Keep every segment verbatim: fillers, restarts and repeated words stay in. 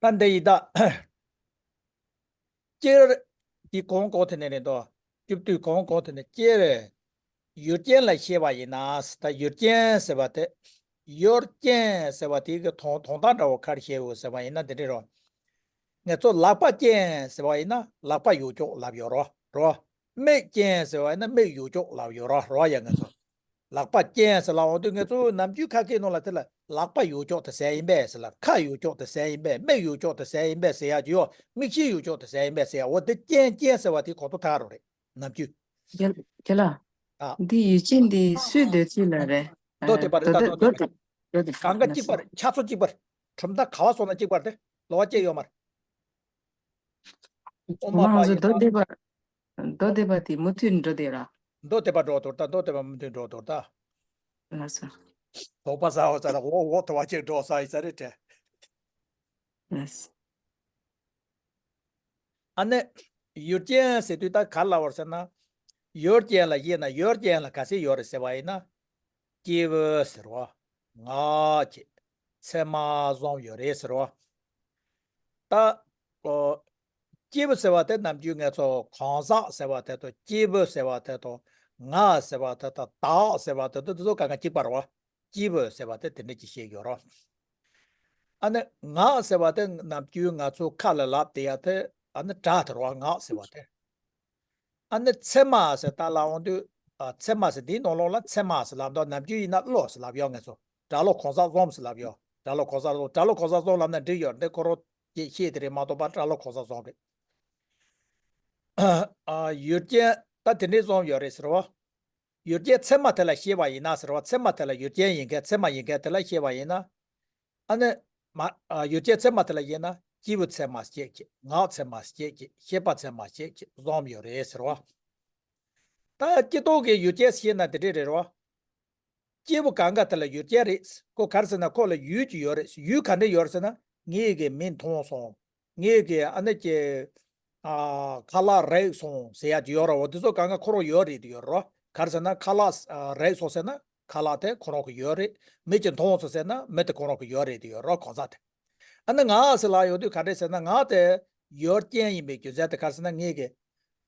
ད་འདི་ཡི་ད། སྤྱིར། འདི་གོང་གོང་དེ་ནས་རེད་དོ། སྐྱོབ་དུས་གོང་གོང་དེ་ནས་སྤྱིར། ཡུལ་ཅན་ལ་བཤད་པ་ཡིན་ན། ད་ཡུལ་ཅན་ཟེར་བ་དེ། ཡུལ་ཅན་ཟེར་བ་དེ་གི་དོན་དོན་དག་འདྲ་བོ་ག་རེ་བཤད་འོ་ཟེར་བ་ཡིན་ན་འདི་འདྲ་རོ། ངེད་ཚོ་ལག་པ་ཅན་ཟེར་བ་ཡིན་ན་ལག་པ་ཡོད་ཅོག་ལབ་ཡོད་རོ། རོ། མིག་ཅན་ཟེར་བ་ཡིན་ན་མིག་ཡོད་ཅོག་ལབ་ཡོད་རོ། རོ་ཡ་ངེད་ཚོ། ལག་པ་ཅན་ཟེར་ལབ་འོང་དུས་ངེད་ཚོ་ནམ་རྒྱུན་ཁ་སྐད་ནང་ལ་དེ་ལ་ལག་པ་ཡོད་ཅོག་དེ་ཟེར་ཡིན་པས་ཟེར་ལ། ཁ་ཡོད་ཅོག་དེ་ཟེར་ཡིན་པས། མིག་ཡོད་ཅོག་དེ་ཟེར་ཡིན་པས་ཟེར་ཡ་ཅི་ཡོ། མིག་ཤེལ་ཡོད་ཅོག་དེ་ཟེར་ཡིན་པས་ཟེར་ཡ། འོ་དེ་ཅན་ཅན་ཟེར་བ་དེ་གོ་ཐོ་ཐག་རོ་རེད། ནམ་རྒྱུན། རྒན་རྒན་ལགས། ཨ། འདི་ཡུལ་ཅན་འདི་སུའི་འདོད་ཚུལ་ལ་རེད། མདོ་སྡེ་པ་རེད། ད་མདོ་མདོ་སྡེ་པ། མདོ་སྡེ་པ། གང་ག་གཅིག་པ་རེད། ཆ་ཚོ་གཅིག་པ་རེད། གྲུབ་མཐའ་ག་བ་སོང་ན་གཅིག་པ་རེད། ལོ་བ་སྐྱེ་ཡོད་མ་རེད། ཨོ་མ་ང་པ་ཚོ་ཡི་མདོ་སྡེ་པ། མདོ་སྡེ་པ་དེ་མུ་མཐུད་འགྲོ་བསྡད་ར། མདོ་སྡེ་པ་འགྲོ་དོར་ད། མདོ་སྡེ་པ་མུ་མཐུད་འགྲོ་དོར་ད། ལགས་སོ། དོགས་པ་ཟ་འོ་ཙ་ལ་འོ་འོ་དོ་བ་ཅིག་འགྲོ་ས་ཡི་ས་རེད་དྲ། ལགས་སོ། ཨ་ནི། ཡུལ་ཅན་ཟེར་དུས་ད་ག་ལ་བར་ཟེར་ན། ཡུལ་ཅན་ལ་བཤད་ན་ཡུལ་ཅན་ལ་ག་ཚད་ཡོད་རེད་ཟེར་བ་ཡིན་ན། སྐྱེས་བུ་ཟེར་བ། ངག་ཅིག་མཚན་མ་གསུམ་ཡོད་རེད་ཟེར་བ། ད། ཨོ། སྐྱེས་བུ་ཟེར་བ་དེ་ནམ་རྒྱུན་ངེད་ཚོ་གང་ཟག་ཟེར་བ་དེ་དང་སྐྱེས་བུ་ཟེར་བ་དེ་དང་ངག་ཟེར་བ་དེ་དང་བདག་ཟེར་བ་དེ་དང་དེ་ཚོ་གང་ག་གཅིག་པ་རེད་བ། སྐྱེས་བུ་ཟེར་བ་དེ་དེ་འདྲ་ཅིག་བཤད་ཡོད་རོ། ཨ་ནི་ངག་ཟེར་བ་དེ་ནམ་རྒྱུན་ང་ཚོ་ཁ་ལ་ལབ་བསྡད་ཡ་དེ་ཨ་ནི་སྒྲ་དེ་རེད་བ། ངག་ཟེར་བ་དེ། ཨ་ནི་མཚན་མ་ཟེར་ད་ལབ་འོང་དུས། ཨ། མཚན་མ་ཟེར་འདིའི་ནང་ལོགས་ལ་མཚན་མ་ཟེར་ལབ་འདུག་ནམ་རྒྱུན་ཡིན་ན་བློ་ཟེར་ལབ་ཡོད། ངེད་ཚོ་སྒྲ་བློ་གང་ཟག་གསུམ་ཟེར་ལབ་ཡོད། སྒྲ་བློ་གང་ཟག་གསུམ། སྒྲ་བློ་གང་ཟག་གསུམ་ལབ་ན་འགྲིག་ཡོད། འདི་ཁོ་རང་ཅིག་བཤད་དེ་རེད་མ་གཏོགས་པ་སྒྲ་བློ་གང་ཟག་གསུམ་རེད། ཨ། ཡུལ་ཅན་ད་དེ་འདྲའི་གསུམ་ཡོད་རེད་ཟེར་བ། ཡུལ་ཅན་ཚད་མ་དེ་ལ་བཤད་པ་ཡིན་ན་ཟེར་བ། ཚད་མ་དེ་ལ་ཡུལ་ཅན་ཡིན་མཁན་ཚད་མ་ཡིན་མཁན་དེ་ལ་བཤད་པ་ཡིན་ན། ཨ་ནི། མ། ཨ། ཡུལ་ཅན་ཚད་མ་དེ་ལ་བཤད་ན་སྐྱེས་བུ་ཚད་མ་སྐྱེད་ཀྱི། ངག་ཚད་མ་སྐྱེད་ཀྱི། ཤེས་པ་ཚད་མ་སྐྱེད་ཀྱི་གསུམ་ཡོད་རེད་ཟེར་བ། ད་སྤྱིར་བཏང་གི་ཡུལ་ཅན་ཟེར་ན་དེ་འདྲས་རེད་རོ། སྐྱེས་བུ་གང་ག་དེ་ལ་ཡུལ་ཅན་རེད། ཁོ་ག་རེ་ཟེར་ན་ཁོ་ལ་ཡུལ་གྱི་ཡོད་རེད། ཡུལ་ག་འདྲ་ཡོད་རེད་ཟེར་ན་ངེད་ཀྱི་མིག་མཐོང་སོང་། ངེད་ཀྱི་ཨ་ནི་ཀྱི། ཨ། ཁ་ལག་རེག་སོང་ཟེར་ཡ་ཅིག་ཡོད་རེད་བ། དེ་ཚོ་གང་ག་ཁོ་རང་ཡོད་རེད་དེ་ཡོད་རེད་བ། ག་རེ་ཟེར་ན་ཁ་ལག་ཨ། རེག་སོང་ཟེར་ན་ཁ་ལག་དེ་ཁོ་རང་གི་ཡོད་རེད། མིག་གིས་མཐོང་སོང་ཟེར་ན་མིག་དེ་ཁོ་རང་གི་ཡོད་རེད་དེ་ཡོད་རེད་བ། གང་ཟག་དེ། ཨ་ནི་ངག་ཟེར་ལབ་ཡོང་དུས་ག་འདྲས་ཟེར་ན་ངག་དེ་ཡུལ་ཅན་ཡིན་པའི་རྒྱུ་མཚན་དེ་ག་རེ་ཟེར་ན་ངེད་ཀྱི་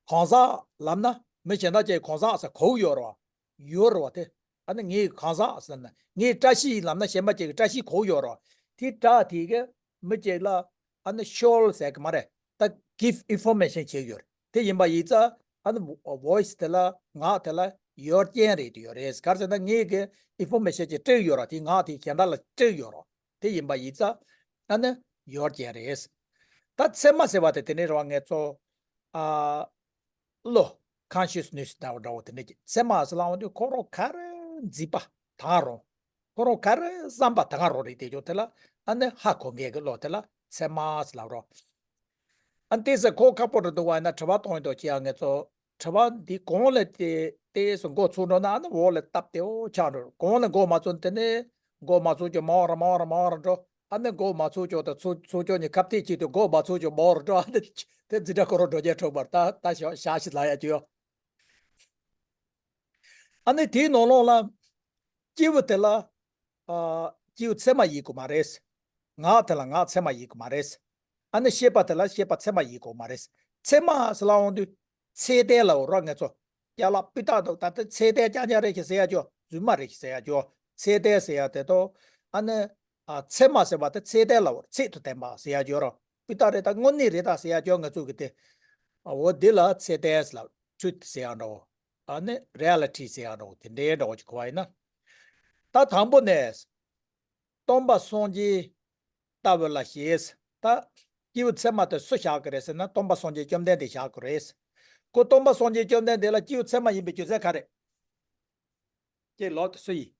གང་ཟག་ལབ་ན་མི་གཞན་དག་ཅིག་གང་ཟག་ཟེར་གོ་ཡོད་རེད་བ། ཡོད་རེད་བ་དེ། ཨ་ནི་ངའི་གང་ཟག་ཟེར་ན་ངའི་བཀྲ་ཤིས་ལབ་ན་གཞན་པ་ཅིག་གི་བཀྲ་ཤིས་གོ་ཡོད་རེད་བ། དེ་སྒྲ་དེ་གིས་མི་ཅིག་ལ་ཨ་ནི་ཤོལ་ཟེར་གི་མ་རེད། ད་give information བྱེད་ཡོད་རེད། དེ་ཡིན་པ་ཡིན་ཙང་ཨ་ནི་voice དེ་ལ་ངག་དེ་ལ་ཡུལ་ཅན་རེད་དེ་ཡོད་རེད། ག་རེ་ཟེར་ན་ངའི་གི་information ཅིག་སྤྲད་ཡོད་རེད། དེ་ངག་དེ་གཞན་དག་ལ་སྤྲད་ཡོད་རེད། དེ་ཡིན་པ་ཡིན་ཙང་ཨ་ནི་ཡུལ་ཅན་རེད། ད་ཚད་མ་ཟེར་བ་དེ་དེ་ནས་རེད་བ། ངེད་ཚོ་ཨ། བློ། consciousness འདྲ་བོ་འདྲ་བོ་དེ་འདྲ་ཅིག་ཚད་མ་ཟེར་ལབ་འོང་དུས་ཁོ་རང་ག་རེ་འཛིན་པ་དང་རུང་། ཁོ་རང་ག་རེ་བསམ་པ་དང་རུང་རེད་དེ་ཅོག་དེ་ལ་ཨ་ནི་ཧ་གོ་མཁན་གྱི་བློ་དེ་ལ་ཚད་མ་ཟེར་ལབ་རོ། ཨ་ནི་དེ་ཟེར་ཁོ་ཁག་པོ་རེད་འདུག་བ། ཡིན་ན་དྲི་བ་གཏོང་ཡིན་འདུག་ཅི་ཡང་ངེད་ཚོ། དྲི་བ་འདི་གོང་ལ་དེ་ཏོག་ཙམ་འགོ་ཚུགས་འགྲོ་ན་ཨ་ནི་འོག་ལ་སྟབས་བདེ་བོ་ཆགས་འགྲོ། གོང་ལ་འགོ་མ་ཚུགས་དེ་ནས་འགོ་མ་ཚུགས་ཀྱི་མར་མར་མར་འགྲོ། ཨ་ནི་འགོ་མ་ཚུགས་ཀྱོག་དང་ཚུགས་ཚུགས་ཀྱོག་གཉིས་ཁ་གཏད་གཅིག་ཏུ་འགོ་མ་ཚུགས་ཀྱོག་མར་འགྲོ། ཨ་ནི་དེ་འཛིན་གྲྭ་ཁོ་རང་འགྲོ་རྒྱུ་འཕྲོག་པར་ད་ད་ཞག་ཞག་ཞིག་ལ་ཡ་ཅིག་ཡོད། ཨ་ནི་དེའི་ནང་ལོགས་ལ་སྐྱེས་བུ་དེ་ལ་ཨ་སྐྱེས་བུ་ཚད་མ་ཡིན་དགོས་མ་རེད། ངག་དེ་ལ་ངག་ཚད་མ་ཡིན་དགོས་མ་རེད། ཨ་ནི་ཤེས་པ་དེ་ལ་ཤེས་པ་ཚད་མ་ཡིན་དགོས་མ་རེད། ཚད་མ་ཟེར་ལབ་འོང་དུས་ཚད་ལྡན་ལབ་འོང་ར། ངེད་ཚོ་ཡ་ལ་སྤུས་དག་འདུག་ད་ལྟ་ཚད་ལྡན་རྐྱང་རྐྱང་རེད་ཅེས་ཟེར་ཡ་ཅོ། རྫུན་མ་རེད་ཅེས་ཟེར་ཡ་ཅོ། ཚད་ལྡན་ཟེར་ཡ་དེ་དོ། ཨ་ནི། ཨ། ཚད་མ་ཟེར་བ་དེ་ཚད་ལྡན་ལབ་འོང་། ཚད་དུ་ལྡན་པ་ཟེར་ཡ་ཅོ་ར། སྤུས་དག་རེད་ད་དངོས་གནས་རེད་ད་ཟེར་ཡ་ཅོ་ངེད་ཚོ་གི་དེ། ཨ། འོ་འདི་ལ་ཚད་ལྡན་ལབ། truth ཟེར་ཡ་འདྲ་བོ། ཨ་ནི་reality ཟེར་ཡ་འདྲ་བོ་དེ་འདྲའི་འདྲ་བོ་ཅིག་གོ་བ་ཡིན་ན། ད་དང་པོ་ནས། སྟོན་པ་སངས་རྒྱས་ལྟ་བུ་ལ་ཞེས། ད་སྐྱེས་བུ་ཚད་མ་དེ་སུ་བཞག་གི་རེད་ཟེར་ན་སྟོན་པ་སངས་རྒྱས་བཅོམ་ལྡན་འདས་བཞག་གི་རེད། ཁོ་སྟོན་པ་སངས་རྒྱས་བཅོམ་ལྡན་འདས་ལ་སྐྱེས་བུ་ཚད་མ་ཡིན་པའི་རྒྱུ་མཚན་ག་རེ། ཀྱེ་ལོ་དེ་སུ་ཡིན།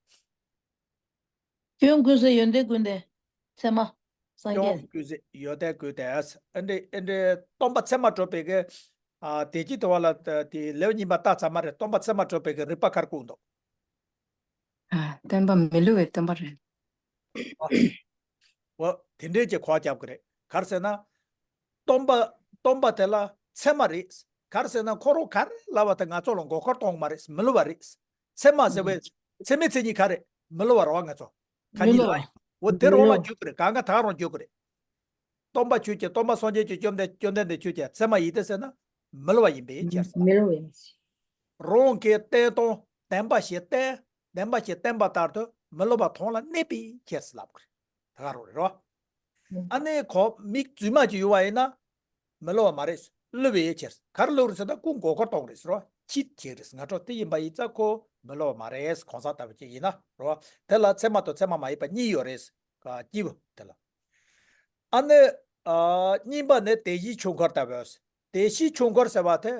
སྐྱོན་ཀུན་ཟད་ཡོན་ཏན་ཀུན་ལྡན། ཚད་མ། སངས་རྒྱས། སྐྱོན་ཀུན་ཟད་ཡོན་ཏན་ཀུན་ལྡན། ཨེ་འདྲེ་ཨེ་འདྲེ་སྟོན་པ་ཚད་མ་གྲུབ་པའི་གི། ཨ། དེ་ཅི་དུ་བ་ལ་དེ་ལེའུ་གཉིས་པ་ལྟ་ཚར་མ་རེད། སྟོན་པ་ཚད་མ་གྲུབ་པའི་གི་རིགས་པ་ག་རེ་བཀོད་འདུག་ཨ། སྟོན་པ་མི་བསླུ་བའི་སྟོན་པ་རེད། འོ། དེ་འདྲའི་ཅིག་གོ་བ་རྒྱབ་ཀྱི་རེད། ག་རེ་ཟེར་ན། སྟོན་པ། སྟོན་པ་དེ་ལ་ཚད་མ་རེད། ག་རེ་ཟེར་ན་ཁོ་རང་ག་རེ་ལབ་པ་དེ་ང་ཚོ་ལ་མགོ་སྐོར་གཏོང་གི་མ་རེད། མི་བསླུ་བ་རེད། ཚད་མ་ཟེར་བའི་ཚད་མའི་མཚན་ཉིད་ག་རེ། མི་བསླུ་བ་རེད་བ། ང་ཚོ་ག་ཉིད་ལ། འོ་དེ་རང་ལ་འཇུག་གི་རེད། གང་ག་ད་རང་འཇུག་གི་རེད། སྟོན་པ་ཁྱོད་ཀྱིས། སྟོན་པ་སངས་རྒྱས་ཀྱི་བཅོམ་ལྡན་བཅོམ་ལྡན་འདས་ཁྱོད་ཀྱིས་ཚད་མ་ཡིན་ཏེ་ཟེར་ན་མི་སླུ་བ་ཡིན་པས་ཁྱེར་སོ། མི་སླུ་བ་ཡིན། རང་གིས་བསྟན་དང་བདེན་པ་བཞིན་བསྟན། བདེན་པ་བཞིན་བསྟན་པ་ལྟར་དུ་མི་སླུ་བ་དོན་ལ་གནས་པས་ཁྱེར་སོ་ལབ་གི་རེད། ད་ག་རང་རེད་རོ། ཨ་ནི་ཁོ་མིག་རྫུན་མ་ཅིག་ཡོད་པ་ཡིན་ན། མི་སླུ་བ་མ་རེད། སླུ་བའི་ཕྱིར། ག་རེ་སླུ་རེད་ཟེར་ན་སྐུ་མགོ་སྐོར་གཏོང་རེད་ཟེར་རོ། ཕྱིས་ཁྱེར་རེད་ཟེར། སྔ་དྲོ་དེ་ཡིན་པ་ཡིན་ཙང་ཁོ་མི་སླུ་བ་མ་རེད། གང་ཟག་ལྟ་བུ་ཅིག་ཡིན་ན་རོ། དེ་ལ་ཚད་མ་དང་ཚད་མ་མ་ཡིན་པ་གཉིས་ཡོད་རེད། ག་སྐྱེས་བུ་དེ་ལ། ཨ་ནི། ཨ་གཉིས་པ་ནི་དེ་བཞིན་ཆོས་འཁོར་ལྟ་བུ། དེ་བཞིན་ཆོས་འཁོར་ཟེར་བ་དེ་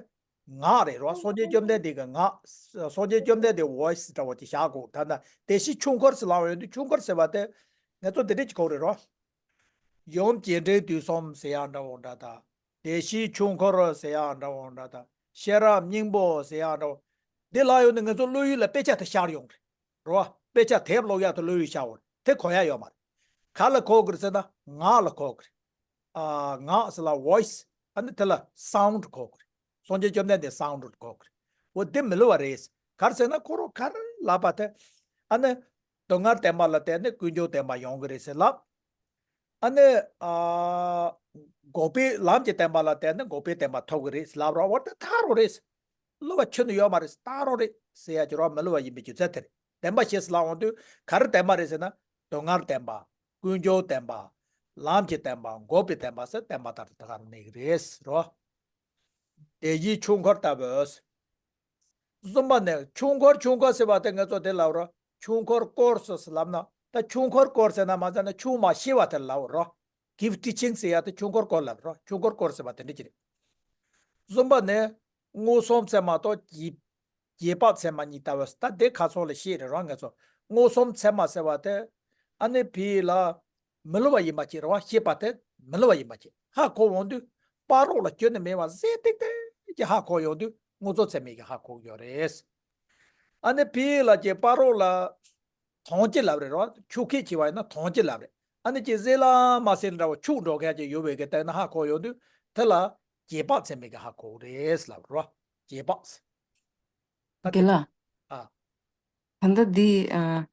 ངག་རེད་རོ། སངས་རྒྱས་བཅོམ་ལྡན་འདས་ཀྱི་ངག་སངས་རྒྱས་བཅོམ་ལྡན་འདས་ཝོ་ཡི་སི་འདྲ་བོ་ཅིག་བཞག་གོ། ད་ནི་དེ་བཞིན་ཆོས་འཁོར་ཟེར་ལབ་ཡོང་དུས་ཆོས་འཁོར་ཟེར་བ་དེ་ང་ཚོ་འདི་འདྲ་ཅིག་གོ་རེད་རོ། ཡུམ་རྒྱས་འབྲིང་བསྡུས་གསུམ་ཟེར་ཡག་འདྲ་བོ་འདྲ་དང་། དེ་བཞིན་ཆོས་འཁོར་ཟེར་ཡག་འདྲ་བོ་འདྲ་དང་། ཤེས་རབ་སྙིང་པོ་ཟེར་ཡག་འདྲ་བོ། འདི་ལ་ཡོད་ནི་ང་ཚོ་བློ་ཡུལ་ལ་དཔེ་ཆ་དེ་ཤར་ཡོང་རེད་རོ། དཔེ་ཆ་དེབ་ཀློག་ཡག་དེ་བློ་ཡུལ་ཤར་བ་རེད། དེ་གོ་ཡག་ཡོད་མ་རེད། ག་ལ་གོ་དགོས་རེད་ཟེར་ན་ངག་ལ་གོ་དགོས་རེད། ཨ་ངག་ཟེར་ལ་ཝོ་ཡི་སི། ཨ་ནི་དེ་ལ་སའུན་ཌི་གོ་དགོས་རེད། སངས་རྒྱས་བཅོམ་ལྡན་འདས་སའུན་ཌི་གོ་དགོས་རེད། འོ་དེ་མི་སླུ་བ་རེད། ག་རེ་ཟེར་ན་ཁོ་རང་ག་རེ་ལབ་པ་དེ། ཨ་ནི། སྡུག་བསྔལ་བདེན་པ་ལ་བརྟེན་ནས་ཀུན་འབྱུང་བདེན་པ་ཡོང་གི་རེད་ཟེར་ལབ། ཨ་ནི། ཨ་འགོག་པའི་ལམ་གྱི་བདེན་པ་ལ་བརྟེན་ནས་འགོག་པའི་བདེན་པ་ཐོབ་ཀྱི་རེད་ཟེར་ལབ་རོགས། འོ་དེ་ད་ག་རང་རེད། སླུ་བ་ཁྱོན་ནས་ཡོད་མ་རེད། ད་ག་རང་རེད་ཟེར་ཡག་གི་རོ། མི་སླུ་བ་ཡིན་པའི་རྒྱུ་མཚན་དེ་རེད། བདེན་པ་བཞི་ཟེར་ལབ་ཡོང་དུས་ག་རེ་བདེན་པ་རེད་ཟེར་ན། སྡུག་བསྔལ་བདེན་པ། ཀུན་འབྱུང་བདེན་པ། ལམ་གྱི་བདེན་པ། འགོག་པའི་བདེན་པ་ཟེར་བདེན་པ་ལྟར་དུ་ད་ག་རང་གནས་ཀྱི་རེད་ཟེར་རོ། དེ་བཞིན་ཆོས་འཁོར་ལྟ་བུ། གསུམ་པ་ནི་ཆོས་འཁོར། ཆོས་འཁོར་ཟེར་བ་དེ་ང་ཚོ་དེ་ལབ་རོ། ཆོས་འཁོར་སྐོར་སོ་སོ་ལབ་ན། ད་ཆོས་འཁོར་སྐོར་ཟེར་ན་མ་ཟེར་ན་ཆོས་མ་ཤེས་པ་དེ་ལབ་རོ། གིབ་ཊི་ཆིང་ཟེར་ཡག་དེ་ཆོས་འཁོར་སྐོར་ལབ་རོ། ཆོས་འཁོར་སྐོར་ཟེར་བ་དེ་འདྲ་ཅིག་རེད། གསུམ་པ་ནི་མངོན་སུམ་ཚད་མ་དང་རྗེས་རྗེས་དཔག་ཚད་མ་གཉིས་ལྟ་བུ། ད་དེ་ཁ་སང་ལ་བཤད་རེད་རོ་ང་ཚོ། མངོན་སུམ་ཚད་མ་ཟེར་བ་དེ། ཨ་ནི་ཕི་ལ་མི་སླུ་བ་ཡིན་པ་ཅིག་རེད་བ། ཤེས་པ་དེ་མི་སླུ་བ་ཡིན་པ་ཅིག་ཧ་གོ་འོང་དུས་བར་རོགས་ལ་སྐྱོན་ནི་མེད་པ་གཟེ་ཏིག་ཏིག་གི་ཧ་གོ་ཡོང་དུས་མངོན་སུམ་ཚད་མས་ཀྱི་ཧ་གོ་ཡོད་རེད། ཨ་ནི་ཕི་ལ་ཀྱི་བར་རོགས་ལ་དོན་སྤྱི་ལབ་རེད་རོ། ཆོས་ཁས་ཆེ་བ་ཡིན་ན་དོན་སྤྱི་ལབ་རེད། ཨ་ནི་ཀྱི་གཟེ་ལ་མ་གཟེ་འདྲ་བོ་ཆུག་འགྲོ་མཁན་ཅིག་ཡོད་པའི་གི་ལྟར་ན་ཧ་གོ་ཡོང་དུས་དེ་ལ་རྗེས་དཔག་ཚད་མས་ཀྱི་ཧ་གོ་རེད་ལབ་རོ། རྗེས་དཔག་དགེ་ལགས། ཨ། ད་ལྟ་འདི་ཨ།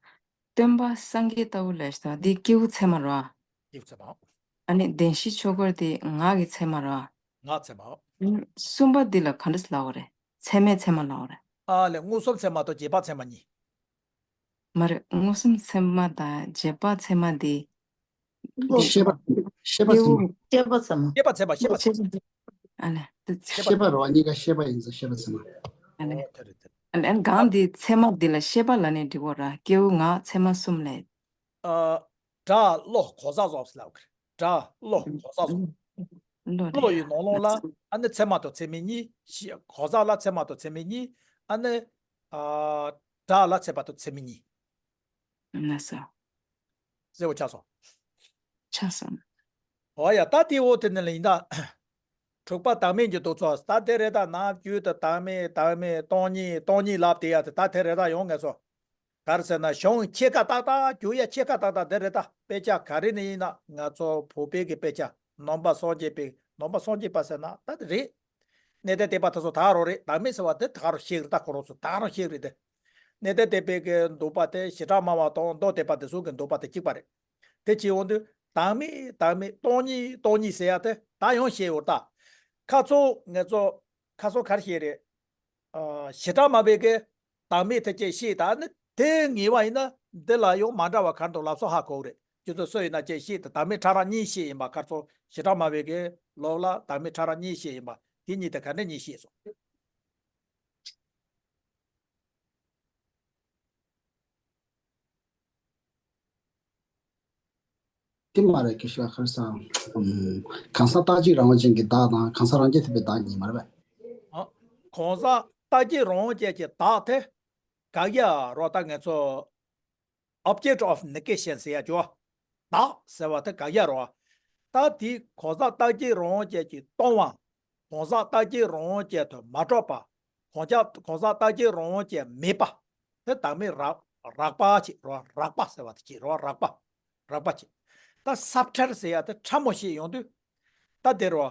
སྟོན་པ་སངས་རྒྱས་ལྟ་བུ་ལས་ད་འདི་སྐྱེས་བུ་ཚད་མ་རེད་བ། སྐྱེས་བུ་ཚད་མ། ཨ་ནི་བདེན་བཞིའི་ཆོས་འཁོར་དེ་ངག་གི་ཚད་མ་རེད་བ། ངག་ཚད་མ། གསུམ་པ་འདི་ལ་ག་འདྲ་ལབ་པ་རེད། ཚད་མའི་ཚད་མ་ལབ་པ་རེད། ཨ་ལས་མངོན་སུམ་ཚད་མ་དང་རྗེས་དཔག་ཚད་མ་གཉིས། མ་རེད། མངོན་སུམ་ཚད་མ་དང་རྗེས་དཔག་ཚད་མ་དེ། ཤེས་པ། ཤེས་པ་ཚད་མ། ཤེས་པ་ཚད་མ། ཤེས་པ་ཚད་མ། ཤེས་པ་ཚད་མ། ཨ་ལས། ཤེས་པ་རོ། གཉིས་ཀ་ཤེས་པ་ཡིན་ཙང་ཤེས་པ་ཚད་མ། ཨ་ལས། ཨོ་དེ་རེད་དེ། ཨ་ལས་གང་འདི་ཚད་མ་འདི་ལ་ཤེས་པ་ལབ་ནས་འགྲིག་གོ་ར། སྐྱེས་བུ་ངག་ཚད་མ་གསུམ་ལས། ཨ། སྒྲ་བློ་གང་ཟག་སོགས་ལབ་གི་རེད། སྒྲ་བློ་གང་ཟག་སོགས། བློ་རེད། བློ་ཡི་ནང་ལོགས་ལ་ཨ་ནི་ཚད་མ་དང་ཚད་མིན་གཉིས། གང་ཟག་ལ་ཚད་མ་དང་ཚད་མིན་གཉིས། ཨ་ནི། ཨ། སྒྲ་ལ་ཚད་མ་དང་ཚད་མིན་གཉིས། ན་ས། གསལ་པོ་ཆགས་སོང་། ཆགས་སོང་། འོ་ཡ། ད་དེ་འོ་དེ་ནི་ལ་ཡིན་ད། དྲུག་པ་བདག་མེད་ཀྱི་གདུགས་ཚོགས། ད་དེ་རེད་ད། ནམ་རྒྱུན་དུ་བདག་མེད་བདག་མེད་སྟོང་ཉིད་སྟོང་ཉིད་ལབ་བསྡད་ཡ་དེ་ད་དེ་རེད་ད་ཡོང་ངེས་སོ། ག་རེ་ཟེར་ན་གཞུང་ཕྱེད་ཀ་ཏག་ཏག་རྒྱུག་ཡ་ཕྱེད་ཀ་ཏག་ཏག་དེ་རེད་ད། དཔེ་ཆ་ག་རེ་ནས་ཡིན་ན་ང་ཚོ་བོད་པའི་གི་དཔེ་ཆ་ནང་པ་སངས་རྒྱས་པའི་ནང་པ་སངས་རྒྱས་པ་ཟེར་ན་ད་དེ་རེད། གནས་བརྟན་བསྟན་པ་དེ་ཚོ་ད་རུང་རེད། བདག་མེད་ཟེར་བ་དེ་ད་རུང་ཤེས་རེད་ད། ཁོ་རང་ཚོ་ད་རུང་ཤེས་རེད་དེ། གནས་བརྟན་བསྟན་པའི་གི་འདུག་པ་དེ་བྱེ་བྲག་སྨྲ་བ་དང་མདོ་སྡེ་པ་དེ་ཚོ་གི་འདུག་པ་དེ་གཅིག་པ་རེད། དེ་བྱས་འོང་དུས་བདག་མེད་བདག་མེད་སྟོང་ཉིད་སྟོང་ཉིད་ཟེར་ཡ་དེ་ད་ཡང་ཤེས་ཡོད་ད། ཁ་སང་ང་ཚོ་ཁ་སང་ག་རེ་བཤད་རེད། ཨ། བྱེ་བྲག་སྨྲ་བའི་གི་བདག་མེད་དེ་ཅེས་བཤད་ད། ནི་དེ་ངེས་པ་ཡིན་ན་འདི་ལ་ཡང་མ་འདྲ་བ་ག་རེ་འདུག་ལབ་སོ་ཧ་གོ་གི་རེད། ཁྱོད་ཚོ་སུ་ཡིན་ན་ཅེས་བཤད་དེ་བདག་མེད་ཕྲ་རགས་གཉིས་བཤད་ཡིན་པ། ཁ་སང་བྱེ་བྲག་སྨྲ་བའི་གི་ལུགས་ལ་བདག་མེད་ཕྲ་རགས་གཉིས་བཤད་ཡིན་པ། དེ་གཉིས་དེ་ག་འདྲ་གཉིས་བཤད་སོང་། དེ་མ་རེད། ཀི་ཤ་ཁར་སང་། ཨམ། གང་ཟག་རྟག་གཅིག་རང་དབང་ཅན་གྱི་བདག་དང་གང་ཟག་རང་རྐྱ་ཐུབ་པའི་བདག་གཉིས་མ་རེད་པས། ཨ། གང་ཟག་རྟག་གཅིག་རང་དབང་ཅན་གྱི་བདག་དེ་དགག་ཡ་རོ། ད་ང་ཚོ་object of negation ཟེར་ཡ་ཅོ། བདག་ཟེར་བ་དེ་དགག་ཡ་རོ། ད་དེ་གང་ཟག་རྟག་གཅིག་རང་དབང་ཅན་གྱིས་སྟོང་བ། གང་ཟག་རྟག་གཅིག་རང་དབང་ཅན་དུ་མ་གྲུབ་པ། གང་ཟག་གང་ཟག་རྟག་གཅིག་རང་དབང་ཅན་མེད་པ། དེ་བདག་མེད་རགས་རགས་པ་ཅིག་རོ། རགས་པ་ཟེར་བ་དེ་ཅིག་རོ། རགས་པ། རགས་པ་ཅིག་ད་ས་ཕྲལ་ཟེར་ཡ་དེ་ཕྲ་མོ་ཞིག་ཡོང་དུས། ད་དེ་རོ།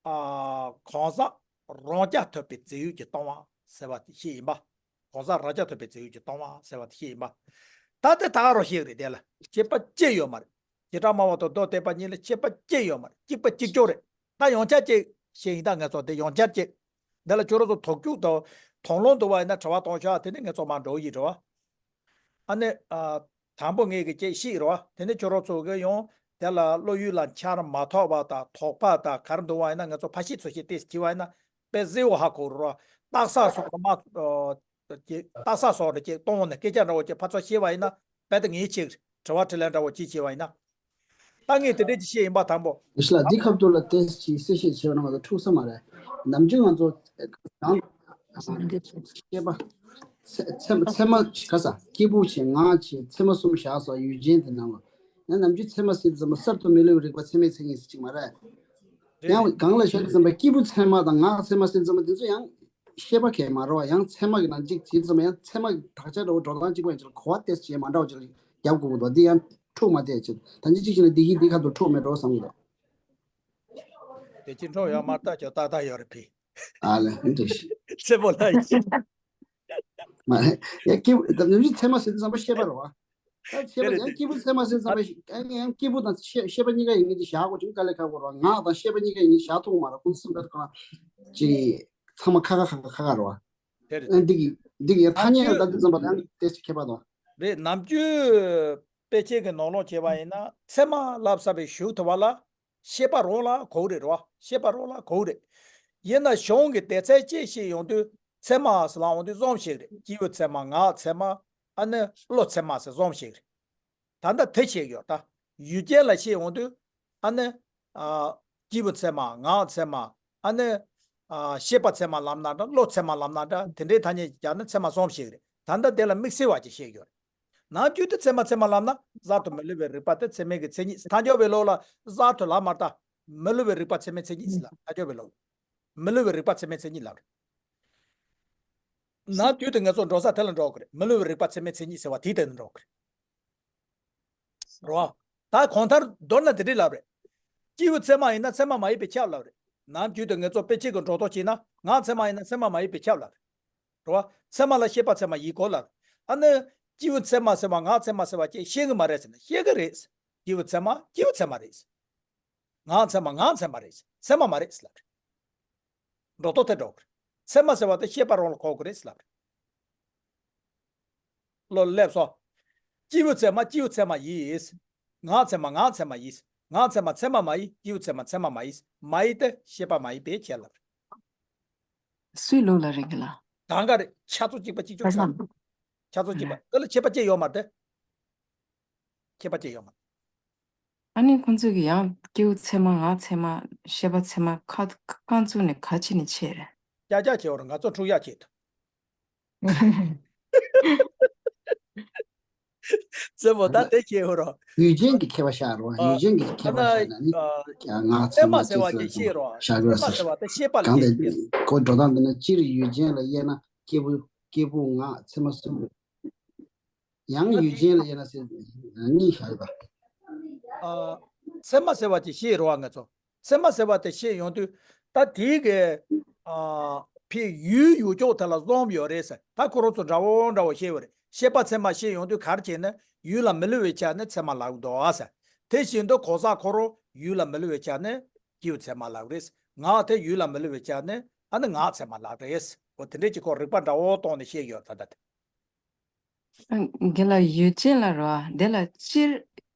ཨ། གང་ཟག་རང་རྐྱ་ཐུབ་པའི་རྫས་ཡོད་ཀྱིས་སྟོང་བ་ཟེར་བ་དེ་ཞིག་ཡིན་པ། གང་ཟག་རང་རྐྱ་ཐུབ་པའི་རྫས་ཡོད་ཀྱིས་སྟོང་བ་ཟེར་བ་དེ་ཞིག་ཡིན་པ། ད་དེ་ད་རོ་ཞིག་རེད། དེ་ལ་ཁྱད་པར་ཅི་ཡོད་མ་རེད། བྱེ་བྲག་སྨྲ་བ་དང་མདོ་སྡེ་པ་གཉིས་ལ་ཁྱད་པར་ཅི་ཡོད་མ་རེད། གཅིག་པ་གཅིག་རྐྱང་རེད། ད་ཡང་བསྐྱར་ཅིག་བཤད་ཡིན། ད་ངས་ཚོ་འདི་ཡང་བསྐྱར་ཅིག་འདི་ལ་ཁྱོད་རང་ཚོ་དོགས་གཅོད་དང་དོགས་སློང་འདུག་པ་ཡིན་ན་དྲི་བ་གཏོང་ཤོག་དེ་ནས་ངས་ཚོ་མར་འགྲོ་ཡི་རེད་བ། ཨ་ནི། ཨ། དང་པོ་ངས་གི་ཅིག་བཤད་རེད་བ། དེ་ནས་ཁྱོད་རང་ཚོ་གི་ཡང་དེ་ལ་བློ་ཡུལ་ལ་འཆར་མ་ཐུབ་པ་དང་དོགས་པ་དང་ག་རེ་འདུག་པ་ཡིན་ན་ངས་ཚོ་ཕར་བཤད་ཚུར་བཤད་ཏེ་བྱས་པ་ཡིན་ན་དཔེ་གཟེར་བོ་ཧ་གོ་རེད་བ། རྟགས་གསལ་སོགས་ལ་མ། ཨ། ཅིག་རྟགས་གསལ་སོགས་ལ་ཅིག་གཏོང་བ་ནས་སྐད་ཆ་འདྲ་བོ་ཅིག་ཕར་ཚུར་བཤད་པ་ཡིན་ན་རྦད་དེ་ངས་ཅིག་དྲི་བ་དྲིས་ལན་འདྲ་བོ་ཅིག་བྱས་པ་ཡིན་ན། ད་ངས་དེ་འདྲས་ཅིག་བཤད་ཡིན་པ་དང་པོ། ཨིས་ལ་འདི་ཁབ་ཏུ་ལ་ཏེས་ཅིག་གསལ་བཤད་བྱས་པ་ན་ང་ཚོ་འཁྲུག་ས་མ་རེད། ནམ་རྒྱུན་ང་ཚོ་གང་ཤེས་པ། ཚད་ཚད་མ་ག་ས་སྐྱེས་བུ་བྱས་ངག་བྱས་ཚད་མ་གསུམ་བཞག་སོགས་ཡུལ་ཅན་དེ་ནང་ལ། ཡང་ནམ་རྒྱུན་ཚད་མ་ཟེར་དུས་ཙམ་པ་གསར་དུ་མི་སླུ་བའི་རིགས་པ་ཚད་མའི་མཚན་ཉིད་ཟེར་གཅིག་མ་རེད། ཡང་གང་ལ་བཞག་དུས་ཙམ་པ་སྐྱེས་བུ་ཚད་མ་དང་ངག་ཚད་མ་ཟེར་དུས་ཙམ་པ་དེ་ཚོ་ཡང་ཤེས་པ་གས་མ་རེད་བ། ཡང་ཚད་མ་གི་ནང་གཅིག་དེ་ཙམ་ཡང་ཚད་མ་གི་དག་ཆ་འདྲ་བོ་འགྲོ་སྟངས་གཅིག་པ་ཡིན་ཕྱིར་གོ་བ་ཏེས་བྱས་མ་འདྲ་བ་ཅིག་རྒྱབ་དགོས་ཀྱི་འདུག་འདི་ཡང་འཁྲུག་མ་བསྡད་ཕྱིར་ད་ཅི་གཅིག་བྱས་ན་འདི་གིས་འདི་ཁ་ཐུག་འཁྲུག་མེད་འགྲོ་བསམ་གྱི་འདུག་དེ་ཅི་འགྲོ་ཡོད་མ་ལྟ་ཅོ་ཏག་ཏག་ཡོད་རེད་ཕི། ཨ་ལེ་འདི་ཞིག་སེ་པོ་ལ་ཡིན། མ་རེད། ཡ་སྐྱེས་བུ་ད་ནམ་རྒྱུན་ཚད་མ་ཟེར་དུས་ཙམ་པ་ཤེས་པ་རེད་བ། ད་ཤེས་པ་ཡང་སྐྱེས་བུ་ཚད་མ་ཟེར་ཙམ་པ་ཞིག་ཨ་ནི་ཡང་སྐྱེས་བུ་དང་ཤེས་ཤེས་པ་གཉིས་ཀ་ཡིན་ངེས་ཀྱི་བཞག་དགོས་ཀྱི་དཀའ་ལས་ཁག་པོ་རེད་བ། ངག་དང་ཤེས་པ་གཉིས་ཀ་ཡིན་ངེས་བཞག་ཐུབ་མ་རེད། ཁོང་ཚོ་སེམས་པ་ཁོ་ན་ཅི་ཚང་མ་ཁ་ཁ་ཁ་ཁ་ཁ་ཁ་རེད་བ། དེ་རེད། ཨ་འདི་གི་འདི་གི་ཡང་ཐ་སྙད་ལ་ད་དུས་ཙམ་པ་ཡང་དེ་ཅིག་ཁྱད་པར་དང་། རེད། ནམ་རྒྱུན་དཔེ་ཆའི་གི་ནང་ལོགས་བྱས་པ་ཡིན་ན་ཚད་མ་ལབ་ས་བའི་ཞུ་ཐུབ་པ་ལ། ཤེས་པ་རང་ལ་གོ་གི་རེད་རོ། ཤེས་པ་རང་ལ་གོ་གི་རེད། ཡིན་ན་གཞུང་གི་སྡེ་ཚན་གཅིག་བཤད་ཡོང་དུས་ཚད་མ་ཟེར་ལབ་ཡོང་དུས་གསུམ་བཤད་གི་རེད། སྐྱེས་བུ་ཚད་མ། ངག་ཚད་མ། ཨ་ནི་བློ་ཚད་མ་ཟེར་གསུམ་བཤད་གི་རེད། ད་ལྟ་དེ་བཤད་ཡོད་ད། ཡུལ་ཅན་ལ་བཤད་ཡོང་དུས་ཨ་ནི། ཨ། སྐྱེས་བུ་ཚད་མ། ངག་ཚད་མ། ཨ་ནི། ཨ། ཤེས་པ་ཚད་མ་ལབ་ན་འདྲ། བློ་ཚད་མ་ལབ་ན་འདྲ། དེ་འདྲའི་ཐ་སྙད་ཀྱི་བྱས་ན་ཚད་མ་གསུམ་བཤད་གི་རེད། ད་ལྟ་དེ་ལ་དམིགས་བསལ་བ་ཅིག་བཤད་ཡོད་རེད། ནམ་རྒྱུན་དུ་ཚད་མ་ཚད་མ་ལབ་ན་གསར་དུ་མི་སླུ་བའི་རིགས་པ་དེ་ཚད་མའི་གི་མཚན་ཉིད། ཐལ་འགྱུར་བའི་ལུགས་ལ་གསར་དུ་ལབ་མ་ལྟ། མི་སླུ་བའི་རིགས་པ་ཚད་མའི་མཚན་ཉིད་ཟེར་ལབ། ཐལ་འགྱུར་བའི་ལུགས། མི་སླུ་བའི་རིགས་པ་ཚད་མའི་མཚན་ཉིད་ལབ་རེད། ནམ་རྒྱུན་དུ་ང་ཚོ་འགྲོ་ས་དེ་ལ་འགྲོ་གི་རེད། མི་སླུ་བའི་རིགས་པ་ཚད་མའི་མཚན་ཉིད་ཟེར་བ་དེའི་སྟེང་དུ་འགྲོ་གི་རེད། རོ། ད་གང་ལྟར་མདོར་ན་དེ་འདྲའི་ལབ་རེད། སྐྱེས་བུ་ཚད་མ་ཡིན་ན་ཚད་མ་མ་ཡིན་པའི་ཁྱབ་ལབ་རེད། ནམ་རྒྱུན་དུ་ང་ཚོ་དཔེ་ཆའི་གི་འགྲོ་སྟངས་བྱས་ན་ངག་ཚད་མ་ཡིན་ན་ཚད་མ་མ་ཡིན་པའི་ཁྱབ་ལབ་རེད། རེད་བ། ཚད་མ་ལ་ཤེས་པ་ཚད་མ་ཡིན་དགོས་ལབ་རེད། ཨ་ནི། སྐྱེས་བུ་ཚད་མ་ཟེར་བ་ངག་ཚད་མ་ཟེར་བ་ཅིག་ཤེས་གི་མ་རེད་ཟེར་ན་ཤེས་གི་རེད། སྐྱེས་བུ་ཚད་མ་སྐྱེས་བུ་ཚད་མ་རེད། ངག་ཚད་མ་ངག་ཚད་མ་རེད། ཚད་མ་མ་རེད་ལབ་རེད། འགྲོ་སྟངས་དེ་འགྲོ་གི་རེད། ཚད་མ་ཟེར་བ་དེ་ཤེས་པ་རང་ལ་གོ་གི་རེད་ལབ་རེད། བློ་སླེབས་སོ། སྐྱེས་བུ་ཚད་མ་སྐྱེས་བུ་ཚད་མ་ཡིན། ངག་ཚད་མ་ངག་ཚད་མ་ཡིན། ངག་ཚད་མ་ཚད་མ་མ་ཡིན། སྐྱེས་བུ་ཚད་མ་ཚད་མ་མ་ཡིན། མ་ཡིན་ཏེ་ཤེས་པ་མ་ཡིན་པའི་ཁྱབ་ལབ་རེད། སུའི་ལུགས་ལ་རེད་གི་ལ། གང་ག་རེད། ཆ་ཚང་གཅིག་པ་གཅིག་ཆ་ཆོག་ཆ་ཚང་། ཆ་ཚང་གཅིག་པ་དེ་ལ་ཁྱད་པར་ཅི་ཡོད་མ་རེད་དེ། ཁྱད་པར་ཅི་ཡོད་མ་རེད། ཨ་ནི་ཁོང་ཚོས་ཀྱི་ཡང་སྐྱེས་བུ་ཚད་མ་ངག་ཚད་མ་ཤེས་པ་ཚད་མ་ཁ་ཁ་ཚུགས་ནས་ག་ཅི་ནས་ཆེ་རེད། ཀྱ་ཀྱ་ཆེ་བར་ང་ཚོ་འཁྲུག་ཡག་ཆེད་དུ། ཙེ་མོ་ད་དེ་ཤེས་ཧོ་རོ། ཡུལ་ཅན་གྱི་ཁྱད་པར་ཤར་རོ། ཡུལ་ཅན་གྱི་ཁྱད་པར་ཤར་ན་ནི་ང་ཚོ་ཚད་མ་ཟེར་བ་དེ་ཤེས་རོ། ཤར་ཚད་མ་ཟེར་བ་དེ་ཤེས་པ་ལ་གང་དེ་ཁོ་འགྲོ་སྟངས་འདི་ན་སྤྱིར་ཡུལ་ཅན་ལ་དབྱེ་ན་སྐྱེས་བུ་སྐྱེས་བུ་ངག་ཚད་མ་གསུམ། ཡང་ཡུལ་ཅན་ལ་དབྱེ་ན་ཟེར་གཉིས་ཤར་ཡོད་པ། ཨ། ཚད་མ་ཟེར་བ་དེ་ཤེས་རོ་ང་ཚོ། ཚད་མ་ཟེར་བ་དེ་བཤད་ཡོང་དུས་ད་དེའི་གི། ཨ། ཕའི་ཡུལ་ཡུལ་ཕྱོགས་དེ་ལ་གསུམ་ཡོད་རེད་ཟེར། ད་ཁོ་རང་ཚོ་འདྲ་བོ་འདྲ་བོ་བཤད་ཡོད་རེད། ཤེས་པ་ཚད་མ་བཤད་ཡོང་དུས་ག་རེ་བྱས་ན་ཡུལ་ལ་མི་སླུ་བའི་ཆ་ནས་ཚད་མ་ལབ་འདུག་ཨ་ཟེར། དེ་བཞིན་དུ་གོ་ས་ཁོ་རང་ཡུལ་ལ་མི་སླུ་བའི་ཆ་ནས་སྐྱེས་བུ་ཚད་མ་ལབ་རེད། ངག་དེ་ཡུལ་ལ་མི་སླུ་བའི་ཆ་ནས་ཨ་ནི་ངག་ཚད་མ་ལབ་རེད། འོ་དེ་འདྲས་ཀྱི་ཁོ་རིགས་པ་འདྲ་བོ་བཏོན་ནས་བཤད་ཡོད་ད་ལྟ་དེ། རྒན་ལགས་ཡུལ་ཅན་ལ་རོ། དེ་ལ་སྤྱིར་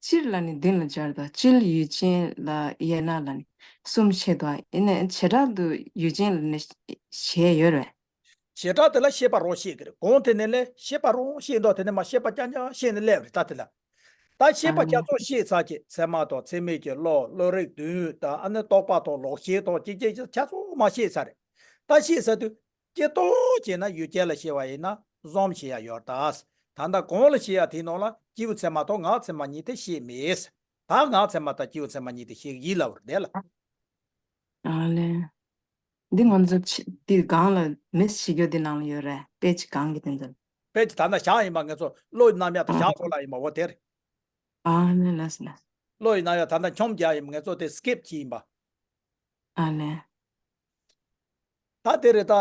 སྤྱིར་ལ་ནི་མདུན་ལ་སྦྱར་དང་སྤྱིར་ཡུལ་ཅན་ལ་དབྱེ་ན་ལ་ནི་གསུམ་བཤད་དོ། ཡིན་ནའི་བྱེ་བྲག་ཏུ་ཡུལ་ཅན་ལ་ནི་བྱས་ཡོད་རེད། བྱེ་བྲག་དེ་ལ་ཤེས་པ་རང་བཤད་ཀྱི་རེད། གོང་དེ་ནས་ལས་ཤེས་པ་རང་བཤད་འདུག་དེ་ནས་མ་ཤེས་པ་རྐྱང་རྐྱང་བཤད་ནས་སླེབས་རེད་ད་དེ་ལ། ད་ཤེས་པ་ཨ་ཁྱབ་ནི་ཚོགས་བཤད་ཚར་གྱི་ཚད་མ་དང་ཚད་མིན་གྱི་བློ་བློ་རིག་བདུན་དང་ཨ་ནི་རྟོག་པ་དང་ལོག་ཤེས་དང་ཅིག་ཅིག་ཅིག་ཁྱབ་ཚོགས་མ་བཤད་ཚར་རེད། ད་བཤད་ཚར་དུས། སྤྱིར་བཏང་བྱས་ན་ཡུལ་ཅན་ལ་བཤད་པ་ཡིན་ན་གསུམ་བཤད་ཡ་ཡོད་ད། ད་ལྟ་གོང་ལ་བཤད་ཡ་དེའི་ནང་ལ་སྐྱེས་བུ་ཚད་མ་དང་ངག་ཚད་མ་གཉིས་དེ་བཤད་མེད། ད་ངག་ཚད་མ་དང་སྐྱེས་བུ་ཚད་མ་གཉིས་དེ་བཤད་ཀྱི་ཡིན་ལབ་པ་རེད་ལ། ཨ་ལེ། འདི་ང་ཚོ་ཕྱི་འདི་སྒང་ལ་མི་ཞིག་ཡོད་འདི་ནང་ལ་ཡོད་རེད། དཔེ་ཅིག་གང་གི་དེ་འདྲ། དཔེ་ཅིག་ད་ལྟ་བཞག་ཡིན་པ་ང་ཚོ་བློ་ཡི་རྣམ་གཡེང་དང་ཨ་བཞག་དགོས་ལ་ཡིན་པ་འོ་དེ་རེད། ཨ་ལེ་ལགས་སོ་ལགས་སོ། བློ་ཡི་རྣམ་གཡེང་ད་ལྟ་འཁྱོམ་རྒྱག་ཡིན་པ་ང་ཚོ་དེ་སི་ཀིབ་བྱས་ཡིན་པ། ཨ་ལེ། ད་དེ་རེད་ད།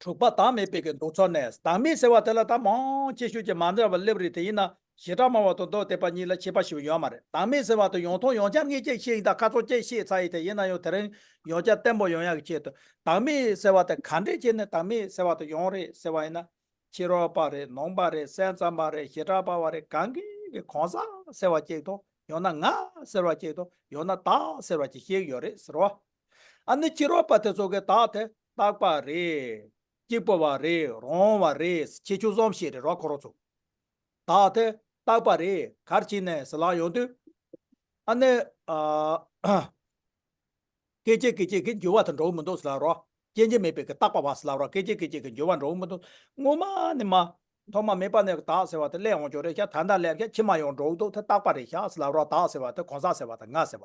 དྲུག་པ་བདག་མེད་པའི་གི་འདུག་ཚོ་ནས་བདག་མེད་ཟེར་བ་དེ་ལ་ད་མང་ཆེ་ཤོས་ཀྱི་མ་འདྲ་བ་སླེབས་རེད། དེ་ཡིན་ན་ བྱེ་བྲག་སྨྲ་བ་དང་མདོ་སྡེ་པ་གཉིས་ལ་ཁྱད་པར་ཞིག་ཡོད་མ་རེད། བདག་མེད་ཟེར་བ་དེ་ཡོང་ཐོང་ཡོངས་ཁྱབ་ངས་ཅིག་བཤད་ཡིན། ད་ཁ་ཚོ་ཅིག་བཤད་ཚར་ཡིན། དེ་ཡིན་ན་ཡང་དེ་རིང་ཡོངས་ཁྱབ་བརྟན་པོ་ཡོང་ཡག་གི་ཆེད་དུ། བདག་མེད་ཟེར་བ་དེ་ག་འདྲས་བྱས་ནས་བདག་མེད་ཟེར་བ་དེ་ཡོང་རེད་ཟེར་བ་ཡིན་ན། ཕྱི་རོལ་པ་རེད། ནང་པ་རེད། སེམས་ཙམ་པ་རེད། བྱེ་བྲག་པ་བ་རེད། གང་གིས་གི་གང་ཟག་ཟེར་བ་གཅིག་དང་། ཡང་ན་ང་ཟེར་བ་གཅིག་དང་། ཡང་ན་བདག་ཟེར་བ་གཅིག་བཤད་ཡོད་རེད་ཟེར་བ། ཨ་ནི་ཕྱི་རོལ་པ་དེ་ཚོ་གི་བདག་དེ་རྟག་པ་རེད། གཅིག་པུ་བ་རེད། རང་བ་རེད། ཁྱད་ཆོས་གསུམ་བཤད་རེད་རོ། ཁོ་རང་ཚོ། བདག་དེ་རྟག་པ་རེད། གར་ཕྱིན་ནས་ཟེར་ལ་ཡོང་དུས། ཨ་ནི། ཨ། སྐད་ཅིག་སྐད་ཅིག་གིས་འགྱུར་བ་དང་འགྲོ་གི་མི་འདུག་ཟེར་ལབ་རོ། སྐྱེ་འཇིག་མེད་པའི་གི་རྟག་པ་བ་ཟེར་ལབ་རོ། སྐད་ཅིག་སྐད་ཅིག་གིས་འགྱུར་བ་འགྲོ་གི་མི་འདུག་སྔོན་མ་ནས་མ། ཐོག་མ་མེད་པ་ནས་བདག་ཟེར་བ་དེ་སླེབས་འོང་ཆོག་རེད་ཤག་ད་ལྟ་སླེབས་ཤག་ཕྱི་མ་ཡང་འགྲོ་གི་འདུག་དེ་རྟག་པ་རེད་ཤག་ཟེར་ལབ་རོ། བདག་ཟེར་བ་དེ་གང་ཟག་ཟེར་བ་དང་ང་ཟེར་བ།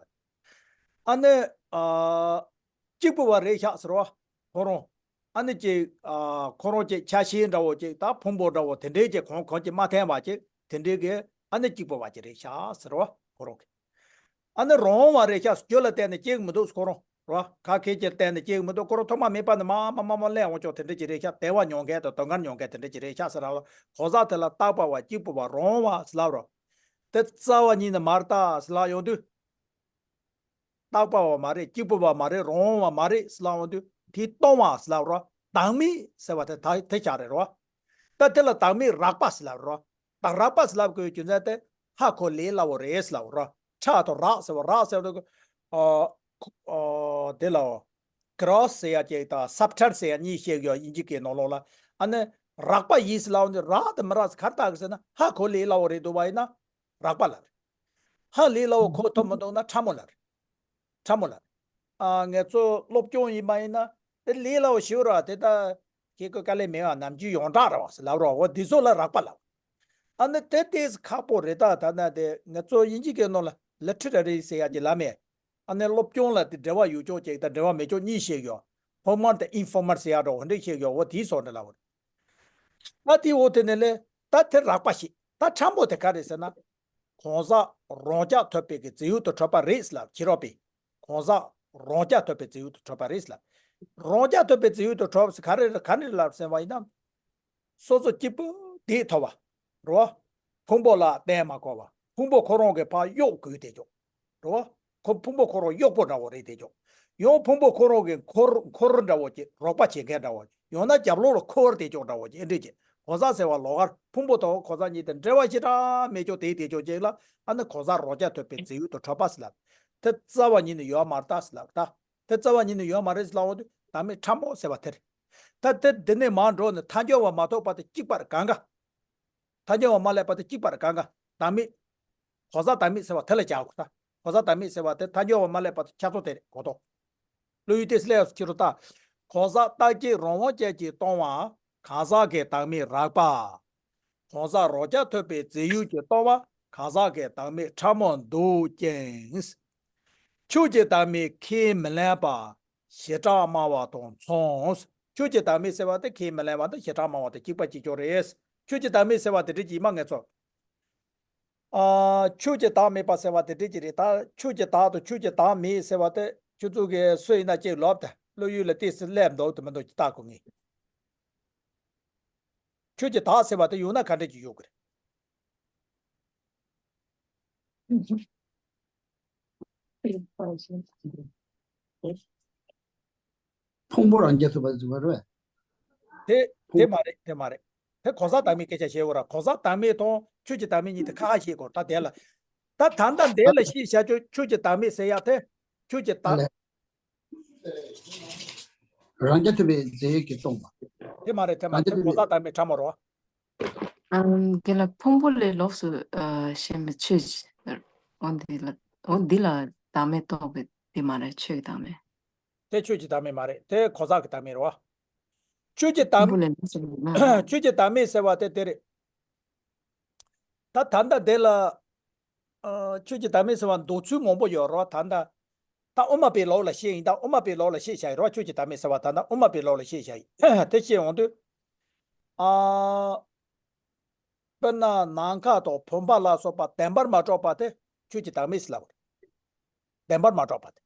ཨ་ནི། ཨ། གཅིག་པུ་བ་རེད་ཤག་ཟེར་བ། ཁོ་རང་། ཨ་ནི་ཅིག་ཨ། ཁོ་རང་ཅིག་ཆ་ཤས་འདྲ་བོ་ཅིག་ད་ཕུང་པོ་འདྲ་བོ་དེ་འདྲའི་ཅིག་གང་གང་ཅིག་མ་འཐེན་པ་ཅིག་དེ་འདྲའི་གི་ཨ་ནི་གཅིག་པུ་བ་ཅིག་རེད་ཤག་ཟེར་བ་ཁོ་རང་གི། ཨ་ནི་རང་བ་རེད་ཤག་རྒྱུ་ལ་བརྟེན་ནས་སྐྱེ་གི་མི་འདུག་ཁོ་རང་ར། ཁ་ཁེ་ཅིག་བརྟེན་ནས་སྐྱེ་གི་མི་འདུག་ཁོ་རང་ཐོག་མ་མེད་པ་ནས་མ་མ་མ་མ་སླེབས་འོང་ཆོག་དེ་འདྲ་ཅིག་རེད་ཤག་དལ་བ་མྱོང་མཁན་དང་དོན་ཁར་མྱོང་མཁན་དེ་འདྲ་ཅིག་རེད་ཤག་ཟེར་ལབ་རོ། གང་ཟག་དེ་ལ་རྟག་པ་བ་གཅིག་པུ་བ་རང་བ་ཟེར་ལབ་རོ། དེ་རྩ་བ་ཉིད་ནས་མ་རེད་ད་ཟེར་ལབ་ཡོང་དུས། རྟག་པ་བ་མ་རེད། གཅིག་པུ་བ་མ་རེད། རང་བ་མ་རེད་ཟེར་ལབ་ཡོང་དུས། དེ་སྟོང་བ་ཟེར་ལབ་རོ། བདག་མེད་ཟེར་བ་དེ་ད་དེ་ཆགས་རེད་རོ། ད་དེ་ལ་བདག་མེད་རགས་པ་ཟེར་ལབ་རོ། ད་རགས་པ་ཟེར་ལབ་དགོས་རྒྱུ་མཚན་དེ་ཧ་གོ་ལས་སླ་བོ་རེད་ཟེར་ལབ་རོ། ཕྲ་དང་རགས་ཟེར་བ། རགས་ཟེར་བ་དེ་ཨ་ཨ་དེ་ལ་ཁོ་རོ་སི་ཟེར་ཡ་ཅིག་དང་སབ་ཊྲེག་ཊི་ཟེར་ཡ་གཉིས་བཤད་ཡོད་དབྱིན་ཇི་སྐད་ནང་ལོགས་ལ། ཨ་ནི་རགས་པ་ཡིན་ཟེར་ལབ་ཡོང་དུས་རགས་དང་མི་རགས་ཟེར་ག་རེ་ལྟ་གི་ཟེར་ན་ཧ་གོ་ལས་སླ་བོ་རེད་འདུག་བ་ཡིན་ན། རགས་པ་ལ་རེད། ཧ་ལས་སླ་བོ་གོ་ཐུབ་མི་འདུག་ན་ཕྲ་མོ་ལ་རེད། ཕྲ་མོ་ལ་རེད། ཨ་ངེད་ཚོ་སློབ་སྦྱོང་ཡིན་པ་ཡིན་ན་དེ་ལས་སླ་བོ་ཞིག་ར། དེ་ད་ཁྱེད་ཀྱི་དཀའ་ལས་མེད་པ་ནམ་རྒྱུན་ཡོངས་གྲགས་ར་བ་ཟེར་ལབ་རོགས། འོ་འདི་ཚོ་ལ་རགས་པ་ལབ། ཨ་ནི་དེ་ཏོག་ཙམ་ཁག་པོ་རེད། ད་ད་ན་དེ་ངེད་ཚོ་དབྱིན་ཇི་སྐད་ནང་ལ་ལི་ཊི་རེ་རི་ཟེར་ཡ་ཅིག་ལབ་མེད། ཨ་ནི་སློབ་སྦྱོང་ལ་དེ་འབྲེལ་བ་ཡོད་ཅོག་ཅིག་དང་འབྲེལ་བ་མེད་ཅོག་གཉིས་བཤད་ཡོད། ཕོར་མལ་དང་ཨིན་ཕོར་མལ་ཟེར་ཡ་འདྲ་བོ་འདི་བཤད་ཡོད། འོ་དེའི་སོགས་འདྲ་ལབ་རེད། ད་དེ་འོ་དེ་ནས་ལས་ད་དེ་རགས་པ་ཞིག་ད་ཕྲ་མོ་དེ་ག་རེད་ཟེར་ན། གང་ཟག་རང་རྐྱ་ཐུབ་པའི་གི་རྫས་ཡུལ་དུ་གྲུབ་པ་རེད་ཟེར་ལབ། ཕྱི་རོལ་པས་གང་ཟག་རང་རྐྱ་ཐུབ་པའི་རྫས་ཡུལ་དུ་གྲུབ་པ་རེད་ཟེར་ལབ། རང་རྐྱ་ཐུབ་པའི་རྫས་ཡུལ་དུ་གྲུབ་ཟེར་ག་རེ་རེད། ག་ནས་ལབ་ཟེར་བ་ཡིན་ན། སོ་སོ་གཅིག་པུ་བདེ་ཐུབ་པ་རེད་བ། ཕུང་པོ་ལ་བརྟེན་མ་དགོས་པ། ཕུང་པོ་ཁོ་རང་གིས་ཕར་གཡོག་དགོས་དེ་ཅོག་རེད་བ། ཁོ་ཕུང་པོ་ཁོ་རང་གཡོག་པོ་འདྲ་བོ་རེད་དེ་ཅོག་ཡང་ཕུང་པོ་ཁོ་རང་གི་འཁོར་འཁོར་འདྲ་བོ་ཅིག་རོགས་པ་བྱེད་མཁན་འདྲ་བོ། ཡང་ན་རྒྱབ་ལོགས་ལ་འཁོར་དེ་ཅོག་འདྲ་བོ་ཅིག་ཨེ་འདྲ་ཅིག་གང་ཟག་ཟེར་བ་ལོགས་ཀར་ཕུང་པོ་དང་གང་ཟག་གཉིས་དེ་འབྲེལ་བ་ཞེ་དྲག་མེད་ཅོག་དེ་དེ་ཅོག་ཅིག་ལ་ཨ་ནི་གང་ཟག་རང་རྐྱ་ཐུབ་པའི་རྫས་ཡུལ་དུ་གྲུབ་པ་ཟེར་ལབ། དེ་རྩ་བ་ཉིད་ནས་ཡོད་མ་རེད་ད་ཟེར་ལབ་ད། དེ་རྩ་བ་ཉིད་ནས་ཡོད་མ་རེད་ཟེར་ལབ་འོང་དུས་བདག་མེད་ཕྲ་མོ་ཟེར་བ་དེ་རེད། ད་དེ་འདི་ནས་མར་འགྲོ་ནས་ཐལ་འགྱུར་བ་མ་ཐོབ་བར་དུ་གཅིག་པར་གང་ག་ཐལ་འགྱུར་བ་མ་སླེབས་བར་དུ་གཅིག་པར་གང་ག་བདག་མེད། གང་ཟག་བདག་མེད་ཟེར་བ་དེ་ལ་བྱ་དགོས་ད། གང་ཟག་བདག་མེད་ཟེར་བ་དེ་ཐལ་འགྱུར་བ་མ་སླེབས་བར་དུ་ཁྱབ་བྱེད་དེ་རེད་གོ་ཐོག་བློ་ཡུལ་ཏོག་ཙམ་སླེབས་ཡོང་ཕྱིར་རོ་ད། གང་ཟག་རྟག་གཅིག་རང་དབང་ཅན་གྱིས་སྟོང་བ། གང་ཟག་གི་བདག་མེད་རགས་པ། གང་ཟག་རང་རྐྱ་ཐུབ་པའི་རྫས་ཡུལ་གྱིས་སྟོང་བ། གང་ཟག་གི་བདག་མེད་ཕྲ་མོར་འདུག་ཅིང་། ཆོས་ཀྱི་བདག་མེད་ཁས་མི་ལེན་པ། བྱེ་བྲག་སྨྲ་བ་དང་མཚུངས། ཆོས་ཀྱི་བདག་མེད་ཟེར་བ་དེ་ཁས་མི་ལེན་པ་དང་བྱེ་བྲག་སྨྲ་བ་དང་གཅིག་པ་གཅིག་རྐྱང་རེད། ཆོས་ཀྱི་བདག་མེད་ཟེར་བ་དེ་འདྲ་ཅིག་ཡིན་མ་ངེས་ཚོ། ཨ། ཆོས་ཀྱི་བདག་མེད་པ་ཟེར་བ་དེ་འདྲ་ཅིག་རེད་ད། ཆོས་ཀྱི་བདག་དང་ཆོས་ཀྱི་བདག་མེད་ཟེར་བ་དེ་ཁྱོད་ཚོ་གིས་སུ་ཡིན་ན་ཅིག་ལབ་དང་བློ་ཡུལ་ལ་ཏོག་ཙམ་སླེབས་འདུག་དང་མི་འདུག་ཅིག་བལྟ་དགོས་ངེས། ཆོས་ཀྱི་བདག་ཟེར་བ་དེ་ཡོང་ན་ག་འདྲ་ཅིག་ཡོང་གི་རེད། ཕུང་པོ་རང་རྐྱ་ཐུབ་པ་ཟེར་བ་རེད། དེ་དེ་མ་རེད། དེ་མ་རེད། དེ་གང་ཟག་བདག་མེད་སྐད་ཆ་བཤད་ཡོད་ར། གང་ཟག་བདག་མེད་དང་ཆོས་ཀྱི་བདག་མེད་གཉིས་དེ་ཁ་ཁ་བཤད་དགོས་ད་དེ་ལ། ད་ད་ལྟ་འདི་ལ་ཤེས་བྱ་ཆོས་ཆོས་ཀྱི་བདག་མེད་ཟེར་ཡ་དེ་ཆོས་ཀྱི་བདག་ལ། རང་རྐྱ་ཐུབ་པའི་རྫས་ཡུལ་གྱིས་སྟོང་པ། དེ་མ་རེད། དེ་མ་རེད། རང་རྐྱ་དེ་ཐུབ་པའི་གང་ཟག་བདག་མེད་ཕྲ་མོ་རེད་བ། ཨམ། དེ་ལ་ཕུང་པོ་ལས་ལོགས་སུ་ཨ་ཞེན་པའི་ཆོས་ཅིག་འོ་འདི་ལ་འོ་འདི་ལ་བདག་མེད་རྟོགས་པའི་དེ་མ་རེད། ཆོས་ཀྱི་བདག་མེད། དེ་ཆོས་ཀྱི་བདག་མེད་མ་རེད། དེ་གང་ཟག་གི་བདག་མེད་རེད་བ། ཆོས་ཀྱི་ཕུང་པོ་བདག་ལས་ལོགས་སུ་ཡོད་ན། ཆོས་ཀྱི་བདག་མེད་ཟེར་བ་དེ་དེ་རེད། ད་ད་ལྟ་དེ་ལ་ཨ། ཆོས་ཀྱི་བདག་མེད་ཟེར་བ་འདོད་ཚུལ་མང་པོ་ཡོད་རེད་བ། ད་ལྟ་ད་དབུ་མ་པའི་ལུགས་ལ་བཤད་ཡིན། ད་དབུ་མ་པའི་ལུགས་ལ་བཤད་བཞག་ཡིན་རེད་བ། ཆོས་ཀྱི་བདག་མེད་ཟེར་བ་ད་ལྟ་དབུ་མ་པའི་ལུགས་ལ་བཤད་བཞག་ཡིན། དེ་བཤད་ཡོང་དུས། ཨ། དཔེར་ན་ནམ་མཁའ་དང་བུམ་པ་ལ་སོགས་པ་བདེན་པར་མ་གྲུབ་པ་དེ་ཆོས་ཀྱི་བདག་མེད་ཟེར་ལབ་པ་རེད། བདེན་པར་མ་གྲུབ་པ་དེ།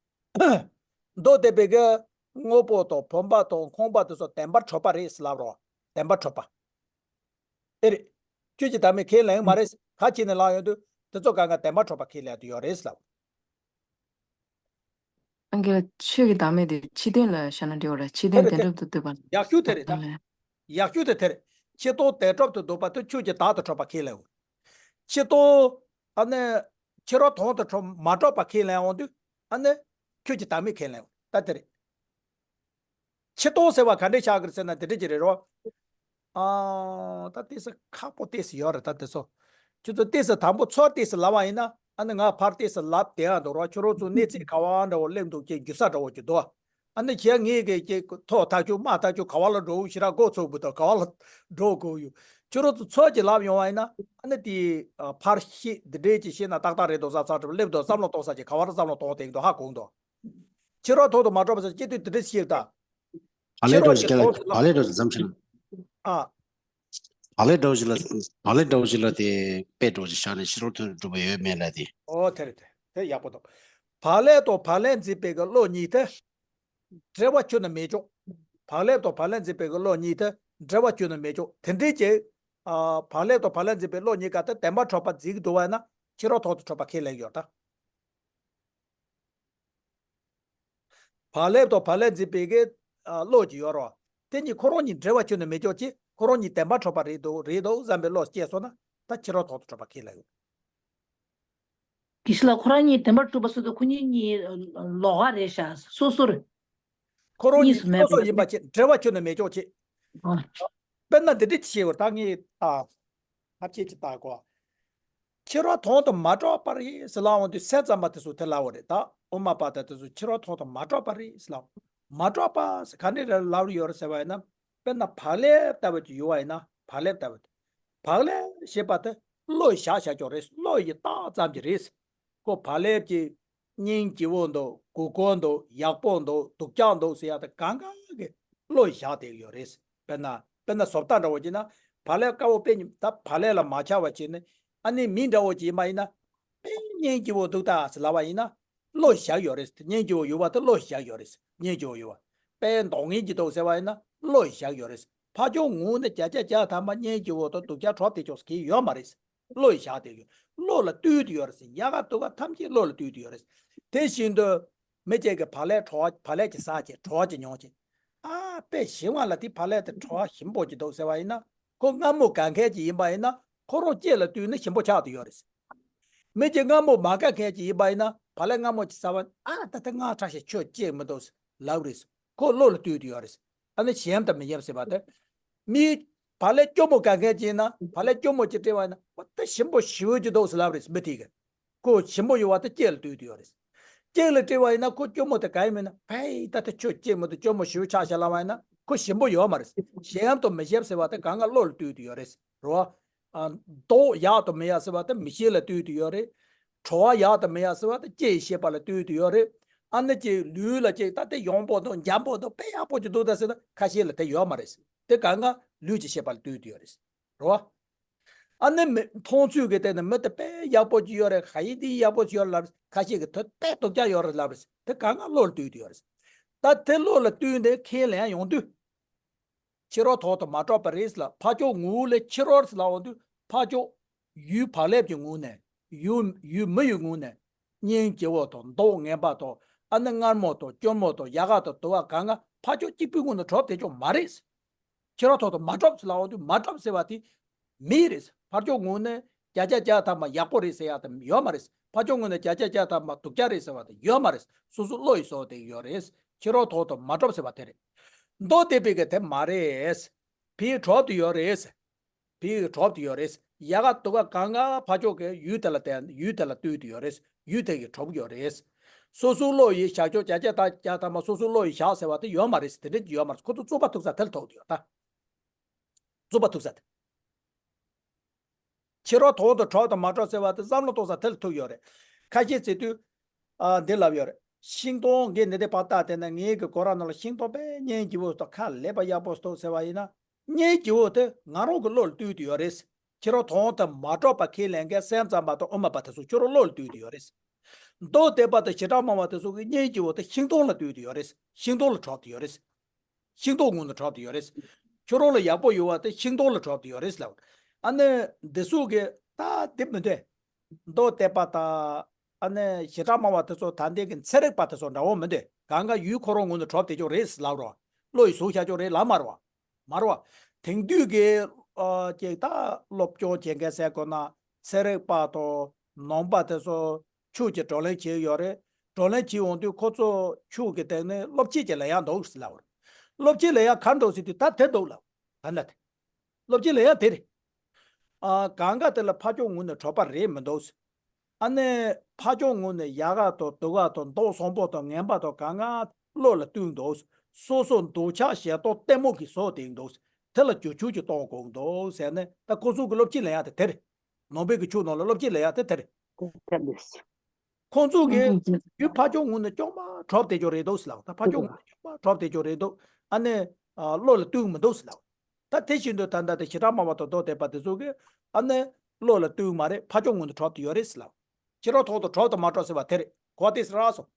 མདོ་སྡེ་པའི་གི་དངོས་པོ་དང་བུམ་པ་དང་ཁང་པ་དེ་ཚོ་བདེན་པར་གྲུབ་པ་རེད་ཟེར་ལབ་རོ། བདེན་པར་གྲུབ་པ། ཨེ་རེད། ཆོས་ཀྱི་བདག་མེད་ཁས་ལེན་མ་རེད། ག་བྱས་ནས་ལབ་ཡོང་དུས་དེ་ཚོ་གང་ག་བདེན་པར་གྲུབ་པ་ཁས་ལེན་དུ་ཡོད་རེད་ལབ། ཨང་ཀི་ལ་ཆོས་ཀྱི་བདག་མེད་དེ་ཕྱི་དོན་ལ་བཞག་ན་འགྲིག་པ་རེད། ཕྱི་དོན་བདེན་གྲུབ་ཏུ་འདོད་པ་ལ། ཡག་ཤོས་དེ་རེད་ད། ཡག་ཤོས་དེ་དེ་རེད། ཕྱི་དོན་བདེན་གྲུབ་ཏུ་འདོད་པ་དེ་ཆོས་ཀྱི་བདག་ཏུ་གྲུབ་པ་ཁས་ལེན་འོ། ཕྱི་དོན། ཨ་ནི། ཕྱི་རོལ་དོན་དུ་གྲུབ་མ་གྲུབ་པ་ཁས་ལེན་འོང་དུས། ཨ་ནི། ཆོས་ཀྱི་བདག་མེད་ཁས་ལེན་འོ་ད་དེ་རེད། ཕྱི་དོན་ཟེར་བ་ག་འདྲས་བཞག་གི་རེད་ཟེར་ན་དེ་འདྲས་ཀྱི་རེད་རོ། ཨ། ད་ཏོག་ཙམ་ཁག་པོ་ཏོག་ཙམ་ཡོད་རེད་ད་དེ་ཚོ། ཁྱོད་ཚོ་ཏོག་ཙམ་དང་པོ་ཚོར་ཏོག་ཙམ་ལབ་པ་ཡིན་ན། ཨ་ནི་ང་ཕར་ཏོག་ཙམ་ལབ་བསྡད་ཡ་འདུག་རོ། ཁྱོད་རང་ཚོ་གནས་ཚད་ག་བ་འདྲ་བོ་སླེབས་འདུག་ཅེས་འགྱུར་ས་འདྲ་བོ་ཅིག་འདུག་ཨ་ནི་ཁྱེད་ངེད་ཀྱི་ཅིག་ཐོག་ཐག་ཆོད་མ་ཐག་ཆོད་ག་བ་ལ་འགྲོ་ཞེ་དྲག་མགོ་ཚོས་པ་དང་ག་བ་ལ་འགྲོ་དགོས་ཡོད། ཁྱོད་རང་ཚོ་ཚོར་ཅིག་ལབ་ཡོང་བ་ཡིན་ན། ཨ་ནི་དེ་ཕར་ཤེས་འདི་འདྲས་ཅིག་ཤེས་ན་ཏག་ཏག་རེད་འདུག་བསམ་ས་འདྲ་བོ་སླེབས་འདུག་བསམ་བློ་གཏོང་ས་ཅིག་ག་བ་ར་བསམ་བློ་གཏོང་བསྡད་འདུག་ཧ་གོ་འདུག་ཕྱི་རོལ་དོན་དུ་མ་གྲུབ་པ་ཟེར་སྐྱེ་དུས་དེ་འདྲས་ཤེས་ད། བག་ལེབ་འདྲ་བོ་ཞིག་བཀལ། བག་ལེབ་འདྲ་བོ་ཞིག་འཛམ་ཞིག་ལ། ཨ། བག་ལེབ་འདྲ་བོ་ཞིག་ལ། བག་ལེབ་འདྲ་བོ་ཞིག་ལ་དེ་དཔེ་འདྲ་བོ་ཞིག་བཞག་ནས་ཕྱི་རོལ་དོན་དུ་གྲུབ་པ་ཡོད་མེད་ལ་དེ། ཨོ་དེ་རེད་དེ་དེ་ཡག་པོ་འདུག་བག་ལེབ་དང་བག་ལེབ་འཛིན་པའི་གི་བློ་གཉིས་དེ། འབྲེལ་བ་ཁྱོན་ནས་མེད་ཅོག་བག་ལེབ་དང་བག་ལེབ་འཛིན་པའི་གི་བློ་གཉིས་དེ་འབྲེལ་བ་ཁྱོན་ནས་མེད་ཅོག་དེ་འདྲའི་ཅིག་ཨ། བག་ལེབ་དང་བག་ལེབ་འཛིན་པའི་བློ་གཉིས་ཀ་དེ་བདེན་པར་གྲུབ་པ་འཛིན་གྱི་འདུག་བ་ཡིན་ན་ཕྱི་རོལ་དོན་དུ་གྲུབ་པ་ཁས་ལེན་ཡོད་ད། བག་ལེབ་དང་བག་ལེབ་འཛིན་པའི་གི་ཨ། བློ་ཅིག་ཡོད་རོ། དེ་གཉིས་ཁོ་རང་གཉིས་འབྲེལ་བ་ཁྱོན་ནས་མེད་ཅོག་ཅིག་ཁོ་རང་གཉིས་བདེན་པར་གྲུབ་པ་རེད་འདུག་རེད་འདུག་བསམ་པའི་བློ་སྐྱེས་སོང་ན་ད་ཕྱི་རོལ་དོན་དུ་གྲུབ་པ་ཁས་ལེན་ཡོད། དེ་ཤི་ལ་ཁོ་རང་གཉིས་བདེན་པར་གྲུབ་པ་སོ་སོ་ཁོ་གཉིས་གཉིས་ལོགས་ཀ་རེད་ཤག་སོ་སོར། ཁོ་རང་གཉིས་གཉིས་སུ་མེད་སོ་སོ་པ་ཡིན་པ་ཅིག་འབྲེལ་བ་ཁྱོན་ནས་མེད་ཅོག་ཅིག་ཨ། དཔེར་ན་འདི་འདྲ་ཅིག་བཤད་བར་ད་ངས་ད། ཐབས་ཤེས་ཅིག་བལྟ་དགོས། ཕྱི་རོལ་དོན་དུ་མ་གྲུབ་པ་རེད་ཟེར་ལབ་འོང་དུས་སེམས་ཙམ་པ་དེ་ཚོ་དེ་ལབ་པ་རེད་ད། དབུ་མ་པ་དང་དེ་ཚོ་ཕྱི་རོལ་དོན་དུ་མ་གྲུབ་པ་རེད་ཟེར་ལབ། མ་གྲུབ་པ་ཟེར་ག་འདྲ་རེད་ལབ་ཡོད་རེད་ཟེར་བ་ཡིན་ན། དཔེར་ན་བག་ལེབ་ལྟ་བུ་ཅིག་ཡོད་པ་ཡིན་ན་བག་ལེབ་ལྟ་བུ་དེ། བག་ལེབ་ཞེས་པ་དེ་བློ་ཡིས་བཞག་བཞག་ཀྱང་རེད། བློ་ཡིས་བཏགས་ཙམ་གྱི་རེད། ཁོ་བག་ལེབ་ཀྱི་སྙིང་རྗེ་བོ་འདུག་གུ་གུ་འདུག་ཡག་པོ་འདུག་སྡུག་ཅག་འདུག་ཟེར་ཡ་དེ་གང་ག་གི་བློ་ཡིས་བཞག་བསྡད་ཡོད་རེད། དཔེར་ན་དཔེར་ན་བཟོ་ལྟ་འདྲ་བོ་བྱས་ན་བག་ལེབ་དཀར་པོ་དཔེ་ཉིད་ད་བག་ལེབ་ལ་མ་ཆགས་པ་བྱས་ནས་ཨ་ནི་མི་འདྲ་བོ་ཅིག་ཡིན་པ་ཡིན་ན། དཔེ་སྙིང་རྗེ་བོ་འདུག་ད་ཟེར་ལབ་པ་ཡིན་ན་བློ་ཡིས་བཞག་ཡོད་རེད། སྙིང་རྗེ་བོ་ཡོད་པ་དེ་བློ་ཡིས་བཞག་ཡོད་རེད། སྙིང་རྗེ་བོ་ཡོད་པ། དཔེ་མདོག་ངན་གྱི་འདུག་ཟེར་བ་ཡིན་ན་བློ་ཡིས་བཞག་ཡོད་རེད། ཕར་ཕྱོགས་ངོས་ནས་བརྒྱ་ཆ་བརྒྱ་ཐམ་པ་སྙིང་རྗེ་བོ་དང་སྡུག་ཅག་གྲུབ་བསྡད་ཆོག་ཟེར་གྱི་ཡོད་མ་རེད། བློ་ཡིས་བཞག་བསྡད་ཡོད། བློ་ལ་ལྟོས་ཏེ་ཡོད་རེད་ཟེར། ཡལ་ག་དུ་བ་ཐམས་ཅད་བློ་ལ་ལྟོས་ཏེ་ཡོད་རེད། དེ་བཞིན་དུ་མི་གཅིག་གིས་བག་ལེབ་བྲོ་བ་བག་ལེབ་ཅིག་ཟ་བྱས་བྲོ་བ་ཅིག་མྱོང་བྱས། ཨ་དཔེ་ཞིམ་པ་ལ་དེ་བག་ལེབ་དེ་བྲོ་བ་ཞིམ་པོ་ཅིག་འདུག་ཟེར་བ་ཡིན་ན་ཁོ་མངར་མོ་དགའ་མཁན་ཅིག་ཡིན་པ་ཡིན་ན་ཁོ་རང་ལྕེ་ལ་ལྟོས་ནས་ཞིམ་པོ་ཆགས་བསྡད་ཡོད་རེད། མི་གཅིག་མངར་མོ་མ་དགའ་མཁན་ཅིག་ཡིན་པ་ཡིན་ན་བག་ལེབ་མངར་མོ་ཅིག་ཟ་བ་ཨ་ད་དེ་མངར་དྲགས་ཤག་ཁྱོད་ལྕེ་མི་འདུག་ལབ་རེད། ཁོ་བློ་ལ་ལྟོས་ཏེ་ཡོད་རེད། ཨ་ནི་ཞིམ་དང་མི་ཞིམ་ཟེར་བ་དེ། མི། བག་ལེབ་སྐྱོ་མོ་དགའ་མཁན་ཅིག་ཡིན་ན་བག་ལེབ་སྐྱོ་མོ་ཅིག་སྤྲད་པ་ཡིན་ན་ཨོ་ད་ཞིམ་པོ་ཞེ་པོ་ཅིག་འདུག་ཟེར་ལབ་རེད་མི་དེ་གིས། ཁོ་ཞིམ་པོ་ཡོད་པ་དེ་ལྕེ་ལ་ལྟོས་ཏེ་ཡོད་རེད། ལྕེ་ལ་སྤྲད་པ་ཡིན་ན་ཁོ་སྐྱོ་མོ་དེ་ག་ཡིན་མིན་ན་ཕའི་ད་དེ་ཁྱོད་ལྕེ་མི་འདུག་སྐྱོ་མོ་ཞེ་པོ་ཆགས་ཤག་ལབ་པ་ཡིན་ན་ཁོ་ཞིམ་པོ་ཡོད་མ་རེད། ཞིམ་དང་མི་ཞིམ་ཟེར་བ་དེ་གང་ག་བློ་ལ་ལྟོས་ཏེ་ཡོད་རེད། རེད་བ། ཨ། མདོག་ཡག་དང་མི་ཡག་ཟེར་བ་དེ་མིག་ཤེས་ལ་ལྟོས་ཏེ་ཡོད་རེད། བྲོ་བ་ཡག་དང་མི་ཡག་ཟེར་བ་དེ་ལྕེ་ཡིས་ཤེས་པ་ལ་ལྟོས་ཏེ་ཡོད་རེད། ཨ་ནི་ཅིག་ལུས་ལ་ཅིག་ད་དེ་ཡང་པོ་འདུག་འཇམ་པོ་འདུག་དཔེ་ཡག་པོ་ཅིག་འདུག་ད་ཟེར་ན་ཁ་ཤས་ལ་དེ་ཡོད་མ་རེད། དེ་གང་ག་ལུས་ཀྱིས་ཤེས་པ་ལ་ལྟོས་ཏེ་ཡོད་རེད། རེད་བ། ཨ་ནི་མི་མཐོང་ཚུལ་གྱི་སྟེང་ནས་མི་དེ་དཔེ་ཡག་པོ་ཅིག་ཡོད་རེད། ཧ་ཡི་དེ་ཡག་པོ་ཅིག་ཡོད་རེད་ལབ་རེད། ཁ་ཤས་ཀྱིས་དེ་དཔེ་སྡུག་ཅག་ཡོད་རེད་ལབ་རེད། དེ་གང་ག་བློ་ལ་ལྟོས་ཏེ་ཡོད་རེད། ད་དེ་བློ་ལ་ལྟོས་ནས་ཁས་ལེན་ཡོང་དུས། ཕྱི་རོལ་དོན་དུ་མ་གྲུབ་པ་རེད་ལ་ཕར་ཕྱོགས་ངོ་བོ་ལས་ཕྱི་རོལ་ལ་འོང་དུས་ཕར་ཕྱོགས་ཡུལ་བག་ལེབ་ཀྱི་ངོས་ནས་ཡུལ་ཡུལ་མི་ཡི་ངོས་ནས་སྙིང་རྗེ་བོ་དང་མདོག་ངན་པ་དང་ཨ་ནི་མངར་མོ་དང་སྐྱོ་མོ་དང་ཡག་ག་དང་དུ་བ་གང་ག་ཕར་ཕྱོགས་གཅིག་པུའི་ངོས་ནས་གྲུབ་བསྡད་ཆོག་མ་རེད། ཕྱི་རོལ་དོན་དུ་མ་གྲུབ་ལ་འོང་དུས་མ་གྲུབ་ཟེར་བ་དེ་མི་རེད། ཕར་ཕྱོགས་ངོས་ནས་བརྒྱ་ཆ་བརྒྱ་ཐམ་པ་ཡག་པོ་རེད་ཟེར་ཡག་དེ་ཡོད་མ་རེད། ཕར་ཕྱོགས་ངོས་ནས་བརྒྱ་ཆ་བརྒྱ་ཐམ་པ་སྡུག་ཅག་རེད་ཟེར་བ་དེ་ཡོད་མ་རེད། སོ་སོ་བློ་ཡིས་བཟོ་བསྡད་ཡོད་རེད། ཕྱི་རོལ་དོན་དུ་མ་གྲུབ་ཟེར་བ་དེ་རེད། མདོ་སྡེ་པའི་གི་དེ་མ་རེད། ཕའི་གྲུབ་ཏུ་ཡོད་རེད། ཕའི་གྲུབ་ཏུ་ཡོད་རེད། ཡག་ག་དུ་བ་གང་ག་ཕར་ཕྱོགས་ཀྱི་ཡུལ་དེ་ལ་བརྟེན་ཡུལ་དེ་ལ་ལྟོས་ཏེ་ཡོད་རེད། ཡུལ་དེ་གི་གྲུབ་ཡོད་རེད། སོ་སོའི་བློ་ཡིས་བཞག་ཆོག་བརྒྱ་ཆ་བརྒྱ་ཐམ་པ་སོ་སོའི་བློ་ཡིས་བཞག་ཟེར་བ་དེ་ཡོད་མ་རེད། དེ་འདྲ་ཡོད་མ་རེད། ཁོ་ཚོ་རྩོད་པ་ཐུག་ས་དེ་ལ་ཐུག་ཡོད་ད། རྩོད་པ་ཐུག་ས་དེ། ཕྱི་རོལ་དོན་དུ་གྲུབ་དང་མ་གྲུབ་ཟེར་བ་དེ་བསམ་བློ་གཏོང་ས་དེ་ལ་ཐུག་ཡོད་རེད། ཁ་ཤས་ཟེར་དུས། ཨ། འདི་ལབ་ཡོད་རེད། ཤིང་སྡོང་གི་འདི་འདྲའི་བར་ཐག་དེ་ན་ངའི་གི་གོ་ར་ནང་ལ་ཤིང་སྡོང་དཔེ་སྙིང་རྗེ་བོ་ཞིག་འདུག་ཁ་ལས་པ་ཡག་པོ་ཞིག་འདུག་ཟེར་བ་ཡིན་ན། སྙིང་རྗེ་བོ་དེ་ང་རང་གི་བློ་ལ་ལྟོས་ཏེ་ཡོད་རེད། ཕྱི་རོལ་དོན་དུ་མ་གྲུབ་པ་ཁས་ལེན་མཁན་སེམས་ཙམ་པ་དང་དབུ་མ་པ་དེ་ཚོ་ཁྱོད་རང་བློ་ལ་ལྟོས་ཏེ་ཡོད་རེད། མདོ་སྡེ་པ་དང་བྱེ་བྲག་སྨྲ་བ་དེ་ཚོ་གི་སྙིང་རྗེ་བོ་དེ་ཤིང་སྡོང་ལ་ལྟོས་ཏེ་ཡོད་རེད། ཤིང་སྡོང་ལ་གྲུབ་ཏེ་ཡོད་རེད། ཤིང་སྡོང་ངོས་ནས་གྲུབ་ཏུ་ཡོད་རེད། ཁྱོད་རང་ལ་ཡག་པོ་ཡོད་པ་དེ་ཤིང་སྡོང་ལ་གྲུབ་ཏུ་ཡོད་རེད་ལབ། ཨ་ནི་འདི་ཚོ་གི་ ད་དེ་མི་འདོད། མདོ་སྡེ་པ་དང་། ཨ་ནི་བྱེ་བྲག་སྨྲ་བ་དེ་ཚོ་ད་ལྟའི་གི་ཚན་རིག་པ་དེ་ཚོ་འདྲ་བོ་མི་འདོད། གང་ག་ཡུལ་ཁོ་རང་ངོས་ནས་གྲུབ་བསྡད་ཀྱོག་རེད་ཟེར་ལབ་རོགས། བློ་ཡི་གཟུགས་བཞག་ཀྱོག་རེད་ལབ་མ་རོགས། མ་རེད་བ། དེང་དུས་ཀྱི་ཨ་ཅིག་ད་སློབ་སྦྱོང་བྱེད་མཁན་ཟེར་དགོས་ན། ཚན་རིག་པ་དང་ནང་པ་དེ་ཚོ་ཆོས་ཀྱི་བགྲོ་གླེང་བྱེད་ཡོད་རེད། བགྲོ་གླེང་བྱེད་འོང་དུས་ཁོ་ཚོ་ཆོས་ཀྱི་སྟེང་ནས་སློབ་ཁྲིད་ཀྱི་ལས་ཡག་འདུག་ཟེར་ལབ་རེད། སློབ་ཁྲིད་ལས་ཡག་ག་འདུག་ཟེར་དུས་ད་དེ་འདུག་ལབ། ད་ལྟ་དེ། སློབ་ཁྲིད་ལས་ཡག་དེ་རེད། ཨ་གང་ག་དེ་ལ་ཕ་ཆོས་ངོས་ནས་གྲུབ་པ་རེད་མི་འདུག། ཨ་ནི་ཕ་ཆོས་ངོས་ནས་ཡག་ག་དང་སྡུག་ག་དང་མདོག་བཟང་པོ་དང་ངན་པ་དང་གང་ག་བློ་ལ་གཏོང་འདུག། སོ་སོ་འདོད་ཆགས་ཞེ་སྡང་གཏི་མུག་གིས་བཟོས་བསྡད་འདུག། དེ་ལ་བསྒྱུར་བཅོས་ཅིག་གཏོང་དགོས་འདུག་ཟེར་ནས། ད་ཁོ་ཚོ་གི་སློབ་ཁྲིད་ལས་ཡག་དེ་དེ་རེད། ནང་པའི་གི་ཆོས་ནང་ལ་སློབ་ཁྲིད་ལས་ཡག་དེ་དེ་རེད། ཁོང་ཚོ་གིས་ཡུལ་ཕ་ཆོས་ངོས་ནས་ཅོག་མ་གྲུབ་བསྡད་ཀྱོག་རེད་འདུག་ཟེར་ལབ། ད་ཕ་ཆོས་ངོས་ནས་ཅོག་མ་གྲུབ་བསྡད་ཀྱོག་རེད་འདུག། ཨ་ནི་ཨ་བློ་ལ་གཏོང་མི་འདུག་ཟེར་ལབ། ད་དེ་བཞིན་དུ་ད་ལྟ་དེ་བྱེ་བྲག་སྨྲ་བ་དང་མདོ་སྡེ་པ་དེ་ཚོ་གིས་ཨ་ནི་བློ་ལ་གཏོང་མ་རེད། ཕ་ཆོས་ངོས་ནས་གྲུབ་བསྡད་ཡོད་རེད་ཟེར་ལབ། ཕྱི་རོལ་ཐོག་ཏུ་གྲུབ་དང་མ་གྲུབ་ཟེར་བ་དེ་རེད། གོ་བ་དེ་ཟེར་རག་སོང་།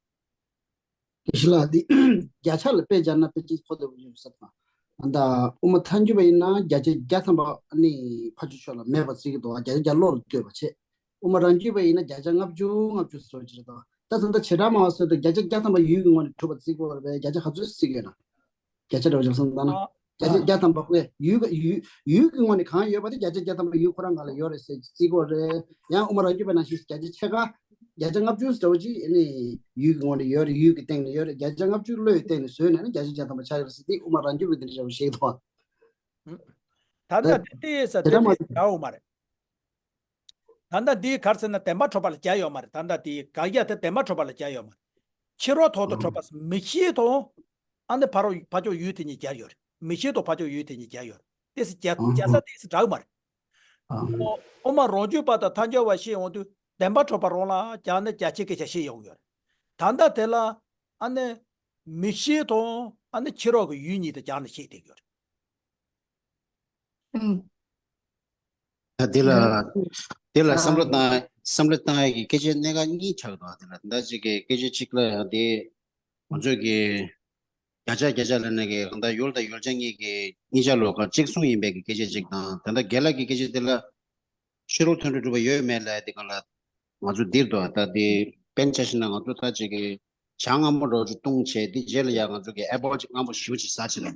དགེ་བཤེས་ལགས། འདི་བརྒྱ་ཆ་ལ་དཔེ་སྦྱར་ན་དཔེ་ཅིག་ཕོ་དེ་བུ་ཡོད་ས་དང་། ཨ་ད་དབུ་མ་ཐལ་འགྱུར་བ་ཡིན་ན་བརྒྱ་ཆ་བརྒྱ་ཐམ་པ་ནི་ཕ་ཆོས་ཕྱོགས་ལ་མེད་པ་བརྩི་གི་འདུག། བརྒྱ་ཆ་བརྒྱ་བློ་ལ་ལྟོས་པ་བྱས། དབུ་མ་རང་རྒྱུད་པ་ཡིན་ན་བརྒྱ་ཆ་ལྔ་བཅུ་ལྔ་བཅུ་ཟེར་བ་ཅིག་རེད་དོ། ད་ད་ལྟ་བྱེ་བྲག་སྨྲ་བ་ཟེར་དུས་བརྒྱ་ཆ་བརྒྱ་ཐམ་པ་ཡུལ་གྱི་ངོས་ནས་གྲུབ་པ་བརྩི་དགོས་རེད་པས། བརྒྱ་ཆ་ག་ཚོད་བརྩི་གི་ཡོད་ན། བརྒྱ་ཆ་འདྲ་བོ་ཅིག་བསམ་བཏང་ན། ཨ། བརྒྱ་ཆ་བརྒྱ་ཐམ་པ་དཔེ་ཡུལ་ག་ཡུལ་ཡུལ་གྱི་ངོས་ནས་གང་ཡོད་པ་དེ་བརྒྱ་ཆ་བརྒྱ་ཐམ་པ་ཡུལ་ཁོ་རང་སྒང་ལ་ཡོད་རེད་ཟེར་བརྩི་དགོས་རེད། ཡང་དབུ་མ་རང་རྒྱུད་པ་ནང་བཞིན་བརྒྱ་ཆ་ཕྱེད་ཀ། བརྒྱ་ཆ་ལྔ་བཅུ་ཟེར་བ་ཅིག་ནི་ཡུལ་གྱི་ངོས་ནས་ཡོད་རེད། ཡུལ་གྱི་སྟེང་ནས་ཡོད་རེད། བརྒྱ་ཆ་ལྔ་བཅུ་བློའི་སྟེང་ནས་བཟོས་ནས་ནི་བརྒྱ་ཆ་བརྒྱ་ཐམ་པ་ཆགས་ཀྱི་རེད་ཟེར་དེ་དབུ་མ་རང་རྒྱུད་པ་འདི་འདྲ་བྱས་པ་ཞིག་དང་། ད་ལྟ་དེ་ལྟས་ས་དེ་དེ་འདྲ་མ་འདྲ་བོ་མ་རེད། ད་ལྟ་འདིའི་གར་ཟེར་ན་བདེན་པ་འཁྲུལ་པ་ལ་རྒྱ་ཡོད་མ་རེད། ད་ལྟ་དེའི་གར་རྒྱ་དེ་བདེན་པ་འཁྲུལ་པ་ལ་རྒྱ་ཡོད་མ་རེད། ཕྱི་རོལ་ཐོག་ཏུ་འཁྲུལ་པ་མིག་ཤེས་དང་། ཨ་ནི་ཕ་རོལ་ཕ་ཕྱོགས་ཡུལ་དེ་གཉིས་རྒྱ་ཡོད་རེད། མིག་ཤེས་དང་ཕ་ཕྱོགས་ཡུལ་དེ་གཉིས་རྒྱ་ཡོད་རེད། དེ་སི་རྒྱ་རྒྱ་ས་དེ་སི་འདྲ་མ་རེད། ཨོ་ཨོ་མ་རང་རྒྱུད་པ་དང་ཐལ་འགྱུར་བ་ཤེས་འོང་དུས་བདེན་པ་འཁྲུལ་པ་རང་ལ་རྒྱ་ནི་རྒྱ་ཆེ་སྐད་ཆ་བཤད་ཡོང་ཡོད་རེད། ད་ལྟ་དེ་ལ་ཨ་ནི་མིག་ཤེས་དང་ཨ་ནི་ཕྱི་རོལ་གྱི་ཡུལ་གཉིས་དང་རྒྱ་ནི་བཤད་བསྡད་ཡོད་རེད། ཨང་། ད་དེ་ལ་ཨང་། དེ་ལ་བསམ་བློ་བཏང་བསམ་བློ་བཏང་ཡག་གི་སྐད་ཆའི་གནད་འགག་གཉིས་ཆགས་འདུག། དེ་ལ་ད་ཅིག་གི་སྐད་ཆ་གཅིག་ལ་དེ་ང་ཚོས་ཀྱི་བརྒྱ་ཆ་བརྒྱ་ཆ་ལབ་ནས་ཀྱི་གང་ལྟར་ཡུལ་དང་ཡུལ་ཅན་གཉིས་ཀྱི་གཉིས་ཆ་ལོགས་ཀ་གཅིག་མཚུངས་ཡིན་པའི་གི་སྐད་ཆ་གཅིག་དང་། ད་ལྟ་རྒན་ལགས་ཀྱི་སྐད་ཆ་དེ་ལ་ཕྱི་རོལ་མཐོང་གྲོལ་གྲུབ་པ་ཡོད་མེད་ལབ་ཡག་དེ་ག་ལ། ང་ཚོ་འདིར་འདུག། ད་དེ་དཔེར་ན་ཆ་བཞག་ན་ང་ཚོ་ད་ཅིག་གི་ཇ་མངར་མོ་འདྲ་བོ་ཅིག་བཏུང་བྱས། དེ་རྗེས་ལ་ཡ་ང་ཚོ་གི་ཨེ་པལ་ཅིག་མངར་མོ་ཞེ་པོ་ཅིག་ཟ་བྱས་ལ།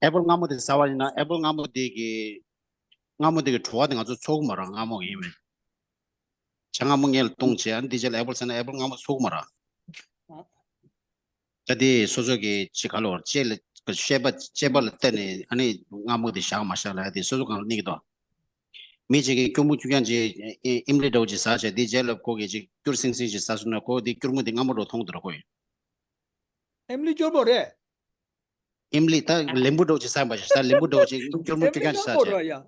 ཨེ་པལ་མངར་མོ་དེ་ཟ་བ་ཡིན་ན་ཨེ་པལ་མངར་མོ་དེ་གི་མངར་མོ་དེ་གི་བྲོ་བ་དེ་ང་ཚོ་ཚོར་གི་མ་རེད། མངར་མོ་གི་ཡིན་མིན། ཇ་མངར་མོ་སྔོན་ལ་བཏུང་བྱས། ཨ་ནི་དེ་རྗེས་ལ་ཨེ་པལ་ཟ་ན་ཨེ་པལ་མངར་མོ་ཚོར་གི་མ་རེད། ད་དེ་སོ་སོ་གི་ཅིག་ག་ལོར་ལྕེ་ལ་ཤེས་པ་ཤེས་པ་ལ་བལྟས་ནས་ཨ་ནི་མངར་མོ་དེ་བཞག་མ་བཞག་ལབ་ཡག་དེ་སོ་སོ་སྒང་ལ་གནས་ཀྱི་འདུག། མི་གཅིག་གིས་སྐྱུར་མོ་སྐྱུར་རྐྱང་ཅིག་ཨི་ཨིམ་ལི་འདྲ་བོ་ཅིག་ཟ་བྱས། དེ་རྗེས་ལ་ཁོ་གིས་ཅིག་སྐྱུར་སིང་སིང་ཅིག་ཟ་སོང་ན་ཁོ་དེ་སྐྱུར་མོ་དེ་མངར་མོ་འདྲ་བོ་མཐོང་གི་འདུག་ར་ཁོ་ཡིན། ཨིམ་ལི་སྐྱུར་མོ་རེད། ཨིམ་ལི་ད་ལིམ་བུ་འདྲ་བོ་ཅིག་ཟ་བ་ཞིག་ད་ལིམ་བུ་འདྲ་བོ་ཅིག་སྐྱུར་མོ་ཨིམ་སྐྱུར་ལི་རྐྱང་ཅིག་ཟ་མངར་མོ་བྱས། རེད་ཡ།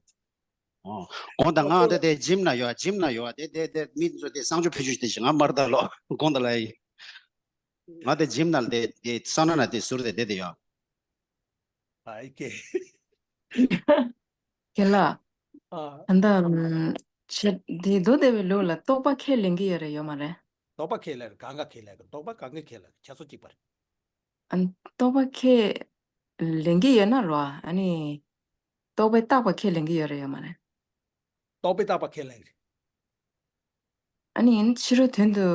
ཨོ། དགོང་དག་ང་ད་དེ་ཇིམ་ན་ཡོད། ཇིམ་ན་ཡོད། དེ་དེ་དེ་མི་ཚོ་དེ་གསང་སྤྱོད་ཕུལ་རྒྱུ་ཞིག་དེ་ཞིག་ང་མར་ད་ལོ་དགོང་དག་ལ་ཡིན། ང་དེ་ཇིམ་ནང་དེ་དེ་སོ་ན་ན་དེ་ཟུར་དེ་དེ་དེ་ཡོད། ཨ་ཨི་ཀེ། རྒན་ལགས། ཨ། ཨ་ད་ཨམ་ཆེ་དེ་མདོ་སྡེ་པའི་ལུགས་ལ་རྟོག་པ་ཁས་ལེན་གྱི་ཡོད་རེད་ཡོད་མ་རེད། རྟོག་པ་ཁས་ལེན་རེད། གང་ག་ཁས་ལེན་གྱི། རྟོག་པ་གང་ག་ཁས་ལེན་གྱི། ཁྱད་མཚར་གཅིག་པ་རེད། ཨ་རྟོག་པ་ཁས་ལེན་གྱི་ཡོད་ན་རོ། ཨ་ནི་རྟོག་པས་བཏགས་པ་ཁས་ལེན་གྱི་ཡོད་རེད་ཡོད་མ་རེད། རྟོག་པས་བཏགས་པ་ཁས་ལེན་གྱི་རེད། ཨ་ནི་ཕྱི་རོལ་དོན་དུ།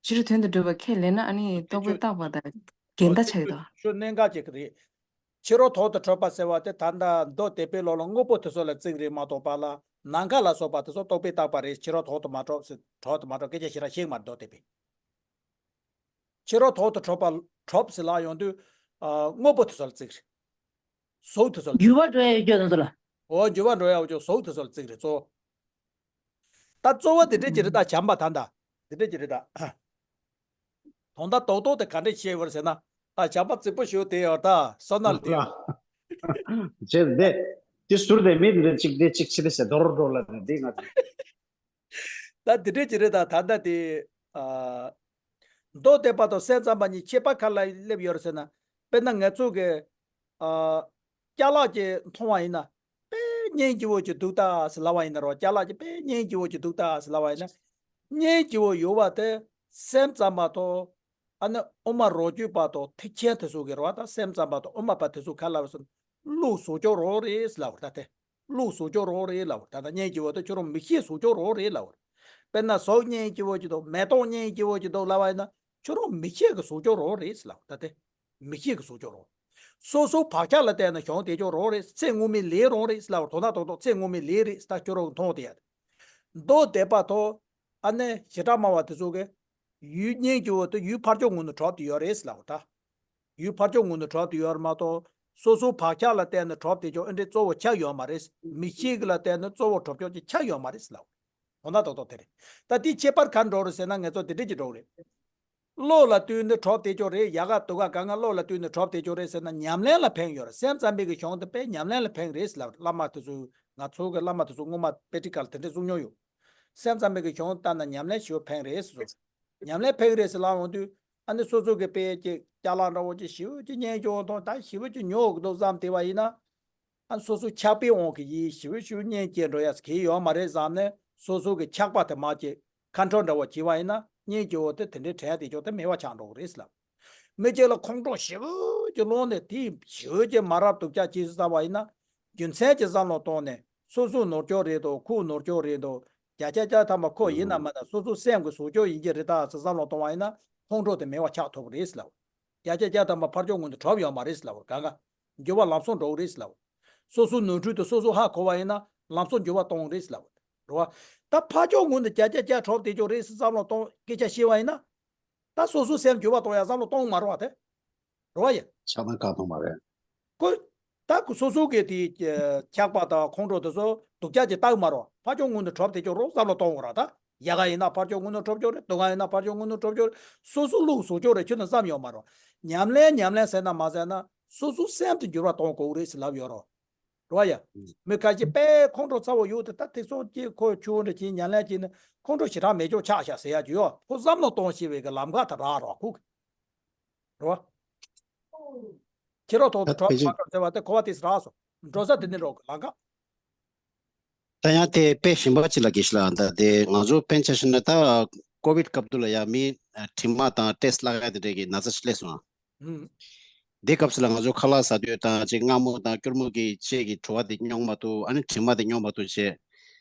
ཕྱི་རོལ་དོན་དུ་གྲུབ་པ་ཁས་ལེན་ན་ཨ་ནི་རྟོག་པས་བཏགས་པ་དང་འགལ་ཟླ་ཆགས་ཀྱི་འདུག། ཤོ་གནད་འགག་ཅིག་རེད། ཕྱི་རོལ་ཐོག་ཏུ་གྲུབ་པ་ཟེར་བ་དེ་ད་ལྟ་མདོ་སྡེ་པའི་ལུགས་ལ་དངོས་པོ་དེ་ཚོ་ལ་བརྩི་གི་རེད་མ་གཏོགས་པ་ལ་ནམ་མཁའ་ལ་སོགས་པ་དེ་ཚོ་རྟོག་པས་བཏགས་པ་རེད། ཕྱི་རོལ་ཐོག་ཏུ་མ་གྲུབ་ཟེར། ཐོག་ཏུ་མ་གྲུབ་སྐད་ཆ་ཞེ་དྲག་བཤད་མ་རེད་མདོ་སྡེ་པས། ཕྱི་རོལ་ཐོག་ཏུ་གྲུབ་པ་གྲུབ་ཟེར་ལབ་ཡོང་དུས། ཨ་དངོས་པོ་དེ་ཚོ་ལ་བརྩི་གི་རེད། གཟུགས་དེ་ཚོ་ལ་བརྩི་གི་རེད། འགྱུར་བ་འགྲོ་ཡ་ཡོད་ཚོ་ལ། འོ་འགྱུར་བ་འགྲོ་ཡ་ཡོད་ཚོ་གཟུགས་དེ་ཚོ་ལ་བརྩི་གི་རེད་གཙོ་བོ། ད་གཙོ་བོ་དེ་འདྲ་ཅིག་རེད། ད་བྱམས་པ་ད་ད་དེ་འདྲ་ཅིག་རེད་ད། དོན་དག་རྡོག་རྡོག་དེ་ག་འདྲ་བཤད་ཡོད་རེད་ཟེར་ན། ད་བྱམས་པ་རྫིག་པོ་ཞིག་དེ་ཡོད་ད་བསོད་ནམས་དེ་ཡོད། བྱས་ཏེ། དེ་ཟུར་དེ་མི་དེ་གཅིག་དེ་གཅིག་ཕྱི་དེ་ཟེར་རྡོ་རོ་རྡོ་ལ་དེ་དེ་ང་ཚོ། ད་དེ་འདྲ་ཅིག་རེད་ད། ད་ད་དེ། ཨ། མདོ་སྡེ་པ་དང་སེམས་ཙམ་པ་གཉིས་ཁྱད་པར་ག་ལ་སླེབས་ཡོད་རེད་ཟེར་ན། དཔེར་ན་ང་ཚོ་གི། ཨ། ཅ་ལག་ཅིག་མཐོང་བ་ཡིན་ན། དཔེ་སྙིང་རྗེ་བོ་ཅིག་འདུག་ད་ཟེར་ལབ་པ་ཡིན་ན་རོ། ཅ་ལག་ཅིག་དཔེ་སྙིང་རྗེ་བོ་ཅིག་འདུག་ད་ཟེར་ལབ་པ་ཡིན་ན། སྙིང་རྗེ་བོ་ཡོད་པ་དེ་སེམས་ཙམ་པ་དང་། ཨ་ནི་དབུ་མ་རང་རྒྱུད་པ་དང་ཐེག་ཆེན་དེ་ཚོ་གི་རོ། ད་སེམས་ཙམ་པ་དང་དབུ་མ་པ་དེ་ཚོ་ག་ལ་བ་སོང་བློ་བཟོ་ཀྱོག་རོ་རེད་ཟེར་ལབ་པ་ད་དེ། བློ་གཟུགས་སྐྱོ་རོགས་རེད་ལབ་པ། ད་ལྟ་གཉེན་སྐྱིད་པོ་དེ་ཁྱོད་རང་མིག་ཤེལ་གཟུགས་སྐྱོ་རོགས་རེད་ལབ་པ། དཔེར་ན་གཟུགས་གཉེན་སྐྱིད་པོ་ཅིག་འདུག་མེ་ཏོག་གཉེན་སྐྱིད་པོ་ཅིག་འདུག་ལབ་པ་ཡིན་ན་ཁྱོད་རང་མིག་ཤེལ་གྱི་གཟུགས་སྐྱོ་རོགས་རེད་ལབ་པ། ད་དེ་མིག་ཤེལ་གྱི་གཟུགས་སྐྱོ་རོགས། སོ་སོའི་བག་ཆགས་ལ་བལྟས་ན་གྱོང་དེ་ཅོག་རོགས་རེད། ཚེ་སྔོན་མའི་ལས་རོགས་རེད་ལབ་པ། དོ་ན་དོ་དོ་ཚེ་སྔོན་མའི་ལས་རེད། ད་ཁྱོད་རང་མཐོང་དེ་ཡ། མདོ་སྡེ་པ་ཐོག་ཨ་ནེ་ཞེ་དྲག་སྨྲ་བ་དེ་ཚོ་གིས་ཡུལ་གཉེན་སྐྱིད་པོ་དེ་ཡུལ་ཕར་ཕྱོགས་ངོས་ནས་གྲུབ་བསྡད་ཡོད་རེད་ལབ་པ། ད་ཡུལ་ཕར་ཕྱོགས་ངོས་ནས་གྲུབ་བསྡད་ཡོད་རེད་མ་གཏོགས་སོ་སོའི་བག་ཆགས་ལ་བལྟས་ནས་གྲུབ་བསྡད་ཆོག་ཨེ་འདྲའི་གཙོ་བོ་ཆགས་ཡོད་མ་རེད། མིག་ཤེལ་གྱི་ལ་བལྟས་ནས་གཙོ་བོ་གྲུབ་ཆོག་ཅིག་ཆགས་ཡོད་མ་རེད་ལབ་པ། དོ་ན་དོ་དོ་དེ་རེད། ད་དེའི་ཁྱད་པར་ག་འགྲོ་རེད་ཟེར་ན་ངེད་ཚོ་དེ་འདྲ་ཅིག་འགྲོ་གི་རེད། བློ་ལ་ལྟོས་ནས་གྲུབ་བསྡད་ཆོག་རེད། ཡག་ག་སྡུག་ག་གང་ག་བློ་ལ་ལྟོས་ནས་གྲུབ་བསྡད་ཆོག་རེད་ཟེར་ན་ཉམས་ལེན་ལ་ཕན་ཡོད་རེད། སེམས་ཙམ་པའི་གི་གཞུང་དེ་དཔེ་ཉམས་ལེན་ལ་ཕན་རེད་ལབ། བླ་མ་དེ་ཚོ་ང་ཚོ་གི་བླ་མ་དེ་ཚོ་སྔོན་མ་དཔེ་ཁྲིད་ཁག་ལ་དེ་འདྲ་གསུངས་མྱོང་ཡོད། སེམས་ཙམ་པའི་གི་གཞུང་ལྟར་ན་ཉམས་ལེན་ཞེ་པོ་ཕན་རེད་ཟེར། ཉམས་ལེན་ཕན་རེད་ཟེར་ལབ་ཡོང་དུས་ཨ་ནི་སོ་སོ་གི་དཔེ་ཅིག་ཅ་ལག་འདྲ་བོ་ཅིག་ཞེ་པོ་ཅིག་རྙེད་ཡོང་དང་ད་ཞེ་པོ་ཅིག་ཉོ་དགོས་འདུག་བསམ་བསྡད་པ་ཡིན་ན། ཨ་ནི་སོ་སོ་ཆགས་པའི་དབང་གིས་ཡིན་ཞེ་པོ་ཞེ་པོ་གཉེན་སྐྱེས་འགྲོ་ཡ་གི་ཡོད་མ་རེད་བསམ་ནས་སོ་སོ་གི་ཆགས་པ་དེ་མར་ཅིག་ཁ་འཕྲོ་འདྲ་བོ་བྱས་པ་ཡིན་ན་གཉེན་སྐྱིད་པོ་དེ་དེ་འདྲའི་དྲན་ཡ་དེ་ཅོག་དེ་མེད་པ་ཆགས་འགྲོ་གི་རེད་ཟེར་ལབ། མི་གཅིག་ལ་ཁོང་ཁྲོ་ཞེ་པོ་ཅིག་སློང་ནས་དེ་ཞེ་པོ་ཅིག་མ་རབས་སྡུག་ཅག་བྱེད་སྲིད་ཙམ་པ་ཡིན་ན། རྒྱུ་མཚན་གྱི་བསམ་བློ་གཏོང་ནས་སོ་སོ་ནོར་འཁྱོག་རེད་དོ་ཁོ་ནོར་འཁྱོག་རེད་དོ། བརྒྱ་ཆ་བརྒྱ་ཐམ་པ་ཁོ་ཡིན་ན་མིན་ན་སོ་སོ་སེམས་ཀྱི་གཟུགས་སྐྱོ་ཡིན་གྱི་རེད་ད་ཟེར་བསམ་བློ་གཏོང་བ་ཡིན་ན་ཁོང་ཁྲོ་དེ་མེད་པ་ཆགས་ཐུབ་རེད་ཟེར་ལབ། བརྒྱ་ཆ་བརྒྱ་ཐམ་པ་ཕར་ཕྱོགས་ངོས་ནས་གྲུབ་ཡོད་མ་རེད་ཟེར་ལབ། གང་ག་འགྱུར་བ་ལམ་སང་འགྲོ་གི་རེད་ཟེར་ལབ། སོ་སོའི་ནོར་འཁྲུལ་དེ་སོ་སོ་ཧ་གོ་བ་ཡིན་ན་ལམ་སང་འགྱུར་བ་གཏོང་གི་རེད་ཟེར་ལབ། རེད་བ། ད་ཕར་ཕྱོགས་ངོས་ནས་བརྒྱ་ཆ་བརྒྱ་གྲུབ་བསྡད་ཆོག་རེད་ཟེར་བསམ་བློ་གཏོང་སྐད་ཆ་བཤད་པ་ཡིན་ན། ད་སོ་སོའི་སེམས་འགྱུར་བ་གཏོང་ཡ་བསམ་བློ་གཏོང་མ་རེད་བ་དེ། རེད་བ་ཡ། ཆགས་སྡང་བཀག་གཏོང་མ་རེད། ཁོ། ད་ཁོ་སོ་སོ་གི་དེ་ཆགས་པ་དང་ཁོང་ཁྲོ་དེ་ཚོ་སྡུག་ཅག་ཅིག་བལྟ་གི་མ་རེད་བ། ཕར་ཕྱོགས་ངོས་ནས་གྲུབ་བསྡད་ཆོག་རོགས་བསམ་བློ་གཏོང་དགོས་ར་ད། ཡག་ག་ཡིན་ན་ཕར་ཕྱོགས་ངོས་ནས་གྲུབ་ཆོག་རེད། སྡུག་ག་ཡིན་ན་ཕར་ཕྱོགས་ངོས་ནས་གྲུབ་ཆོག་རེད། སོ་སོ་བློ་གཟུགས་སྐྱོ་རེད་ཁྱོད་ནས་བསམ་ཡོད་མ་རེད་བ། ཉམས་ལེན་ཉམས་ལེན་ཟེར་ན་མ་ཟེར་ན་སོ་སོ་སེམས་དེ་འགྱུར་བ་གཏོང་དགོས་རེད་ཟེར་ལབ་ཡོད་རོ། རེད་བ་ཡ། མི་ཁ་ཤས་དཔེ་ཁོང་ཁྲོ་ཚ་བོ་ཡོད་དེ་ད་ཐེག་ཚོགས་ཀྱི་ཁོ་ཆུང་འདྲ་ཅིག་ཉམས་ལེན་བྱས་ནས་ཁོང་ཁྲོ་ཞེ་དྲག་མེད་ཆོག་ཆགས་ཤག་ཟེར་ཡ་ཅིག་ཡོད། ཁོ་བསམ་བློ་གཏོང་ཤེས་པའི་གི་ལམ་ཁ་དེ་རག་རོགས་ཁུག་རེད་བ། ཁྱེད་རོགས་ཐོག་ཏུ་ད་གྲོགས་ཕལ་ཆེར་མ་གྲོགས་ཟེར་བ་དེ་གོ་བ་དེ་རག་སོང་། འགྲོ་ས་དེ་ནི་རོགས་གི་ལམ་ཁ། ད་ཡང་དེ་དཔེ་གཞན་པ་ཅིག་ལ་གེ་ཤི་ལ་ད་དེ་ང་ཚོ་དཔེ་ཆ་བཞག་ན་ད་ཀོ་བིད་སྐབས་དུས་ལ་ཡང་མི་དྲི་མ་དང་ཊེ་སི་ལག་ཡ་དེ་འདྲས་ཀྱི་ན་ཚ་ཞིག་སླེབས་སོང་། ཨུམ། དེ་སྐབས་སུ་ལ་ང་ཚོ་ཁ་ལག་ཟ་དུས་དང་ཅིག་མངར་མོ་དང་སྐྱུར་མོ་གི་ཅིག་གི་བྲོ་བ་དེ་མྱོང་མ་ཐུབ། ཨ་ནི་དྲི་མ་དེ་མྱོང་མ་ཐུབ་བྱས།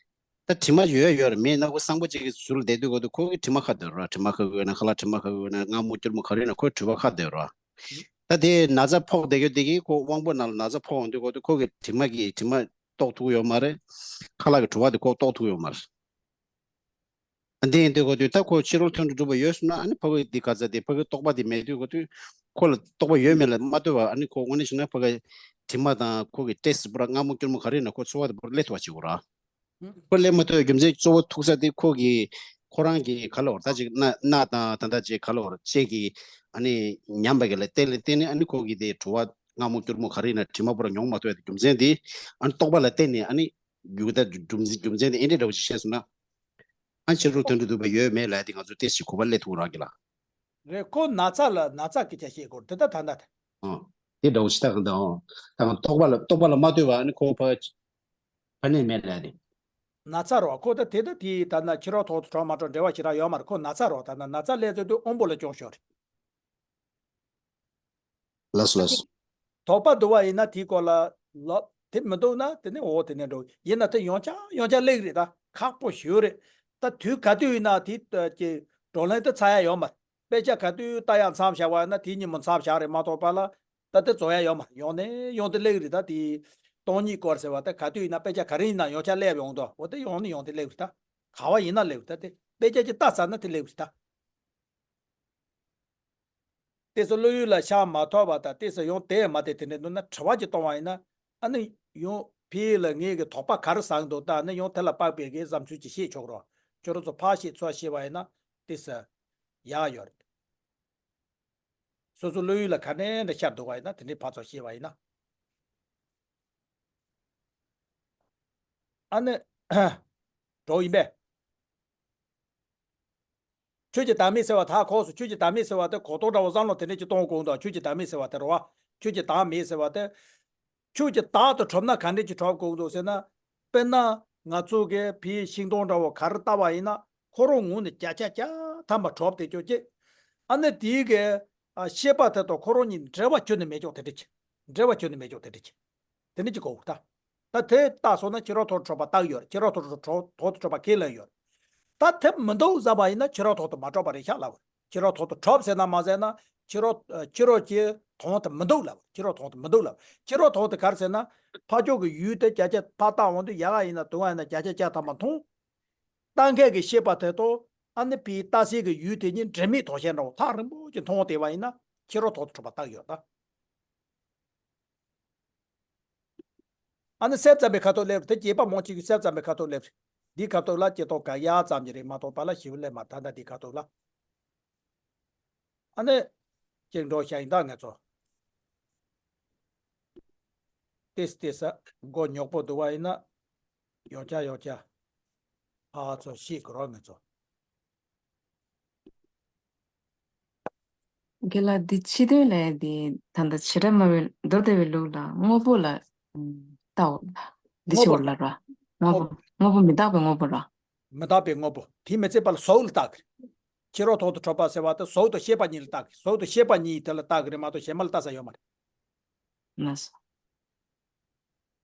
ད་དྲི་མ་ཡོད་ཡོད་རེད། མི་ནག་པོ་བཟང་པོ་ཅིག་གི་ཟུར་བསྡད་དུས་གོ་དུས་ཁོ་གི་དྲི་མ་ཁ་སྡོད་ར། དྲི་མ་ཁ་གི་ཡོད་ན་ཁ་ལག་དྲི་མ་ཁ་གི་ཡོད་ན་མངར་མོ་སྐྱུར་མོ་ག་རེ་ཡིན་ན་ཁོའི་དྲི་མ་ཁ་སྡོད་ར། ད་དེ་ན་ཚ་ཕོག་བསྡད་རྒྱུ་དེ་གིས་ཁོ་དབང་པོ་ནང་ལ་ན་ཚ་ཕོག་ཡོང་དུས་གོ་དུས་ཁོ་གི་དྲི་མ་གི་དྲི་མ་གཏོགས་ཐུབ་ཡོད་མ་རེད། ཁ་ལག་གི་བྲོ་བ་དེ་ཁོ་གཏོགས་ཐུབ་ཡོད་མ་རེད། འདི་ཡིན་དུས་གོ་དུས་ད་ཁོ་ཕྱི་རོལ་དོན་དུ་གྲུབ་པ་ཡོད་སོང་ན་ཨ་ནི་ཕ་གི་འདི་ག་ཚ་དེ་ཕ་གི་རྟོགས་པ་དེ་མེད་དུས་གོ་དུས་ཁོ་ལ་རྟོགས་པ་ཡོད་མེད་ལ་མ་ལྟོས་པ་ཨ་ནི་ཁོ་དངོས་གནས་བྱས་ན་ཕ་གི་དྲི་མ་དང་ཁོ་གི་ཊེ་སི་ཊི་པུ་ར་མངར་མོ་སྐྱུར་མོ་ག་རེ་ཡིན་ན་ཁོ་ཚོར་བ་དེ་པུ་ར་སླེབས་ཐུབ་པ་བྱེད་དགོས་ར། ཁོ་སླེབས་མ་ཐུབ་རྒྱུ་མཚན་གཙོ་བོ་ཐུག་ས་དེ་ཁོ་གི་ཁོ་རང་གི་ག་ལ་བར་ད་ཅིག་སྣ་སྣ་དང་ད་ལྟ་ཅིག་ག་ལ་བར་ལྕེ་གི་ཨ་ནི་ཉམས་པ་གི་ལ་བརྟེན་ལ་བརྟེན་ནས་ཨ་ནི་ཁོ་གི་དེ་བྲོ་བ་མངར་མོ་སྐྱུར་མོ་ག་རེ་ཡིན་ན་དྲི་མ་པུ་ར་མྱོང་མ་ཐུབ་ཡ་དེ་རྒྱུ་མཚན་དེ་ཨ་ནི་རྟོགས་པ་ལ་བརྟེན་ནས་ཨ་ནི། རྒྱུ་ད་རྒྱུ་མཚན་རྒྱུ་མཚན་དེ་ཨེ་འདྲའི་འདྲ་བོ་ཞིག་བཤད་སོང་ན། ཨ་ཕྱི་རོལ་དོན་དུ་གྲུབ་པ་ཡོད་མེད་ལབ་དེ་ང་ཚོས་ཏོག་ཙམ་གོ་བ་སླེབས་ཐུབ་རག་གི་ལ། རེད། ཁོ་ན་ཚ་ལ་ན་ཚ་སྐད་ཆ་བཤད་དགོས་དེ་ད་ད་ད་ད། ཨ། དེ་འདྲ་བོ་ཞིག་ད་གང་ད་ཨང་། ད་གང་རྟོགས་པ་ལ་རྟོགས་པ་ལ་མ་ལྟོས་པ་ཨ་ནི་ཁོ་ཕ་ཕ་ནས་མེད་ལབ་དེ། ན་ཚ་རོ་ཁོ་ད་དེ་ད་དེ་ད་ན་ཕྱི་རོལ་ཐོག་ཏུ་གྲོགས་མ་གྲོགས་འབྲེལ་བ་ཞིག་རག་ཡོད་མ་རེད། ཁོ་ན་ཚ་རོ་ད་ན་ན་ཚ་སླེབས་ཚོད་དུ་དབང་པོ་ལ་སྐྱོན་ཤོར་རེད། ལགས་སོ་ལགས་སོ། དོགས་པ་འདུག་པ་ཡིན་ན་དེའི་སྐོར་ལ་ལབ། དེ་མི་འདུག་ན་དེ་ནས་འོ་དེ་ནས་འགྲོ། ཡིན་ན་དེ་ཡོང་ཆ་ཡོང་ཆ་སླེབས་རེད། ད་ཁག་པོ་ཞེ་པོ་རེད། ད་དུས་ག་དུས་ཡིན་ན་དེ་ཀྱི་བགྲོ་གླེང་དེ་ཚར་ཡ་ཡོད་མ་རེད། དཔེ་ཆ་ག་དུས་ལྟ་ཡ་མཚམས་བཞག་པ་ཡིན་ན་དེ་ཉིན་མོ་མཚམས་བཞག་རེད་མ་གཏོགས་པ་ལ་ད་དེ་རྫོགས་ཡ་ཡོད་མ་རེད། ཡོང་ནས་ཡོང་དེ་སླེབས་རེད། ད་དེ་སྟོང་ཉིད་སྐོར་ཟེར་བ་ད་ག་དུས་ཡིན་ན་དཔེ་ཆ་ག་རེ་ཡིན་ན་ཡོང་ཆ་སླེབས་ཡོང་དོ། འོ་དེ་ཡོང་ནས་ཡོང་དེ་སླེབས་རེད། ད་ག་བ་ཡིན་ན་སླེབས་རེད། ད་དེ་དཔེ་ཆ་ཅིག་ལྟ་ཚར་ན་དེ་སླེབས་རེད་ད། ཏོག་ཙམ་བློ་ཡུལ་ལ་ཤར་མ་ཐུབ་པ་དང་ཏོག་ཙམ་ཡང་དེ་མ་དེ་དེ་འདྲ་འདུག་ན་དྲི་བ་ཅིག་གཏོང་བ་ཡིན་ན་ཨ་ནི་ཡང་ཕ་གི་ལ་ངས་གི་དོགས་པ་ག་རེ་ཟག་འདུག་ད་ནི་ཡང་དེ་ལ་དཔག་པའི་གི་བསམ་ཚུལ་ཅིག་བཤད་ཆོག་རོགས། ཁྱོད་རང་ཚོ་ཕར་བཤད་ཚུར་བཤད་པ་ཡིན་ན་ཏོག་ཙམ་ཡག་ཡོད་རེད། སོ་སོ་བློ་ཡུལ་ལ་ག་ནས་འདྲ་ཤར་འདུག་པ་ཡིན་ན་དེ་འདྲའི་ཕར་ཚུར་བཤད་པ་ཡིན་ན་ཨ་ནི་འགྲོ་ཡིན་པས། ཆོས་ཀྱི་བདག་མེད་ཟེར་བ་ད་ཁོག་སོ། ཆོས་ཀྱི་བདག་མེད་ཟེར་བ་དེ་གོ་རྟོགས་འདྲ་བོ་བསམ་བློ་དེ་འདྲ་ཅིག་གཏོང་དགོས་འདུག་ཆོས་ཀྱི་བདག་མེད་ཟེར་བ་དེ་རེད་བ། ཆོས་ཀྱི་བདག་མེད་ཟེར་བ་དེ། ཆོས་ཀྱི་བདག་ཏུ་གྲུབ་ན་ག་འདྲ་ཅིག་གྲུབ་དགོས་འདུག་ཟེར་ན། དཔེར་ན་ང་ཚོ་གིས་ཕའི་ཤིང་སྡོང་འདྲ་བོ་ག་རེ་བལྟ་བ་ཡིན་ན་ཁོ་རང་ངོས་ནས་བརྒྱ་ཆ་བརྒྱ་ཐམ་པ་གྲུབ་བསྡད་ཆོག་ཅིག་ཨ་ནི་དེའི་གི་ཤེས་པ་དེ་དང་ཁོ་རང་གཉིས་འབྲེལ་བ་ཁྱོན་ནས་མེད་ཆོག་དེ་འདྲ་ཅིག་འབྲེལ་བ་ཁྱོན་ནས་མེད་ཆོག་དེ་འདྲ་ཅིག་དེ་འདྲ་ཅིག་དགོས་འདུག་ད། ད་དེ་བཏགས་སོང་ན་ཕྱི་རོལ་ཐོག་ཏུ་གྲུབ་པ་བཏགས་ཡོད་རེད། ཕྱི་རོལ་ཐོག་ཏུ་གྲུབ་ཐོག་ཏུ་གྲུབ་པ་ཁས་ལེན་ཡོད་རེད། ད་དེ་མི་འདུག་བཟླས་པ་ཡིན་ན་ཕྱི་རོལ་ཐོག་ཏུ་མ་གྲུབ་པ་རེད་ཤག་ལབ་པ་རེད། ཕྱི་རོལ་ཐོག་ཏུ་གྲུབ་ཟེར་ན་མ་ཟེར་ན་ཕྱི་རོལ་ཕྱི་རོལ་གྱི་དོན་དུ་མི་འདུག་ལབ། ཕྱི་རོལ་དོན་དུ་མི་འདུག་ལབ། ཕྱི་རོལ་དོན་དུ་ག་རེ་ཟེར་ན། ཕ་ཕྱོགས་ཀྱི་ཡུལ་དེ་བརྒྱ་ཆ་ཕར་བཏགས་འོང་དུས་ཡ་ག་ཡིན་ན་དུ་བ་ཡིན་ན་བརྒྱ་ཆ་བརྒྱ་ཐམ་པ་མཐོང་། བཏགས་མཁན་གྱི་ཤེས་པ་དེ་དང་ཨ་ནི་ཕའི་རྟགས་གསལ་གྱི་ཡུལ་དེ་གཉིས་འབྲེལ་མེད་དོན་ཤེས་འདྲ་བོ་ཐག་རིང་པོ་ཅིག་མཐོང་བསྡད་པ་ཡིན་ན་ཕྱི་རོལ་ཐོག་ཏུ་གྲུབ་པ་བཏགས་ཡོད་ད། ཨ་ནི་གསལ་བརྩམས་པའི་ཁ་ཐུག་སླེབས་རེད། དེ་རྗེས་དཔག་མང་ཆེ་གིས་གསལ་བརྩམས་པའི་ཁ་ཐུག་སླེབས་རེད། འདིའི་ཁ་ཐུག་ལ་སྐྱེ་ཐོག་ག་ཡ་ཙམ་གྱི་རེད་མ་གཏོགས་པ་ལ་ཞིབ་སླེབས་མ། ད་ལྟ་འདིའི་ཁ་ཐུག་ལ། ཨ་ནི། ཅིག་འགྲོ་ཤག་ཡིན་ད་ངེད་ཚོ། ཏེས་ཏེས་ས་མགོ་ཉོག་པོ་འདུག་པ་ཡིན་ན། ཡོང་ཆ་ཡོང་ཆ། ཕར་ཚུར་ཤེས་དགོས་རོགས་ངེད་ཚོ། རྒན་ལགས་འདི་ཕྱི་དོན་ལས་འདི་ད་ལྟ་བྱེ་བྲག་སྨྲ་བའི་མདོ་སྡེ་པའི་ལུགས་ལ་དངོས་པོ་ལ་ཨམ་ལྟའོ་ལ། འདི་དངོས་པོ་ཕྱི་བོ་ལ་ར། དངོས་པོ་དངོས་པོ་དངོས་པོ་མི་རྟག་པའི་དངོས་པོ་ར། མི་རྟག་པའི་དངོས་པོ་དེ་མི་ཚད་པ་ལ་གཟུགས་ལ་བཏགས་ཀྱི་རེད། ཕྱི་རོལ་ཐོག་ཏུ་གྲུབ་པ་ཟེར་བ་དེ་གཟུགས་དང་ཤེས་པ་གཉིས་ལ་བཏགས་ཀྱི། གཟུགས་དང་ཤེས་པ་གཉིས་དེ་ལ་བཏགས་ཀྱི་རེད་མ་གཏོགས་གཞན་མ་ལ་བཏགས་ས་ཡོད་མ་རེད། ལགས་སོ།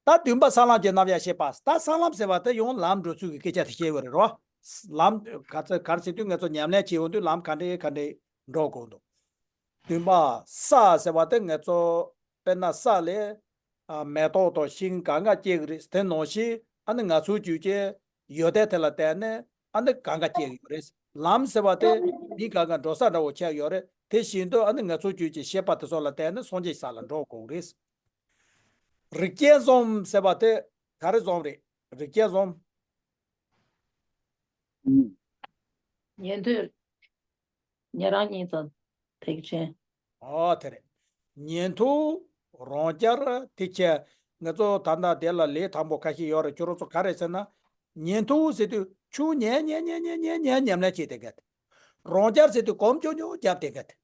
ད་བདུན་པ་གསང་ལམ་གྱི་རྣམ་གཞག་བཤད་པ། ད་གསང་ལམ་ཟེར་བ་དེ་ཡང་ལམ་འགྲོ་ཚུལ་གྱི་སྐད་ཆ་དེ་བཤད་ཡོད་རེད་རོ། ལམ་ག་ཚོད་ག་རེ་ཟེར་དུས་ངེད་ཚོ་ཉམས་ལེན་བྱེད་འོང་དུས་ལམ་ག་འདྲས་ག་འདྲས་འགྲོ་དགོས་འདུག་བདུན་པ་ས་ཟེར་བ་དེ་ངེད་ཚོ་དཔེར་ན་ས་ལས་ཨ་མེ་ཏོག་དང་ཤིང་གང་ག་སྐྱེ་གི་རེད། དེ་ནང་བཞིན་ཨ་ནི་ང་ཚོའི་རྒྱུད་ཀྱི་ཡོན་ཏན་དེ་ལ་བརྟེན་ནས་ཨ་ནི་གང་ག་སྐྱེ་གི་ཡོད་རེད། ལམ་ཟེར་བ་དེ་མི་གང་ག་འགྲོ་ས་འདྲ་བོ་ཆགས་ཡོད་རེད། དེ་བཞིན་དུ་ཨ་ནི་ང་ཚོའི་རྒྱུད་ཀྱི་ཤེས་པ་དེ་ཚོ་ལ་བརྟེན་ནས་སངས་རྒྱས་ས་ལ་འགྲོ་དགོས་རེད། རིགས་ཅན་བཟུང་ཟེར་བ་དེ་ག་རེ་བཟུང་རེད། རིགས་ཅན་བཟུང་། ཉན་ཐོས། ཉན་རང་གཉིས་དང་ཐེག་ཆེན། ཨོ་དེ་རེད། ཉན་ཐོས། རང་རྒྱལ། ཐེག་ཆེན། ང་ཚོ་ད་ལྟ་དེ་ལ་ལས་དང་པོ་ཁ་ཤས་ཡོད་རེད། ཁྱོད་རང་ཚོ་ག་རེ་ཟེར་ན། ཉན་ཐོས་ཟེར་དུས་ཆུ་ཉན་ཉན་ཉན་ཉན་ཉན་ཉན་ཉམས་ལེན་བྱེད་དེ་ག་དེ། རང་རྒྱལ་ཟེར་དུས་གོམ་ཆུ་ཉུང་རྒྱབ་དེ་ག་དེ།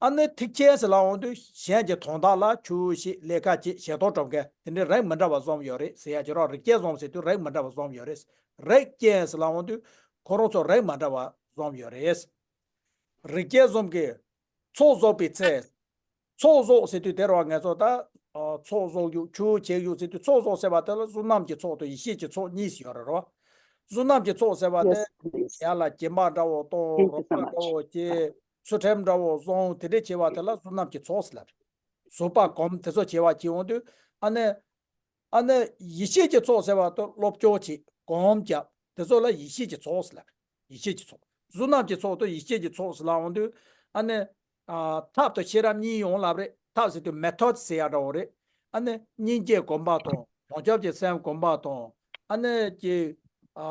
ཨ་ནི་ཐེག་ཆེན་ཟེར་ལ་འོང་དུས་གཞན་གྱི་དོན་དག་ལ་ཆུ་བཞི་ལས་ཀ་བྱེད་བྱེད་སྟངས་གྲུབ་མཁན་དེ་འདྲའི་རིགས་མི་འདྲ་བ་བཟུང་ཡོད་རེད་ཟེར་ཡ་ཅིག་རོགས། རིགས་ཅན་བཟུང་ཟེར་དུས་རིགས་མི་འདྲ་བ་བཟུང་ཡོད་རེད། རིགས་ཅན་ཟེར་ལ་འོང་དུས་ཁོ་རང་ཚོ་རིགས་མི་འདྲ་བ་བཟུང་ཡོད་རེད། རིགས་ཅན་བཟུང་གི་ཚོགས་རྫོགས་པའི་ཚེ། ཚོགས་རྫོགས་ཟེར་དུས་དེ་རུ་ང་ཚོ་ད་ཨ་ཚོགས་རྫོགས་ཡུག་ཆུ་བྱེད་ཡུག་ཟེར་དུས་ཚོགས་རྫོགས་ཟེར་བ་དེ་ལ་གཟུགས་རྣམས་ཀྱི་ཚོགས་དང་ཡེ་ཤེས་ཀྱི་ཚོགས་གཉིས་ཡོད་རེད་རོ། གཟུགས་རྣམས་ཀྱི་ཚོགས་ཟེར་བ་དེ། Yes, please. ཡར་ལ་སྦྱིན་པ་འདྲ་བོ་གཏོང་། Thank you རོགས་པ་so འདྲ་བོ་much. བྱེད། ཚུལ་ཁྲིམས་འདྲ་བོ་བཟུང་། དེ་འདྲས་བྱེད་པ་དེ་ལ་གཟུགས་རྣམས་ཀྱི་ཚོགས་ཟེར་ལབ། བཟོད་པ་སྒོམ་དེ་ཚོ་བྱེད་པ་བྱེད་འོང་དུས་ཨ་ནི། ཨ་ནི་ཡེ་ཤེས་ཀྱི་ཚོགས་ཟེར་བ་དེ་སློབ་སྦྱོང་བྱེད་སྒོམ་རྒྱབ་དེ་ཚོ་ལ་ཡེ་ཤེས་ཀྱི་ཚོགས་ཟེར་ལབ། ཡེ་ཤེས་ཀྱི་ཚོགས། གཟུགས་རྣམས་ཀྱི་ཚོགས་དང་ཡེ་ཤེས་ཀྱི་ཚོགས་ཟེར་ལབ་འོང་དུས་ཨ་ནི། ཨ་ཐབས་དང་ཤེས་རབ་གཉིས་ཡོང་ལབ་རེད། ཐབས་ཟེར་དུས་མེ་ཐོད་ཟེར་ཡ་འདྲ་བོ་རེད། ཨ་ནི་སྙིང་རྗེ་སྒོམ་པ་དང་བྱང་ཆུབ་ཀྱི་སེམས་སྒོམ་པ་དང་ཨ་ནི་ཀྱི། ཨ་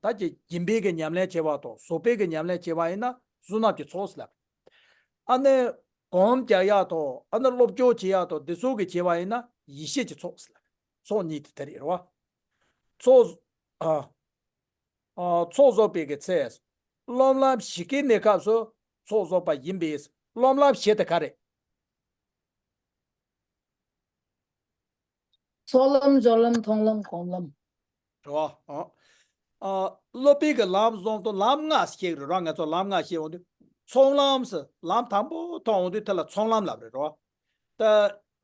ད་ཀྱི་སྦྱིན་པའི་གི་ཉམས་ལེན་བྱེད་པ་དང་བཟོད་པའི་གི་ཉམས་ལེན་བྱེད་པ་ཡིན་ན་གཟུགས་རྣམས་ཀྱི་ཚོགས་ཟེར་ལབ། ཨ་ནི་སྒོམ་རྒྱག་ཡག་དང་ཨ་ནི་སློབ་སྦྱོང་བྱེད་ཡག་དང་འདི་ཚོ་གི་བྱེད་པ་ཡིན་ན་ཡེ་ཤེས་ཀྱི་ཚོགས་ཟེར་ལབ། ཚོགས་གཉིས་དེ་དེ་རེད་རོ། ཚོགས། ཨ། ཨ། ཚོགས་རྫོགས་པའི་གི་ཚེ། སློབ་ལམ་བཞི་ཀའི་གནས་སྐབས་སུ་ཚོགས་རྫོགས་པ་ཡིན་པས། སློབ་ལམ་བཞི་དེ་ག་རེ། ཚོགས་ལམ། སྦྱོར་ལམ། མཐོང་ལམ། གོམས་ལམ། རེད་བ། ཨ། ཨ། སློབ་པའི་གི་ལམ་གསུམ་དང་ལམ་ལྔ་ཞིག་རེད་ར། ང་ཚོ་ལམ་ལྔ་ཞིག་འོང་དུས་ཚོགས་ལམ་ཟེར། ལམ་དང་པོ་ཐོབ་འོང་དུས་དེ་ལ་ཚོགས་ལམ་ལབ་རེད་ར། ད།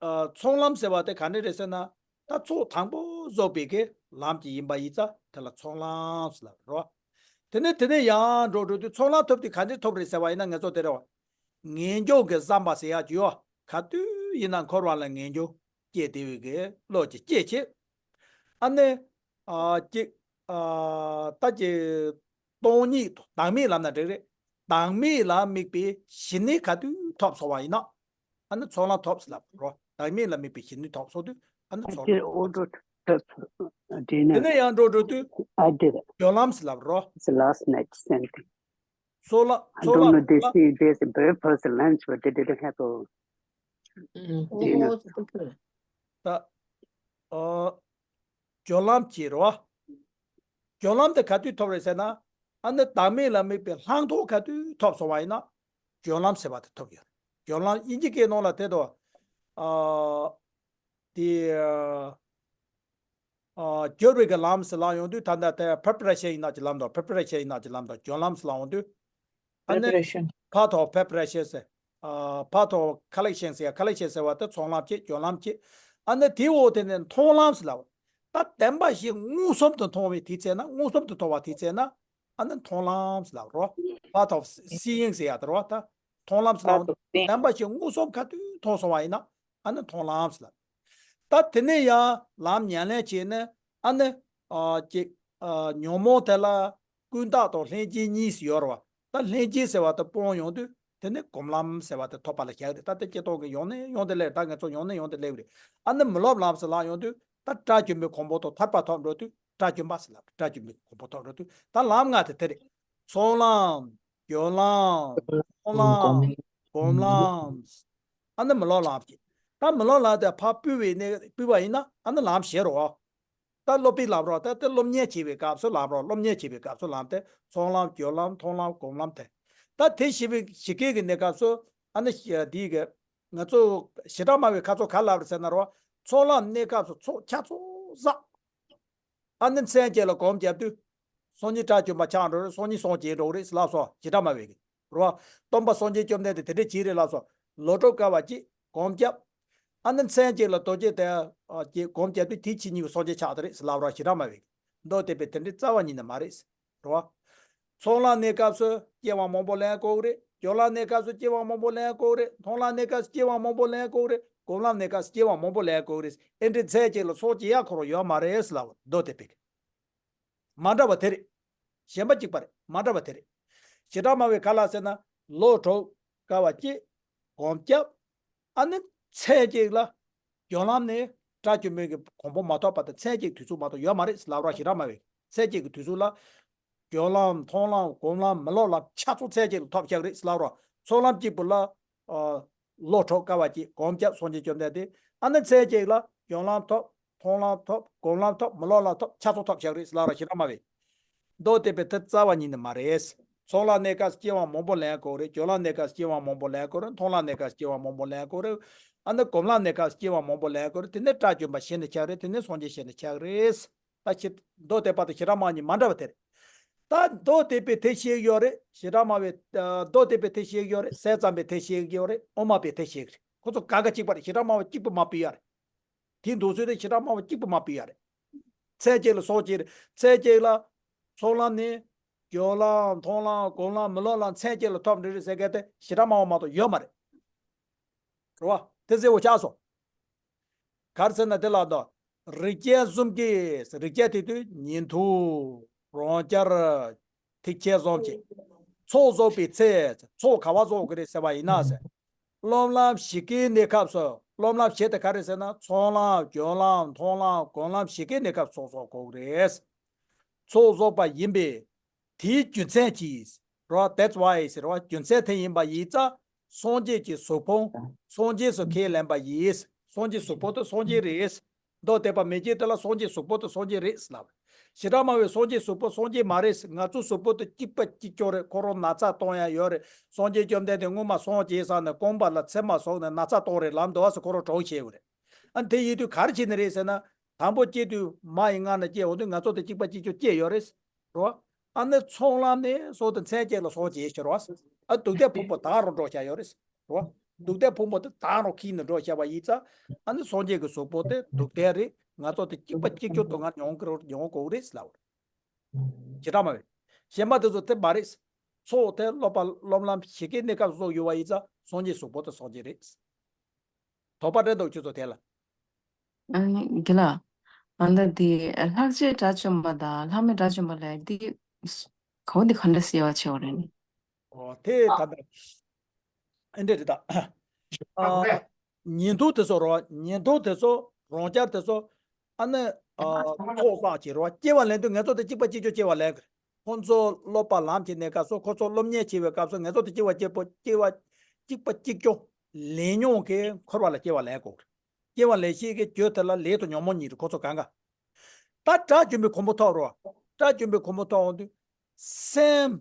ཨ། ཚོགས་ལམ་ཟེར་བ་དེ་ག་འདྲ་རེད་ཟེར་ན། ད་ཚོགས་དང་པོ་རྫོགས་པའི་གི་ལམ་གྱི་ཡིན་པ་ཡིན་ཙང་དེ་ལ་ཚོགས་ལམ་ཟེར་ལབ་རོ། དེ་ནས་དེ་ནས་ཡང་འགྲོ་འགྲོ་དུས་ཚོགས་ལམ་ཐོབ་དུས་ག་འདྲ་ཐོབ་རེད་ཟེར་བ་ཡིན་ན་ང་ཚོ་དེ་རེད་བ། ངེས་འབྱུང་གི་བསམ་པ་ཟེར་ཡག་ཅིག་ཡོད། ག་དུས་ཡིན་ན་འཁོར་བ་ལ་ངེས་འབྱུང་སྐྱེས་བསྡད་པའི་གི་བློ་ཅིག་སྐྱེས་བྱས། ཨ་ནི། ཨ་ཅིག་ཨ་ད་ཅིག་སྟོང་ཉིད་དང་བདག་མེད་ལབ་ན་འགྲིག་རེད། བདག་མེད་ལ་དམིགས་པའི་ཞི་གནས་ག་དུས་ཐོབ་སོང་བ་ཡིན་ན། ཨ་ནི་ཚོགས་ལམ་ཐོབ་ཟེར་ལབ་རོ། བདག་མེད་ལ་དམིགས་པའི་ཞི་གནས་ཐོབ་སོང་དུས་ཨ་ནི I ཚོགས་did ལམ་ཐོབ། Auto trip, uh, དེ་dinner. ནས་ཡང་འགྲོ་འགྲོ་དུས། I did it. སྦྱོར་ལམ་ཟེར་ལབ་རོ། It's the last night, same thing. ཚོགས་ལམ། I ཚོགས་don't know, ལམ། they say there's a breakfast, lunch, but they didn't have a Mm. dinner. ད། ཨོ། སྦྱོར་ལམ་གྱི་རེད་བ། སྦྱོར་ལམ་དེ་ག་དུས་ཐོབ་རེད་ཟེར་ན། ཨ་ནི་བདག་མེད་ལ་དམིགས་པའི་ལྷག་མཐོང་ག་དུས་ཐོབ་སོང་བ་ཡིན་ན། སྦྱོར་ལམ་ཟེར་བ་དེ་ཐོབ་ཡོད་རེད། སྦྱོར་ལམ་དབྱིན་ཇི་སྐད་ནང་ལ་དེ་དང་། ཨ། དེ། ཨ། སྦྱོར་བའི་གི་ལམ་ཟེར་ལབ་ཡོང་དུས་ད་ལྟ་དེ་preparation ཡིན་ན་ཅིག་ལབ་འདུག preparation ཡིན་ན་ཅིག་ལབ་འདུག་སྦྱོར་ལམ་ཟེར་ལབ་ཡོང་དུས། ཨ་ནི། Preparation. ཕར་ཐོག་preparation ཟེར། ཨ། ཕར་ཐོག་collection ཟེར། collection ཟེར་བ་དེ་ཚོགས་ལམ་གཅིག་སྦྱོར་ལམ་གཅིག་ཨ་ནི་དེའི་འོག་དེ་ནས་མཐོང་ལམ་ཟེར་ལབ། ད་བདེན་པ་བཞི་མངོན་སུམ་དུ་མཐོང་བའི་དེའི་ཚེ་ན། མངོན་སུམ་དུ་མཐོང་བ་དེའི་ཚེ་ན། ཨ་ནི་མཐོང་ལམ་ཟེར་ལབ་རོ། Path of seeing ཟེར་ཡ་དེ་རོ། ད་མཐོང་ལམ་ཟེར་ལབ། བདེན་པ་བཞི་མངོན་སུམ་ཁ་ཐུག་མཐོང་སོང་བ་ཡིན་ན། ཨ་ནི་མཐོང་ལམ་ཟེར་ལབ། ད་དེ་ནས་ཡང་ལམ་ཉམས་ལེན་བྱས་ནས། ཨ་ནི་ཨ་ཅིག་ཨ་ཉོན་མོངས་དེ་ལ་ཀུན་བརྟགས་དང་ལྷན་སྐྱེས་གཉིས་སུ་ཡོད་རེད་བ། ད་ལྷན་སྐྱེས་ཟེར་བ་དེ་སྤོང་ཡོང་དུས། དེ་ནི་སྒོམ་ལམ་ཟེར་བ་དེ་ཐོབ་པ་ལ་བཞག་རེད། ད་དེ་སྤྱིར་བཏང་གི་ཡོང་ནས་ཡོང་དེ་སླེབས། ད་ང་ཚོ་ཡོང་ནས་ཡོང་དེ་སླེབས་རེད། ཨ་ནི་མི་སློབ་ལམ་ཟེར་ལབ་ཡོང་དུས། ད་དགྲ་བཅོམ་པའི་གོ་འཕང་དང་ཐར་པ་ཐོབ་འགྲོ་དུས་དགྲ་བཅོམ་པ་ཟེར་ལབ། དགྲ་བཅོམ་པའི་གོ་འཕང་ཐོབ་འགྲོ་དུས། ད་ལམ་ལྔ་དེ་དེ་རེད། ཚོགས་ལམ། སྦྱོར་ལམ། མཐོང་ལམ། སྒོམ་ལམ། ཨ་ནི་མི་སློབ་ལམ་གྱི། ད་མི་སློབ་ལམ་དེ་ཕར་སྤོས་པའི་གནས་སྤོས་པ་ཡིན་ན། ཨ་ནི་ལམ་བཞི་རེད་བ། ད་སློབ་པའི་ལམ་རོ། ད་དེ་སློབ་གཉེར་བྱེད་པའི་སྐབས་སུ་ལམ་རོ། སློབ་གཉེར་བྱེད་པའི་སྐབས་སུ་ལམ་དེ་ཚོགས་ལམ། སྦྱོར་ལམ། མཐོང་ལམ། སྒོམ་ལམ་དེ། ད་དེ་བཞི་པའི་བཞི་ཀའི་གི་གནས་སྐབས་སུ། ཨ་ནི་འདིའི་གི་ང་ཚོ་བྱེ་བྲག་སྨྲ་བའི་ཁ་ཕྱོགས་ག་ལབ་རེད་ཟེར་ན་རོ། ཚོགས་ལམ་གནས་སྐབས་སུ་ཚོགས་ཆ་ཚང་བསགས། ཨ་ནི་མཚན་བཅས་ལ་སྒོམ་བརྒྱབ་དུས། སངས་རྒྱས་དགྲ་བཅོམ་པ་ཆགས་འགྲོ་རེད། སངས་རྒྱས་སངས་རྒྱས་འགྲོ་གི་རེད་ལབ་སོང་། བྱེ་བྲག་སྨྲ་བའི་གི་རེད་བ། སྟོན་པ་སངས་རྒྱས་བཅོམ་ལྡན་འདས་དེ་འདྲ་བྱས་རེད་ལབ་སོང་། ལོ་གྲངས་བསྐལ་བ་གཅིག་སྒོམ་བརྒྱབ། ཨ་ནི་མཚན་བཅས་ལ་རྡོ་རྗེ་དེ་ཨ་ཅེ་སྒོམ་བརྒྱབ་དུས། དེའི་ཕྱི་ཉིན་པ་སངས་རྒྱས་ཆགས་དེ་རེད་ལབ་ར། བྱེ་བྲག་སྨྲ་བའི་གི། མདོ་སྡེ་པའི་དེ་འདྲའི་རྩ་བ་ཉིད་ནས་མ་རེད། རེད་བ། ཚོགས་ལམ་གནས་སྐབས་སུ་སྐྱེ་བ་མང་པོ་ལེན་དགོས་རེད། སྦྱོར་ལམ་གནས་སྐབས་སུ་སྐྱེ་བ་མང་པོ་ལེན་དགོས་རེད། མཐོང་ལམ་གནས་སྐབས་སུ་སྐྱེ་བ་མང་པོ་ལེན་དགོས་རེད། སྒོམ་ལམ་གནས་སྐབས་སུ་སྐྱེ་བ་མང་པོ་ལེན་དགོས་རེད། ཨེ་འདྲའི་མཚན་བཅས་ལ་སངས་རྒྱས་ཡ་ཁོ་རང་ཡོད་མ་རེད་ལབ། མདོ་སྡེ་པའི་གི། མ་འདྲ་བ་དེ་རེད། གཞན་པ་གཅིག་པ་རེད། མ་འདྲ་བ་དེ་རེད། བྱེ་བྲག་སྨྲ་བའི་ག་ལབ་ཟེར་ན། ལོ་གྲངས་བསྐལ་བ་གཅིག་སྒོམ་བརྒྱབ། ཨ་ནི་མཚན་བཅས་ལ་སྦྱོར་ལམ་ནས་དགྲ་བཅོམ་པའི་གི་གོ་འཕང་མ་ཐོབ་བར་དུ་མཚན་བཅས་དུས་ཚོད་མ་གཏོགས་ཡོད་མ་རེད་ལབ་ར། བྱེ་བྲག་སྨྲ་བའི་མཚན་བཅས་ཀྱི་དུས་ཚོད་ལ། སྦྱོར་ལམ། མཐོང་ལམ། སྒོམ་ལམ། མི་སློབ་ལམ་ཆ་ཚང་མཚན་བཅས་ལ་ཐོབ་བཞག་རེད་ལབ་ར། ཚོགས་ལམ་གཅིག་པུ་ལ། ཨ། ལོ་གྲངས་བསྐལ་བ་གཅིག་སྒོམ་བརྒྱབ། སངས་རྒྱས་བཅོམ་ལྡན་འདས། ཨ་ནི་མཚན་བཅས་ལ་སྦྱོར་ལམ་ཐོབ། མཐོང་ལམ་ཐོབ། སྒོམ་ལམ་ཐོབ། མི་སློབ་ལམ་ཐོབ། ཆ་ཚང་ཐོབ་བཞག་རེད་ལབ་ར། བྱེ་བྲག་སྨྲ་བའི། མདོ་སྡེ་པའི་དེ་རྩ་བ་ཉིད་ནས་མ་རེད། ཚོགས་ལམ་གནས་སྐབས་སུ་སྐྱེ་བ་མང་པོ་ལེན་དགོས་རེད། སྦྱོར་ལམ་གནས་སྐབས་སུ་སྐྱེ་བ་མང་པོ་ལེན་དགོས་རེད། མཐོང་ལམ་གནས་སྐབས་སུ་སྐྱེ་བ་མང་པོ་ལེན་དགོས་རེད། ཨ་ནི་སྒོམ་ལམ་གནས་སྐབས་སུ་སྐྱེ་བ་མང་པོ་ལེན་དགོས་རེད། དེ་ནས་དགྲ་བཅོམ་པ་ཞིག་ནས་ཆགས་རེད། དེ་ནས་སངས་རྒྱས་ཞིག་ནས་ཆགས་རེད། ད་ཕྱི་མདོ་སྡེ་པ་དང་བྱེ་བྲག་སྨྲ་གཉིས་མ་འདྲ་བ་དེ་རེད། ད་མདོ་སྡེ་པའི་དེ་བཤད་ཀྱི་ཡོད་རེད། བྱེ་བྲག་སྨྲ་བའི། ཨ། མདོ་སྡེ་པའི་དེ་བཤད་ཀྱི་ཡོད་རེད། ཟས་གཙང་པའི་དེ་བཤད་ཀྱི་ཡོད་རེད། དབུ་མ་པའི་དེ་བཤད་ཀྱི་རེད། ཁོ་ཚོ་གང་ག་གཅིག་པ་རེད། བྱེ་བྲག་སྨྲ་བ་གཅིག་པུ་མ་སྤེལ་ཡ་རེད། དེའི་འདུག་ཚུལ་དེ་བྱེ་བྲག་སྨྲ་བ་གཅིག་པུ་མ་སྤེལ་ཡ་རེད། མཚན་བཅས་ལ་སངས་རྒྱས་རེད། མཚན་བཅས་ལ་ཚོགས་ལམ་ནས་སྦྱོར་ལམ། མཐོང་ལམ། སྒོམ་ལམ། མི་སློབ་ལམ་མཚན་བཅས་ལ་ཐོབ་འགྲོ་རེད་ཟེར་མཁན་དེ་བྱེ་བྲག་སྨྲ་བ་མ་གཏོགས་ཡོད་མ་རེད། རེད་བ། དེ་གསལ་བོ་ཆགས་སོང་། ག་རེ་ཟེར་ན་དེ་ལ་ད། རིགས་ཅན་གསུམ་གྱིས། རིགས་ཅན་དེ་དུས་ཉན་ཐོས། རང་རྐྱ། ཐེག་ཆེན་གསུམ་གྱིས། ཚོགས་རྫོགས་པའི་ཚེ། ཚོགས་ག་བ་རྫོགས་ཀྱི་རེད་ཟེར་བ་ཡིན་ན་ཟེར། སློབ་ལམ་བཞི་ཀའི་གནས་སྐབས་སུ། སློབ་ལམ་བཞི་དེ་ག་རེ་ཟེར་ན། ཚོགས་ལམ། སྦྱོར་ལམ། མཐོང་ལམ། སྒོམ་ལམ་བཞི་ཀའི་གནས་སྐབས་སུ་ཚོགས་རྫོགས་དགོས་ཀྱི་རེད། ཚོགས་རྫོགས་པ་ཡིན་པས། དེའི་རྒྱུ་མཚན་གྱིས་རོ། That's why ཟེར་བ། རྒྱུ་མཚན་དེ་ཡིན་པ་ཡིན་ཙང་། སངས་རྒྱས་ཀྱི་གཟུགས་ཕུང་སངས་རྒྱས་སུ་ཁས་ལེན་པ་ཡིན། སངས་རྒྱས་གཟུགས་ཕུང་དེ་སངས་རྒྱས་རེད། མདོ་སྡེ་པ་མན་ཆད་དེ་ལ་སངས་རྒྱས་གཟུགས་ཕུང་དེ་སངས་རྒྱས་རེད་ལབ། བྱེ་བྲག་སྨྲ་བའི་སངས་རྒྱས་གཟུགས་ཕུང་སངས་རྒྱས་མ་རེད། ང་ཚོ་གཟུགས་ཕུང་དེ་གཅིག་པ་གཅིག་རྐྱང་རེད། ཁོ་རང་ན་ཚ་གཏོང་ཡ་ཡོད་རེད། སངས་རྒྱས་བཅོམ་ལྡན་འདས་སྔོན་མ་སངས་རྒྱས་ས་ནས་རྐང་པ་ལ་ཚེར་མ་ཟུག་ནས་ན་ཚ་གཏོང་རེད་ལབ་འདུག་ཟེར། ཁོ་རང་གྲོངས་ཤེས་ཡོད་རེད། ཨ། དེ་ཡིན་དུས་ག་རེ་བྱས་ནས་རེད་ཟེར་ན། དང་པོ་སྐྱེ་དུས་མ་ཡི་མངལ་ནས་སྐྱེ་འོང་དུས་ང་ཚོ་དེ་གཅིག་པ་གཅིག་རྐྱང་སྐྱེས་ཡོད་རེད། རོ། ཨ་ནི་ཚོགས་ལམ་ནས་སོགས་དེ་མཚན་བཅས་ལ་སོགས་བྱས་ཤེས་རོ། ཨ། སྡུག་བདེན་ཕུང་པོ་དག་རུ་འགྲོ་བཞག་ཡོད་རེད། རོ། སྡུག་བདེན་ཕུང་པོ་དེ་དག་རུ་ཁྱེར་ནས་འགྲོ་བཞག་པ་ཡིན་ཙང་། ཨ་ནི་སངས་རྒྱས་ཀྱི་གཟུགས་པོ་དེ་སྡུག་བདེན་རེད། ང་ཚོ་དེ་གཅིག་པ་གཅིག་རྐྱང་སྡུག་བསྔལ་མྱོང་གི་རེད། མྱོང་དགོས་རེད་ལབ། བྱེ་བྲག་སྨྲ་བས། གཞན་པ་དེ་ཚོ་དེ་མ་རེད། ཚོགས་དེ་སློབ་པ་སློབ་ལམ་བཞི་ཀའི་གནས་སྐབས་སུ་ཡོད་པ་ཡིན་ཙང་སངས་རྒྱས་གཟུགས་པོ་དེ་སངས་རྒྱས་རེད། དོགས་པ་འདྲ་འདུག་ཁྱོད་ཚོ་དེ་ལ། ཨ་ནི་དགེ་ལགས། ཨ་ནི་འདི་ལྷག་བཅས་དགྲ་བཅོམ་པ་དང་ལྷག་མེད་དགྲ་བཅོམ་པ་ལབ་ཡ་འདི་གང་འདི་ག་འདྲ་སེ་དབྱེ་བ་ཕྱེ་བ་རེད་ནི། ཨོ་དེ་ད་ལྟ་ཨེ་འདྲ་རེད་ད། ཨ། ཉན་ཐོས་དེ་ཚོ་རོ། ཉན་ཐོས་དེ་ཚོ་རང་རྐྱ་དེ་ཚོ། ཨ་ནི་ཨ་ཚོགས་བསགས་བྱས་རོ། སྐྱེ་བ་ལེན་དུས་ང་ཚོ་དེ་གཅིག་པ་གཅིག་རྐྱང་སྐྱེ་བ་ལེན་གི་རེད། ཁོང་ཚོ་སློབ་པ་ལམ་གྱི་གནས་སྐབས་སུ། ཁོ་ཚོ་སློབ་གཉེར་བྱེད་པའི་སྐབས་སུ་ང་ཚོ་དེ་སྐྱེ་བ་གཅིག་པ་སྐྱེ་བ་གཅིག་པ་གཅིག་རྐྱང་ལེན་མྱོང་གི་འཁོར་བ་ལ་སྐྱེ་བ་ལེན་དགོས་རེད། སྐྱེ་བ་ལེན་ཤེས་ཀྱི་རྒྱུ་དེ་ལ་ལས་དང་ཉོན་མོངས་གཉིས་རེད། ཁོ་ཚོ་གང་ག་ད་དགྲ་བཅོམ་པའི་གོ་འཕང་ཐོབ་རོ། དགྲ་བཅོམ་པའི་གོ་འཕང་ཐོབ་འོང་དུས། སེམས་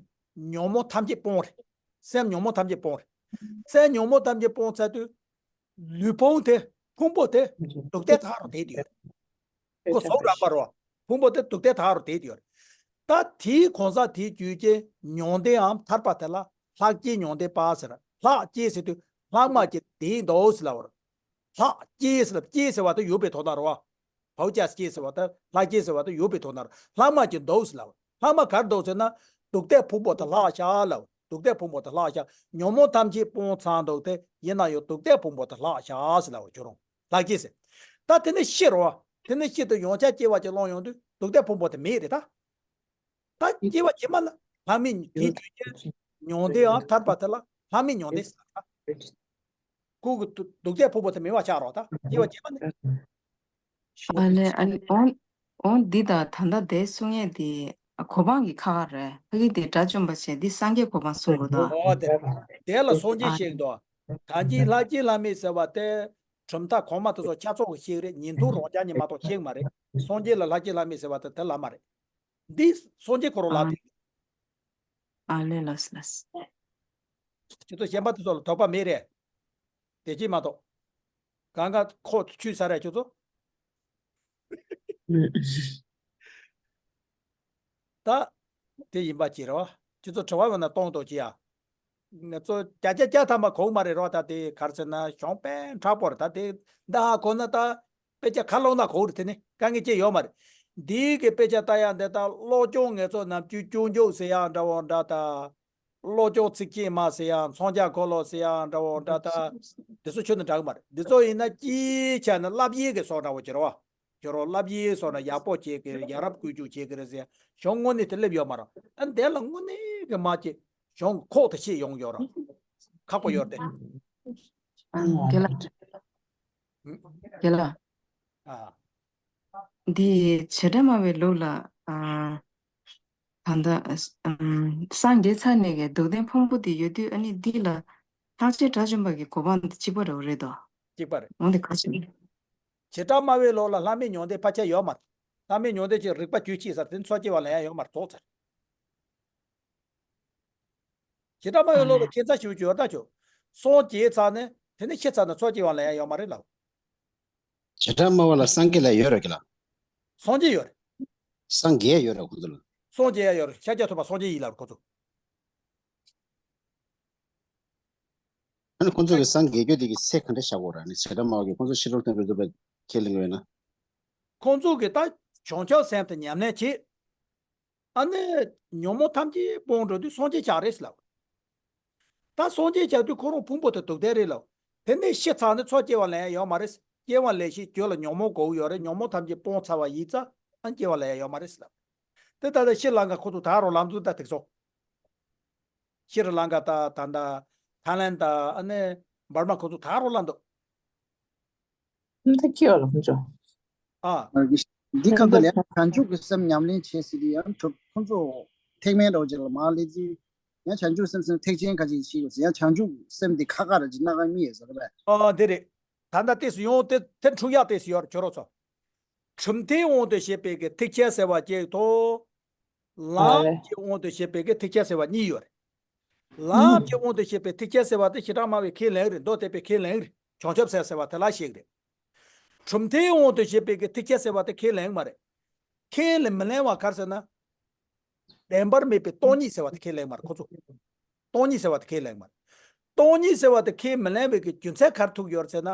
ཉོན་མོངས་ཐམས་ཅད་སྤོང་རེད། སེམས་ཉོན་མོངས་ཐམས་ཅད་སྤོང་རེད། སེམས་ཉོན་མོངས་ཐམས་ཅད་སྤོང་ཚར་དུས། ལུས་ཕུང་དེ། ཕུང་པོ་དེ་སྡུག་བདེན་དག་རུ་བསྡད་ཡོད་རེད། ཁོ་གཟུགས་རགས་པ་རོ། ཕུང་པོ་དེ་སྡུག་བདེན་དག་རུ་བསྡད་ཡོད་རེད། ད་དེའི་གང་ཟག་དེའི་རྒྱུད་ཀྱི་མྱང་འདས་འམ་ཐར་པ་དེ་ལ་ལྷག་བཅས་མྱང་འདས་པ་ཟེར། ལྷག་བཅས་ཟེར་དུས་ལྷག་མ་བཅས་བསྡད་འདུག་ཟེར་ལབ་པ་རེད། ལྷག་སྐྱེས་ཟེར་ལབ། སྐྱེས་ཟེར་བ་དེ་ཡོད་པའི་དོན་དག་རེད་བ། བའོ་ཅ་སྐྱེས་ཟེར་བ་དེ་ལྷག་སྐྱེས་ཟེར་བ་དེ་ཡོད་པའི་དོན་དག་རེད། ལྷག་མ་གྱིས་འདུག་ཟེར་ལབ། ལྷག་མ་གར་འདུག་ཟེར་ན། སྡུག་བསྔལ་ཕུང་པོ་དེ་ལྷག་བཞག་ལབ། སྡུག་བསྔལ་ཕུང་པོ་དེ་ལྷག་བཞག་ཉོན་མོངས་ཐམས་ཅད་སྤངས་ཚར་འདུག་སྟེ། ཡིན་ན་ཡང་སྡུག་བསྔལ་ཕུང་པོ་དེ་ལྷག་བཞག་ཟེར་ལབ་ཁྱོད་རང་། ལྷག་སྐྱེས་ཟེར། ད་དེ་ནས་ཤི་རེད་བ། དེ་ནས་ཤི་དུས་ཡང་བསྐྱར་སྐྱེ་བ་ཅིག་བླངས་ཡོང་དུས་སྡུག་བསྔལ་ཕུང་པོ་དེ་མེད་རེད་ད། ད་སྐྱེ་བ་རྗེས་མ་ལ་ལྷག་མེད་དེའི་དུས་ཀྱི་མྱང་འདས་ཡང་ཐར་པ་དེ་ལ་ལྷག་མེད་མྱང་འདས་ཟེར་ལ། ཁོ་གི་སྡུག་བསྔལ་ཕུང་པོ་དེ་མེད་པ་ཆགས་རོགས། ད་སྐྱེ་བ་རྗེས་མ་ནི། ཨ་ལེ་ཨ་ལེ། འོང་འོང་འདི་དང་ད་ལྟ་དེ་གསུང་ཡས་དེ་གོ་འཕང་གི་ཁ་ཁ་རེད། ཕ་གི་དེ་དགྲ་བཅོམ་པ་བྱས་འདི་སངས་རྒྱས་གོ་འཕང་གསུང་དགོས་ད། ཨོ་དེ། དེ་ལ་སངས་རྒྱས་ཨ་ཤིག་འདུག་ད་ཅི་ལྷ་སྐྱེས་ལྷ་མེད་ཟེར་བ་དེ། གྲུབ་མཐའ་གོང་མ་དེ་ཚོ་ཆ་ཚང་གི་ཤིག་རེད། ཉིན་ཐོ་རང་རྐྱང་གཉིས་མ་གཏོགས་ཤིག་མ་རེད། སངས་རྒྱས་ལ་ལྷ་སྐྱེས་ལྷ་མེད་ཟེར་བ་དེ་དེ་ལ་མ་རེད། འདི་སངས་རྒྱས་ཁོ་རང་ལ་ཨ་དེ། ཨ་ལེ་ལགས་སོ་ལགས་སོ། ཁྱེད་ཚོ་གཞན་པ་དེ་ཚོ་ལ་དོགས་པ་མེད་རེད། དེ་གཅིག་མ་གཏོགས། གང་ག་ཁོ་ཆུད་ས་རེད་ཁྱོད་ཚོ། ད། དེ་ཡིན་པ་ཅི་རེད་བ། ཁྱེད་ཚོ་དྲི་བ་ཡོད་ན་གཏོང་དོ་ཅི་ཡ། ང་ཚོ་བརྒྱ་ཆ་བརྒྱ་ཐམ་པ་གོ་གི་མ་རེད་རོ། ད་དེ་ག་རེ་ཟེར་ན་གཞུང་དཔེ་མཁྲེགས་པོ་རེད། ད་དེ་འདི་ཧ་གོ་ན་ད་དཔེ་ཆ་ཁ་ལོག་ན་གོ་རེད། དེ་ནི་དཀའ་ངལ་ཅི་ཡོད་མ་རེད། འདི་གི་དཔེ་ཆ་ལྟ་ཡག་འདི་ད་ཀློག་སྐྱོན་ངེད་ཚོ་ནམ་རྒྱུན་སྐྱོན་འཇུག་ཟེར་ཡག་འདྲ་བོ་འདྲ་ད། ཀློག་སྐྱོན་ཚིག་ཅིག་མ་ཟེར་ཡག་མཚོན་ཆ་འཁོར་ལོ་ཟེར་ཡག་འདྲ་བོ་འདྲ་ད། འདི་ཚོ་ཁྱོན་ནས་འདྲ་གི་མ་རེད། འདི་ཚོ་ཡིན་ན་སྤྱིའི་ཆ་ནས་བསླབ་གཞི་གི་བཟོ་འདྲ་བོ་བྱེད་རོགས། ཁྱོད་རང་བསླབ་གཞི་བཟོ་ན་ཡག་པོ་བྱེད་ཀྱི་རེད། ཡ་རབས་བཀོལ་སྤྱོད་བྱེད་ཀྱི་རེད་ཟེར། གཞུང་དངོས་གནས་དེ་སླེབས་ཡོད་མ་རེད། ཨ་འདི་ལ་དངོས་གནས་ཀྱི་མ་བྱེད། གཞུང་གི་ཁོག་ཏུ་ཤེས་ཡོང་ཡོད་རེད། ཁག་པོ་ཡོད་རེད། ཨ་རྒན་ལགས། ཨ། རྒན་ལགས། ཨ། འདི་བྱེ་བྲག་སྨྲ་བའི་ལུགས་ལ། ཨ། ད་ལྟ་ཨ་ཨམ་སངས་རྒྱས་ཚར་ནས་ཀྱི་སྡུག་བསྔལ་ཕུང་པོ་དེ་ཡོད་དུས། ཨ་ནི་འདི་ལ་ལྷག་བཅས་དགྲ་བཅོམ་པ་གི་གོ་འཕང་དེ་གཅིག་པ་རེད་རེད་དོ། གཅིག་པ་རེད། འོན་ཏེ་ག་ཞིག་བྱེ་བྲག་སྨྲ་བའི་ལུགས་ལ་ལྷག་མེད་མྱང་འདས་ཕལ་ཆེར་ཡོད་མ་རེད། ལྷག་མེད་མྱང་འདས་ཀྱི་རིགས་པ་རྒྱུད་གཅིག་ཟེར་དེ་འཚོ་སྐྱེ་བ་ལེན་ཡ་ཡོད་མ་རེད། རྫོགས་ཚར། བྱེ་བྲག་སྨྲ་བའི་ལུགས་ལ་ཁྱད་མཚར་ཞེ་པོ་ཅིག་ཡོད་ད་ཁྱོད། སངས་རྒྱས་ཚར་ནས་དེ་ནས་ཤི་ཚར་ནས་འཚོ་སྐྱེ་བ་ལེན་ཡ་ཡོད་མ་རེད་ལབ། བྱེ་བྲག་སྨྲ་བ་ལ་སངས་རྒྱས་ལབ་ཡོད་རེད་ཀྱི་ལ། སངས་རྒྱས་ཡོད་རེད། སངས་རྒྱས་ཡོད་རེད་ཁོང་ཚོ་ལ། སངས་རྒྱས་ཡ་ཡོད་རེད། ཤཱཀྱ་ཐུབ་པ་སངས་རྒྱས་ཡིན་ལབ་རེད་ཁོང་ཚོ། ཨ་ནི་ཁོང་ཚོ་གི་སངས་རྒྱས་རྒྱུ་དེ་གི་ཚད་ག་འདྲ་བཞག་དགོས་རེད། ཨ་ནི་བྱེ་བྲག་སྨྲ་བ་གི་ཁོང་ཚོ་ཕྱི་རོལ་སྟོན་པའི་རིགས་པ་ཁས་ལེན་གི་ཡོད་ན། ཁོང་ཚོ་གི་ད་བྱང་ཆུབ་སེམས་དེ་ཉམས་ལེན་བྱེད། ཨ་ནི་ཉོན་མོངས་ཐམས་ཅད་སྤོང་འགྲོ་དུས་སངས་རྒྱས་ཆགས་རེད་ལབ། ད་སངས་རྒྱས་ཆགས་དུས་ཁོ་རང་ཕུང་པོ་དེ་སྡུག་བསྔལ་རེད་ལབ། དེ་ནས་ཤི་ཚར་ནས་འཚོ་སྐྱེ་བ་ལེན་ཡ་ཡོད་མ་རེད། སྐྱེ་བ་ལེན་ཤེས་རྒྱུ་ལ་ཉོན་མོངས་དགོས་ཀྱི་ཡོད་རེད། ཉོན་མོངས་ཐམས་ཅད་སྤོང་ཚར་བ་ཡིན་ཙང་ཨ་ནི་སྐྱེ་བ་ལེན་ཡ་ཡོད་མ་རེད་ལབ། དེ་ད་ལྟ་ཤྲི་ལང་ཀ་ཁོ་ཚོ་ད་རུང་ལམ་འཛུགས་ད་དེ་ཚོ། ཤྲི་ལང་ཀ་ད་ད་ད་ཐའི་ལན་ད་ཨ་ནི་འབར་མ་ཁོ་ཚོ་ད་རུང་ལ་འདུག་ད་ཁྱི་ཡོད་ལ་ཁོ་ཚོ། ཨ། འདི་གང་ལྟར་ཡང་བྱང་ཆུབ་ཀྱི་སེམས་ཉམས་ལེན་བྱེད་སྲིད་དུས་ཡང་གྲུབ་ཁོ་ཚོ་ཐེག་དམན་འདྲ་བོ་ཅིག་ལ་མར་སླེབས་དུས་ཡང་བྱང་ཆུབ་སེམས་སེམས་ཐེག་ཆེན་ཁ་ཅིག་ཤེས་ཡོད་ཟེར། ཡང་བྱང་ཆུབ་སེམས་འདི་ཁ་ཁ་ར་ཅིག་སྣ་ཁ་གཉིས་ཡོད་ཟེར་བས། ཨ་དེ་རེད། ད་ལྟ་ཏོག་ཙམ་ཡོང་དེ་དེ་འཁྲུག་ཡག་ཏོག་ཙམ་ཡོད་རེད་ཁྱོད་རང་ཚོ། གྲུབ་མཐའི་དབང་དུ་བྱས་པའི་གི་ཐེག་ཆེན་ཟེར་བ་གཅིག་དང་། ལམ་གྱི་དབང་དུ་བྱས་པའི་གི་ཐེག་ཆེན་ཟེར་བ་གཉིས་ཡོད་རེད། ལམ་གྱི་དབང་དུ་བྱས་པའི་ཐེག་ཆེན་ཟེར་བ་དེ་བྱེ་བྲག་སྨྲ་བས་ཁས་ལེན་རེད། མདོ་སྡེ་པས་ཁས་ལེན་རེད། བྱང་ཆུབ་སེམས་ཟེར་བ་དེ་ལ་ཞིག་རེད། གྲུབ་མཐའི་དབང་དུ་བྱས་པའི་གི་ཐེག་ཆེན་ཟེར་བ་དེ་ཁས་ལེན་མ་རེད། ཁས་ལེན་མི་ལེན་བ་ག་རེ་ཟེར་ན། བདེན་པར་མེད་པའི་སྟོང་ཉིད་ཟེར་བ་དེ་ཁས་ལེན་མ་རེད་ཁོ་ཚོ། སྟོང་ཉིད་ཟེར་བ་དེ་ཁས་ལེན་མ་རེད། སྟོང་ཉིད་ཟེར་བ་དེ་ཁས་མི་ལེན་པའི་གི་རྒྱུ་མཚན་ག་རེ་ཐུག་ཡོད་རེད་ཟེར་ན།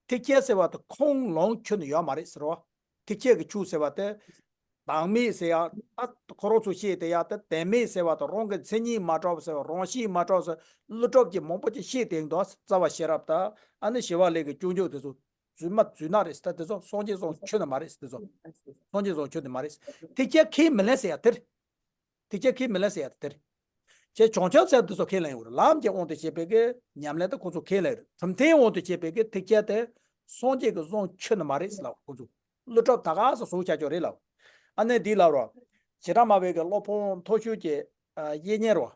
ཐེག་ཆེན་ཟེར་བ་དེ་ཁོང་ལོངས་ཁྱོན་ནས་ཡོད་མ་རེད་ཟེར་བ། ཐེག་ཆེན་གྱི་ཆོས་ཟེར་བ་དེ། བདག་མེད་ཟེར་ཡ། ད་ཁོ་རང་ཚོ་བཤད་དེ་ཡ་དེ་བདེན་མེད་ཟེར་བ་དང་རང་གི་མཚན་ཉིད་མ་གྲུབ་ཟེར་བ། རང་བཞིན་མ་གྲུབ་ཟེར། ཀླུ་སྒྲུབ་ཀྱིས་མང་པོ་ཅིག་བཤད་དེ་འདུག་རྩ་བ་ཤེས་རབ་དང་ཨ་ནི་ཞི་བ་ལྷས་ཀྱི་སྐྱོན་བརྗོད་དེ་ཚོ་རྫུན་མ་རྫུན་ནག་རེད་ཟེར། ད་དེ་ཚོ་སངས་རྒྱས་སོང་ཁྱོན་ནས་མ་རེད་ཟེར། དེ་ཚོ་སངས་རྒྱས་སོང་ཁྱོན་ནས་མ་རེད་ཟེར། ཐེག་ཆེན་ཁས་མི་ལེན་ཟེར་ཡ་དེ་རེད། ཐེག་ཆེན་ཁས་མི་ལེན་ཟེར་ཡ་དེ་རེད། ཁྱེད་བྱང་ཆུབ་སེམས་དེ་ཚོ་ཁས་ལེན་ཡོད་རེད། ལམ་གྱི་དབང་དུ་བྱས་པའི་གི་ཉམས་ལེན་དེ་ཁོ་ཚོ་ཁས་ལེན་རེད། གྲུབ་མཐའི་དབང་དུ་བྱས་པའི་གི་ཐེག་ཆེན་དེ་སངས་རྒྱས་ཀྱི་གསུང་ཁྱོན་ནས་མ་རེད་ཟེར་ལབ་ཁོ་ཚོ། ཀླུ་སྒྲུབ་ད་ག་ས་བཟོ་བྱ་ཆོག་རེད་ལབ། ཨ་ནི་འདི་ལབ་རོགས། བྱེ་བྲག་སྨྲ་བའི་གི་སློབ་དཔོན་མཐོ་ཤོས་ཀྱི་ཨ་བཤེས་གཉེན་རོ།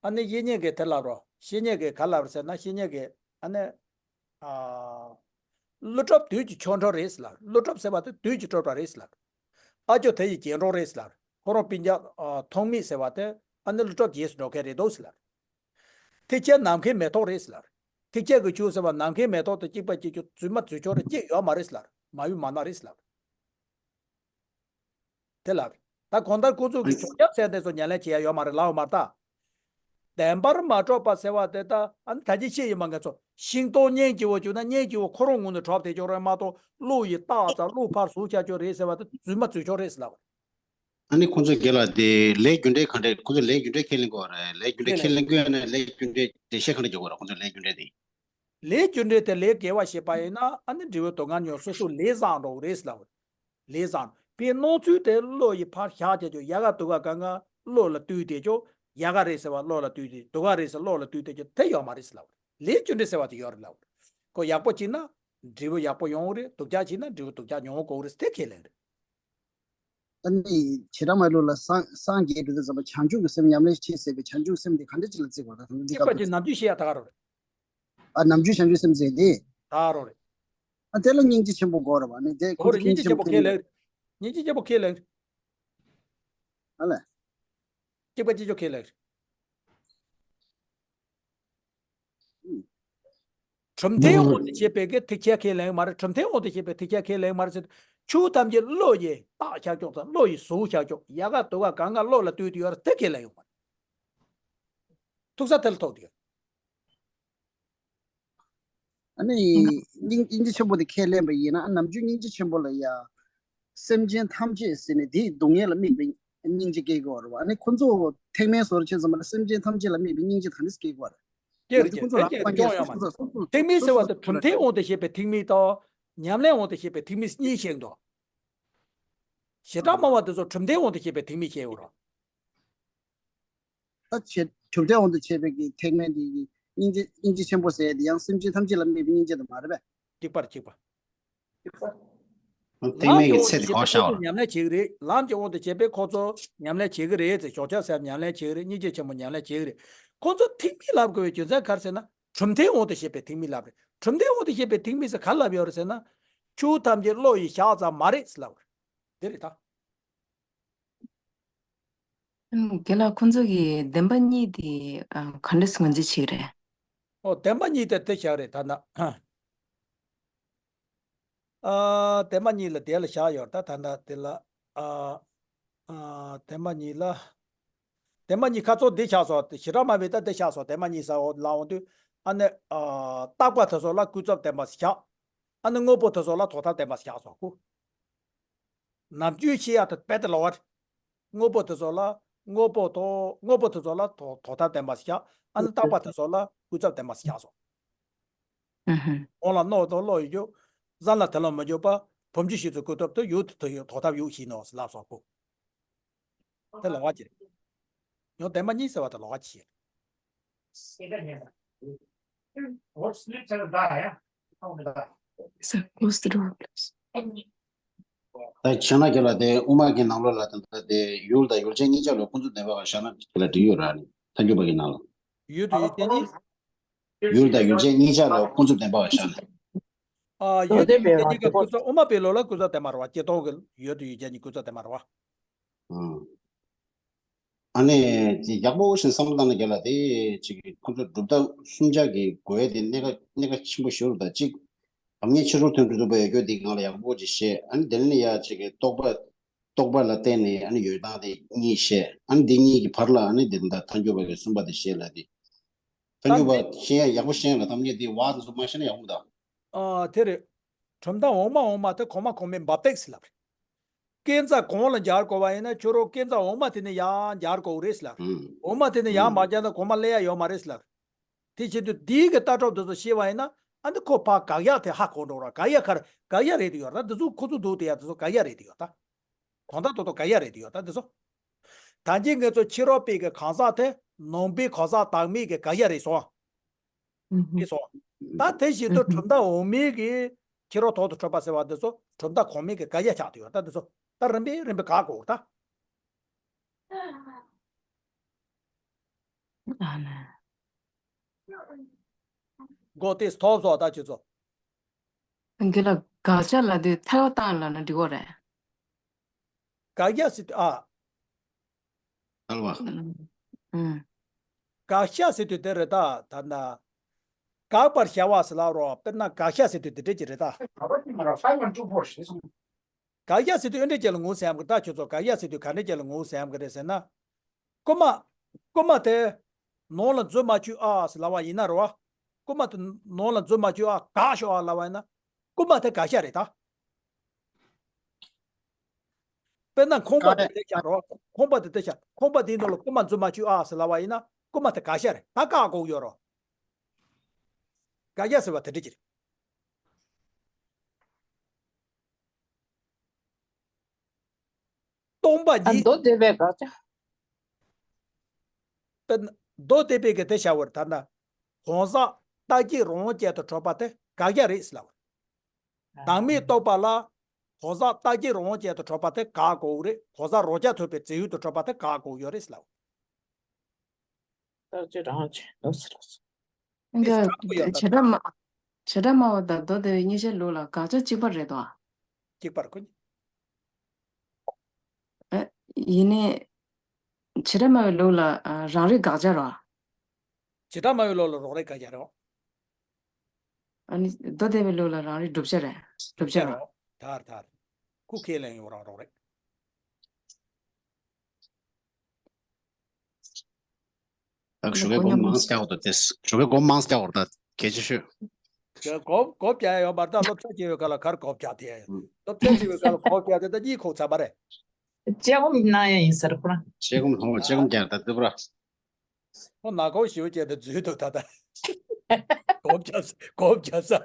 ཨ་ནི་བཤེས་གཉེན་གི་དེ་ལབ་རོགས། བཤེས་གཉེན་གི་ག་ལབ་རེད་ཟེར་ན། བཤེས་གཉེན་གི་ཨ་ནི། ཨ། ཀླུ་སྒྲུབ་བདུད་ཀྱི་ཆོ་འཕྲུལ་རེད་ཟེར་ལབ། ཀླུ་སྒྲུབ་ཟེར་བ་དེ་བདུད་ཀྱི་སྤྲུལ་པ་རེད་ཟེར་ལབ། ཨ་ཅོ་དེ་ཡི་རྒྱན་དྲུག་རེད་ཟེར་ལབ། ཁོ་རང་སྤུན་ཀྱག་ཨ་ཐོགས་མེད་ཟེར་བ་དེ་ཨ་ནི་ཀླུ་སྒྲུབ་རྗེས་སུ་འགྲོ་མཁན་རེད་འདུག་ཟེར་ལབ། ཐེག་ཆེན་ནམ་མཁའི་མེ་ཏོག་རེད་ཟེར་ལབ། ཐེག་ཆེན་གྱི་ཆོས་ཟེར་བ་ནམ་མཁའི་མེ་ཏོག་དང་གཅིག་པ་གཅིག་རྐྱང་རྫུན་མ་རྫུན་ཆོས་རེད། གཅིག་ཡོད་མ་རེད་ཟེར་ལབ། མ་ཡུལ་མ་ན་རེད་ཟེར་ལབ། དེ་ལ་རེད། ད་གང་ལྟར་ཁོ་ཚོ་གི་བྱང་ཆུབ་སེམས་དེ་ཚོ་ཉམས་ལེན་བྱེད་ཡ་ཡོད་མ་རེད་ལབ་ཡོད་མ་རེད་ད། བདེན་པར་མ་གྲུབ་པ་ཟེར་བ་དེ་ད་ཨ་ནི་ད་ཅི་བཤད་ཡིན་པ་ང་ཚོ་ཤིང་སྡོང་སྙིང་རྗེ་བོ་བཅུག་ན་སྙིང་རྗེ་བོ་ཁོ་རང་ངོས་ནས་གྲུབ་བསྡད་ཆོག་རེད་མ་གཏོགས་བློ་ཡིས་བཏགས་ཙང་བློ་ཕར་ཟུག་བྱ་ཆོག་རེད་ཟེར་བ་དེ་རྫུན་མ་རྫུན་ཆོག་རེད་ཟེར་ལབ། ཨ་ནི་ཁོང་ཚོ་སྒེར་ལ་དེ་ལས་རྒྱུ་འབྲས་ག་འདྲས། ཁོང་ཚོ་ལས་རྒྱུ་འབྲས་ཁས་ལེན་དགོས་རེད། ལས་རྒྱུ་འབྲས་ཁས་ལེན་དགོས་ན་ལས་རྒྱུ་འབྲས་འགྲེལ་བཤད་ག་འདྲས་རྒྱག་དགོས་རེད། ཁོང་ཚོ་ལས་རྒྱུ་འབྲས་དེ། ལས་རྒྱུ་འབྲས་དེ་ལས་དགེ་བ་བྱེད་པ་ཡིན་ན་ཨ་ནི་འབྲས་བུ་སྡུག་བསྔལ་མྱོང་། སོ་སོ་ལས་བཟང་འགྲོ་གི་རེད་ཟེར་ལབ། ལས་བཟང་པའི་སྣང་ཚུལ་དེ་བློ་ཡིས་ཕར་བཞག་བྱས་ཆོག་ཡལ་ག་དུ་ག་གང་ག་བློ་ལ་བཏུས་བསྡད་ཆོག་ཡལ་ག་རེད་ཟེར་བ་བློ་ལ་བཏུས་ཏེ་དུ་ག་རེད་ཟེར་བློ་ལ་བཏུས་བསྡད་ཆོག་དེ་ཡོད་མ་རེད་ཟེར་ལབ། ལས་རྒྱུ་འབྲས་ཟེར་བ་དེ་ཡོད་རེད་ལབ། ཁོ་ཡག་པོ་བྱས་ན་འབྲས་བུ་ཡག་པོ་ཡོང་གི་རེད། སྡུག་ཅག་བྱས་ན་འབྲས་བུ་སྡུག་ཅག་མྱོང་དགོས་ཀྱི་རེད། དེ་ཁས་ལེན་རེད། ཨ་ནི་བྱེ་བྲག་སྨྲ་བ་ལ་སངས་སངས་རྒྱས་འགྲོ་དུས་ཙམ་པ་བྱང་ཆུབ་ཀྱི་སེམས་ཉམས་ལེན་བྱེད་ཟེར་བའི་བྱང་ཆུབ་སེམས་དེ་ག་འདྲ་ཅིག་ལ་བརྩི་དགོས་རེད། ད་འདི་གཅིག་པ་སྐབས་ཅིག་དུས་ནམ་རྒྱུན་བཤད་ཡ་ད་ག་རང་རེད། ཨ་ནམ་རྒྱུན་བྱང་ཆུབ་སེམས་ཟེར་དེ། ད་རང་རེད། ཨ་དེ་ལ་སྙིང་རྗེ་ཆེན་པོ་དགོས་རེད་བ། ཨ་ནི་དེ་ཁོ་ཁོ་རེ་ཚོ་སྙིང་རྗེ་ཆེན་པོ་ཁས་ལེན། སྙིང་རྗེ་ཆེན་པོ་ཁས་ལེན། ཨ་ལས། སྐྱེ་བ་སྤྱི་ཆོག་ཁས་ལེན། གྲུབ་མཐའི་དབང་དུ་བྱས་པའི་གི་ཐེག་ཆེན་ཁས་ལེན་མ་རེད། གྲུབ་མཐའི་དབང་དུ་བྱས་པའི་ཐེག་ཆེན་ཁས་ལེན་མ་རེད་ཟེར། ཆོས་ཐམས་ཅད་བློ་ཡིས་བཏགས་བཞག་ཆོག་ཙང་བློ་ཡིས་བཟུང་བཞག་ཆོག་ཡལ་ག་དུ་ག་གང་ག་བློ་ལ་ལྟོས་ཏེ་ཡོད་རེད། དེ་ཁས་ལེན་ཡོང་བ་རེད། ཐུག་ས་དེ་ལ་ཐུག་དེ་ཡོད། ཨ་ནི་སྙིང་སྙིང་རྗེ་ཆེན་པོ་དེ་ཁས་ལེན་པ་ཡིན་ན། ཨ་ནམ་རྒྱུན་སྙིང་རྗེ་ཆེན་པོ་ལ་ཡ། སེམས་ཅན་ཐམས་ཅད་ཟེར་ནས་དེའི་སྡུག་བསྔལ་ལ་དམིགས་པའི་སྙིང་རྗེ་སྐྱེ་དགོས་རེད་བ། ཨ་ནི་ཁོ་ཚོ་ཐེག་དམན་བཟོ་འདྲ་བྱས་ཙང་མ་ལ་སེམས་ཅན་ཐམས་ཅད་ལ་དམིགས་པའི་སྙིང་རྗེ་དང་ནི་སྐྱེ་དགོས་རེད། སྐྱེ་རེད། ང་ཚོ་ཁོ་ཚོ་ལ་སྐྱེ་རེད། སྐྱོན་ཡོད་མ་རེད། ཐེག་དམན་ཟེར་བ་དེ་གྲུབ་མཐའི་དབང་དུ་བྱས་པའི་ཐེག་དམན་དང་། ཉམས་ལེན་དབང་དུ་བྱས་པའི་ཐེག་དམན་གཉིས་ཤིག་འདུག་བྱེ་བྲག་སྨྲ་བ་དེ་ཚོ་གྲུབ་མཐའི་དབང་དུ་བྱས་པའི་ཐེག་དམན་བཤད་ཡོད་རེད། ད་བྱེད་གྲུབ་མཐའི་དབང་དུ་བྱས་པའི་གི་ཐེག་དམན་དེ་གི་སྙིང་རྗེ་སྙིང་རྗེ་ཆེན་པོ་ཟེར་དེ་ཡང་སེམས་ཅན་ཐམས་ཅད་ལ་དམིགས་པའི་སྙིང་རྗེ་དེ་མ་རེད་པས། གཅིག་པར་གཅིག་པ། ཐེག་དམན་གྱི་ཚད་དེ་གོ་བཞག་པ། ཉམས་ལེན་བྱེད་ཀྱི་རེད། ལམ་གྱི་དབང་དུ་བྱས་པས་ཁོ་ཚོ་ཉམས་ལེན་བྱེད་ཀྱི་རེད་ཟེར། ཞོགས་ཇ་ཟེར་ཉམས་ལེན་བྱེད་ཀྱི་རེད། སྙིང་རྗེ་ཆེན་པོ་ཉམས་ལེན་བྱེད་ཀྱི་རེད། ཁོ་ཚོ་ཐེག་དམན་ལབ་དགོས་པའི་རྒྱུ་མཚན་ག་རེ་ཟེར་ན། གྲུབ་མཐའི་དབང་དུ་བྱས་པའི་ཐེག་དམན་ལབ་རེད། གྲུབ་མཐའི་དབང་དུ་བྱས་པའི་ཐེག་དམན་ཟེར་ག་རེ་ལབ་ཡོད་རེད་ཟེར་ན། ཆོས་ཐམས་ཅད་བློ་ཡིས་བཞག་ཙམ་མ་རེད་ཟེར་ལབ་རེད། དེ་རེད་ད། ཨ་ནི་རྒན་ལགས་ཁོང་ཚོ་གིས་བདེན་པ་གཉིས་དེ་ཨ་ག་འདྲས་ངོས་འཛིན་བྱེད་ཀྱི་རེད། ཨོ་བདེན་པ་གཉིས་དེ་དེ་བཞག་རེད་ད་ལྟ། ཨ་བདེན་པ་གཉིས་ལ་དེ་ལ་བཞག་ཡོད་ད། ད་ལྟ་དེ་ལ་ཨ་ཨ་བདེན་པ་གཉིས་ལ། བདེན་པ་གཉིས་ཁ་ཚོ་འདི་བཞག་སོང་། བྱེ་བྲག་སྨྲ་བའི་ད་འདི་བཞག་སོང་། བདེན་པ་གཉིས་ཟེར་འོ་ལ་འོང་དུས་ཨ་ནི་ཨ་རྟག་པ་དེ་ཚོ་ལ་ཀུན་རྫོབ་བདེན་པ་བཞག་ཨ་ནི་དངོས་པོ་དེ་ཚོ་ལ་ཐོག་མཐའ་བདེན་པ་བཞག་སོང་ཁུ། ནམ་རྒྱུན་ཤེས་ཡག་དེ་རྦད་དེ་ལོག་པ་རེད། དངོས་པོ་དེ་ཚོ་ལ་དངོས་པོ་དང་དངོས་པོ་དེ་ཚོ་ལ་ཐོག་ཐོག་མཐའ་བདེན་པ་ཞིག་བཞག་ཨ་ནི་རྟག་པ་དེ་ཚོ་ལ་ཀུན་རྫོབ་བདེན་པ་ཞིག་བཞག་སོང་། ཨུ་ཧུ། གོང་ལ་རྣོ་དང་བློ་ཡོད་རྒྱུ། བཟང་ལ་དེ་ལ་མི་འཇུག་པ། བུམ་ཆུ་ཞིག་ཏུ་ཀུན་རྫོབ་ཏུ་ཡུལ་དུ་ཐོག་མཐའ་ཡུག་ཞིག་ནོ་ལབ་སོང་ཁུ། དེ་ལོག་པ་ཅིག་རེད། ཡང་བདེན་པ་གཉིས་ཟེར་བ་དེ་ལོག་པ་ཅིག་རེད། Sir, close the door, please. ད་བྱས་ན་ཁྱེད་ལ་དེ་དབུ་མ་གི་ནང་ལོགས་ལ་ད་ལྟ་དེ་ཡུལ་དང་ཡུལ་ཅན་གཉིས་ཆར་ལ་ཀུན་རྫོབ་བདེན་པ་བ་བཞག་ན་ཁྱེད་ལ་འགྲིག་ཡོད་ར་ནི་ཐལ་འགྱུར་བ་གི་ནང་ལ། ཡུལ་དང་ཡུལ་ཅན་གཉིས། ཡུལ་དང་ཡུལ་ཅན་གཉིས་ཆར་ལ་ཀུན་རྫོབ་བདེན་པ་བ་བཞག་ན། ཨ་ཡུལ་དང་ཡུལ་ཅན་གཉིས་ཀ་ཀུན་རྫོབ། དབུ་མ་པའི་ལུགས་ལ་ཀུན་རྫོབ་བདེན་པ་རེད་བ། སྤྱིར་བཏང་གི་ཡུལ་དང་ཡུལ་ཅན་གཉིས་ཀུན་རྫོབ་བདེན་པ་རེད་བ། ཨང་། ཨ་ནི་དེ་ཡག་པོ་ཞིག་བསམ་བློ་བཏང་ན་རྒན་ལགས་དེ་ཅིག་ཁོ་ཚོ་གྲུབ་མཐའ་གསུམ་ཆར་གྱི་དགོས་ཡ་དེ་གནད་འགག་གནད་འགག་ཆེན་པོ་ཞིག་རེད། ད་ཅིག་དམ་ཉམས་ཕྱི་རོལ་དོན་གྲུབ་པ་ཡོད་རྒྱུ་དེ་ངང་ལ་ཡག་པོ་ཅིག་བཤད། ཨ་ནི་དེ་ནས་ཡ་ཅིག་གི་རྟོག་པ་རྟོག་པ་ལ་བརྟེན་ནས་ཨ་ནི་ཡོད་སྟངས་དེ་གཉིས་བཤད། ཨ་ནི་དེ་གཉིས་ཀྱི་བར་ལ་ཨ་ནི་དེ་ད་ཐལ་འགྱུར་བ་གི་གསུམ་པ་དེ་བཤད་ལ་དེ། ཐལ་འགྱུར་བ་ད་ཤེས་ཡ་ཡག་པོ་ཤེས་ཡ་ལ་གཏམ་ངན་དེ་བ་དེ་ཚོ་མ་ཤེས་ན་ཡག་པོ་མི་འདུག་ཨ་དེ་རེད། གྲུབ་མཐའ་འོག་མ་འོག་མ་དེ་གོང་མ་གོང་མའི་འབབ་སྟེགས་ཟེར་ལབ་རེད། བཀས་འཛིན་གོང་ལ་འཇལ་དགོས་པ་ཡིན་ན་ཁྱོད་རང་བཀས་འཛིན་འོག་མ་དེ་ནས་ཡར་འཇལ་དགོས་རེད་ཟེར་ལབ་རེད། ཨང་། འོག་མ་དེ་ནས་ཡར་ཨང་། མ་འཇལ་ན་གོང་མ་སླེབས་ཡ་ཡོད་མ་རེད་ཟེར་ལབ་རེད། དེ་བྱེད་དུས་འདིའི་གི་ལྟ་གྲུབ་དེ་ཚོ་ཤེས་པ་ཡིན་ན་ཨ་འདི་ཁོ་ཕར་དགག་ཡག་དེ་ཧ་གོ་འགྲོ་ར། དགག་ཡག་ག་རེ་དགག་ཡག་རེད་དེ་ཡོད་ར། འདི་ཚོ་ཁོ་ཚོ་འདུག་དེ་ཡ་དེ་ཚོ་དགག་ཡག་རེད་དེ་ཡོད་ད། གང་ལྟར་ཏོག་ཏོག་དགག་ཡག་རེད་དེ་ཡོད་ད་འདི་ཚོ། ད་གིན་ངེད་ཚོ་ཕྱི་རོལ་པའི་གི་གང་ཟག་དེ་ནང་པའི་གང་ཟག་བདག་མེད་ཀྱི་དགག་ཡག་རེད་སོང་། ཨུ་ཧུ། རེད་སོང་། ད་དེ་བཞིན་དུ་ཨུ་ཧུ། གྲུབ་མཐའ་འོག་མའི་གི་ཕྱི་རོལ་ཐོག་ཏུ་འཕྲོད་པ་ཟེར་བ་འདི་ཚོ་གྲུབ་མཐའ་གོང་མའི་གི་དགག་ཡག་ཆགས་དེ་ཡོད་ད་འདི་ཚོ། ད་རིམ་པས་རིམ་པས་དགག་དགོས་ད། ཨ་ནི། གོ་ཏེ་ཐོབ་སོང་ད་ཁྱེད་ཚོ། རྒན་ལགས་དགག་བྱ་ལབ་དུས་ཐལ་བ་བཏང་ལབ་ན་འགྲིག་གོ་རེད། དགག་བྱ་ཟེར་དུས་ཨ། ཐལ་བ། ཨུམ། དགག་བྱ་ཟེར་དུས་དེ་རེད་ད་ད་ན། དགག་པར་བྱ་བ་ཟེར་ལབ་རོགས། དཔེར་ན་དགག་བྱ་ཟེར་དུས་དེ་འདྲ་ཅིག་རེད་ད། དགག་བྱ་ཟེར་དུས་ཨེ་འདྲ་ཅིག་ལ་ངོ་བོ་ཟེར་ཡ་གི་རེད་ད་ཁྱོད་ཚོ། དགག་བྱ་ཟེར་དུས་ག་འདྲ་ཅིག་ལ་ངོ་བོ་ཟེར་ཡ་གི་རེད་ཟེར་ན། རྐུན་མ། རྐུན་མ་དེ། ནང་ལ་འཛུལ་མ་བཅུག་ཨ་ཟེར་ལབ་པ་ཡིན་ན་རེད་བ། རྐུན་མ་དེ་ནང་ལ་འཛུལ་མ་བཅུག་ཨ་བཀག་ཤོག་ཨ་ལབ་པ་ཡིན་ན། རྐུན་མ་དེ་བཀག་ཤག་རེད་ད། དཔེར་ན་ཁང་པ་དེ་བཀག་དེ་ཤག་རེད་བ། ཁང་པ་དེ་དེ་ཤག་ཁང་པ་དེའི་ནང་ལ་རྐུན་མ་འཛུལ་མ་བཅུག་ཨ་ཟེར་ལབ་པ་ཡིན་ན། རྐུན་མ་དེ་བཀག་ཤག་རེད་ད། བཀག་དགོས་ཡོད་རེད་བ། བཀག་ཤག་ཟེར་བ་དེ་འདྲ་ཅིག་རེད། སྟོང་པ་ཨ་ཉིད། མདོ་སྡེ་པའི་དགག་བྱ། དཔེར་ན་མདོ་སྡེ་པའི་གི་དེ་བྱ་བར་ད་ལྟ། གང་ཟག་རྟག་གཅིག་རང་དབང་ཅན་དུ་གྲུབ་པ་དེ་དགག་བྱ་རེད་ཟེར་ལབ། བདག་མེད་རྟོགས་པ་ལ་གང་ཟག་རྟག་གཅིག་རང་དབང་ཅན་དུ་གྲུབ་པ་དེ་དགག་དགོས་རེད། གང་ཟག་རང་རྐྱ་ཐུབ་པའི་བྱེད་ཡུལ་དུ་གྲུབ་པ་དེ་དགག་དགོས་ཡོད་རེད་ཟེར་ལབ། རྟག་གཅིག་རང་དབང་ཅན་ལོགས་སུ་ལོགས་སུ། ཨེ་འདི་དགག་དགོས་ཡོད་ན། བྱེ་བྲག་སྨྲ། བྱེ་བྲག་སྨྲ་བ་དང་མདོ་སྡེ་པའི་གཉིས་ཆའི་ལུགས་ལ་དགག་བྱ་གཅིག་པ་རེད་དོ། གཅིག་པར་ཁོ། ཨེ། ཡིན་ནའི། བྱེ་བྲག་སྨྲ་བའི་ལུགས་ལ་ཨ་རང་རིག་དགག་བྱ་རོ། བྱེ་བྲག་སྨྲ་བའི་ལུགས་ལ་རང་རིག་དགག་བྱ་རོ། ཨ་ནི་མདོ་སྡེ་པའི་ལུགས་ལ་རང་རིག་བསྒྲུབ་བྱ་རེད། བསྒྲུབ་བྱ་རོ། རོ། དར་དར། ཁུ་ཁས་ལེན་ཡོང་རང་རོགས་རེད། ད་ཞུ་བའི་སྒོ་མང་སྐྱ་བོ་དང་དེ། ཞུ་བའི་སྒོ་མང་སྐྱ་བོ་དང་གལ་ཆེ་ཤོས། ཞུ་སྒོ་སྒོ་བརྒྱབ་ཡ་ཡོད་མ་རེད། ད་སློབ་ཚན་བྱེད་པའི་སྐབས་ལ་གར་སྒོ་བརྒྱབ་དེ་ཡ་ཡོད། ཨུ། སློབ་ཚན་བྱེད་པའི་སྐབས་ལ་སྒོ་བརྒྱབ་དེ་ད་གཉིད་ཁུག་ཚར་བ་རེད། དཔྱད་སྒོམ་གནང་ཡ་ཡིན་ཟེར་ཁོ་རང་། དཔྱད་སྒོམ་ལྷུང་བ་དཔྱད་སྒོམ་རྒྱག་ད་འདི་པོ་ར། ཁོ་ནག་ཁོག་ཞེ་པོ་བྱས་ཏེ་འཛུལ་འདུག་ད་ལྟ། སྒོ་བརྒྱབ་ས་སྒོ་བརྒྱབ་ས།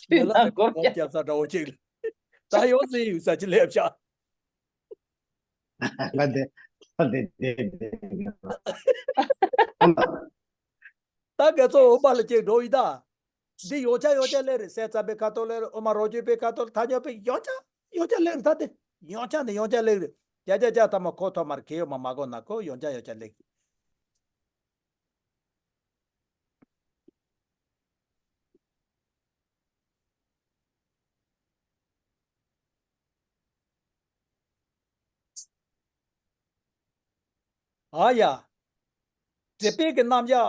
མི་ལ་ནག་ཁོག་སྒོ་བརྒྱབ་ས་འདྲ་བོ་ཅིག་ལ། ད་ཡོང་ཟིན་ཡོད་ས་ཅི་སླེབས་ཤག་ལ་དེ་ལ་དེ་དེ་དེ། ད་ང་ཚོ་འོ་མ་ལ་ཅིག་འགྲོ་ཡི་ད། འདི་ཡོང་ཆ་ཡོང་ཆ་ལེ་རེད། སེམས་ཙམ་པའི་ཁ་ཐོག་ལེ་རེད། འོ་མ་རོ་བཅུད་པའི་ཁ་ཐོག་ལ་ཐ་སྙད་པའི་ཡོང་ཆ་ཡོང་ཆ་ལེ་རེད། ད་དེ་ཡོང་ཆ་ནི་ཡོང་ཆ་ལེ་རེད། ཅ་ཅ་ཅ་ཐ་མ་ཁོ་ཐོག་མར་གལ་ཡོད་མ་མ་གོ་ན་ཁོ་ཡོང་ཆ་ཡོང་ཆ་ལེ་རེད། ཨ་ཡ། སྒྲིབ་པའི་གི་རྣམ་གཞག་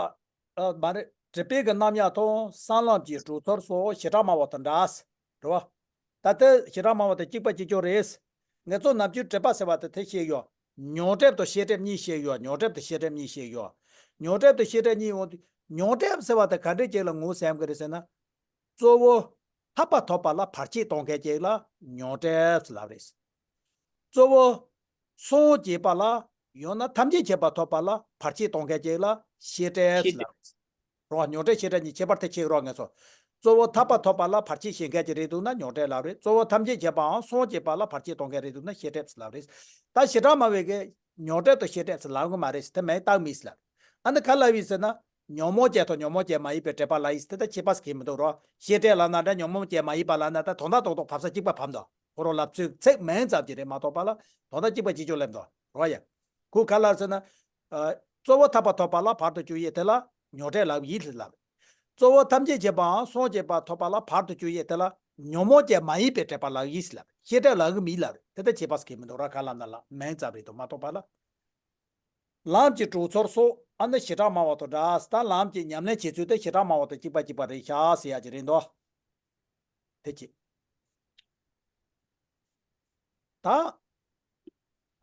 ཨ་མ་རེད། སྒྲིབ་པའི་གི་རྣམ་གཞག་དང་གསང་ལམ་གྱི་གྲོལ་ཚུལ་སོགས་བྱེ་བྲག་སྨྲ་བ་དང་འདྲ། རེད་བ། ད་ལྟ་བྱེ་བྲག་སྨྲ་བ་དང་གཅིག་པ་གཅིག་རྐྱང་རེད། ངེད་ཚོ་ནམ་རྒྱུན་སྒྲིབ་པ་ཟེར་བ་དེ་དེ་བཤད་ཡོད། མྱོང་སྒྲིབ་དང་ཤེས་སྒྲིབ་གཉིས་བཤད་ཡོད། མྱོང་སྒྲིབ་དང་ཤེས་སྒྲིབ་གཉིས་བཤད་ཡོད། མྱོང་སྒྲིབ་དང་ཤེས་སྒྲིབ་གཉིས་འོང་དུས་མྱོང་སྒྲིབ་ཟེར་བ་དེ་ག་འདྲས་ཅིག་ལ་ངོས་ཟིན་གི་རེད་ཟེར་ན། གཙོ་བོ་ཐར་པ་ཐོབ་པ་ལ་བར་ཆད་གཏོང་མཁན་ཅིག་ལ་མྱོང་སྒྲིབ་ཟེར་ལབ་རེད། གཙོ་བོ་སངས་རྒྱས་པ་ལ་ཡང་ན་ཐམས་ཅད་མཁྱེན་པ་ཐོབ་པ་ལ་བར་ཆད་གཏོང་མཁན་ཅིག་ལ་ཤེས་སྒྲིབ་ཟེར་ལབ་རེད། རོ། མྱོང་སྒྲིབ་ཤེས་སྒྲིབ་གཉིས་ཁྱད་པར་དེ་ཕྱེ་རོགས་ངེད་ཚོ། གཙོ་བོ་ཐར་པ་ཐོབ་པ་ལ་བར་ཆད་བྱེད་མཁན་ཅིག་རེད་འདུག་ན་མྱོང་སྒྲིབ་ལབ་རེད། གཙོ་བོ་ཐམས་ཅད་མཁྱེན་པའམ་སངས་རྒྱས་པ་ལ་བར་ཆད་གཏོང་མཁན་རེད་འདུག་ན་ཤེས་སྒྲིབ་ཟེར་ལབ་རེད། ད་བྱེ་བྲག་སྨྲ་བས་ཀྱི་མྱོང་སྒྲིབ་དང་ཤེས་སྒྲིབ་ཟེར་ལབ་གི་མ་རེད་ཟེར། དེ་མིང་བཏགས་མེད་ཟེར་ལབ། ཨ་ནི་ག་ལབ་ཡིན་ཟེར་ན། ཉོན་མོངས་ཅན་དང་ཉོན་མོངས་ཅན་མ་ཡིན་པའི་སྒྲིབ་པ་ལབ་ཡིན་ཟེར། དེ་ད་ཁྱད་པར་གང་ཡང་མི་འདུག་རོ། ཤེས་སྒྲིབ་ལབ་ན་འདྲ། ཉོན་མོངས་ཅན་མ་ཡིན་པ་ལབ་ན་ད་དོན་དག་རྡོག་རྡོག་བབས་ས་གཅིག་པ་བབས་འདུག་ཁོ་རང་ལབ་ཚུལ་ཚིག་མིང་ཙམ་གྱིས་རེད་མ་གཏོགས་པ་ལ་དོན་དག་གཅིག་པ་གཅིག་རྐྱང་སླེབས་འདུག་རོ་ཡ། ཁོ་ག་ལབ་ཟེར་ན། ཨ། གཙོ་བོ་ཐར་པ་ཐོབ་པ་ལ་བར་དུ་གཅོད་ཡས་དེ་ལ་མྱོང་སྒྲིབ་ལབ་ཡིན་ཟེར་ལབ། གཙོ་བོ་ཐམས་ཅད་མཁྱེན་པའམ་སངས་རྒྱས་པ་ཐོབ་པ་ལ་བར་དུ་གཅོད་ཡས་དེ་ལ་ཉོན་མོངས་ཅན་མ་ཡིན་པའི་སྒྲིབ་པ་ལབ་ཡིན་ཟེར་ལབ། ཤེས་སྒྲིབ་ལབ་གི་མིན་ལབ་རེད། དེ་ལྟར་ཁྱད་པར་གང་ཡང་མི་འདུག་ར། ག་ལབ་ན་ལ་མིང་ཙམ་རེད་འདུག་མ་གཏོགས་པ་ལ། ལམ་གྱི་གྲོལ་ཚུལ་སོགས་ཨ་ནི་བྱེ་བྲག་སྨྲ་བ་དང་འདྲ། ད་ལམ་གྱི་ཉམས་ལེན་བྱེད་ཚུལ་དེ་བྱེ་བྲག་སྨྲ་བ་དང་གཅིག་པ་གཅིག་པ་རེད་ཤག་ཟེར་ཡ་ཅིག་རེད་འདུག་དེ་གཅིག་ད།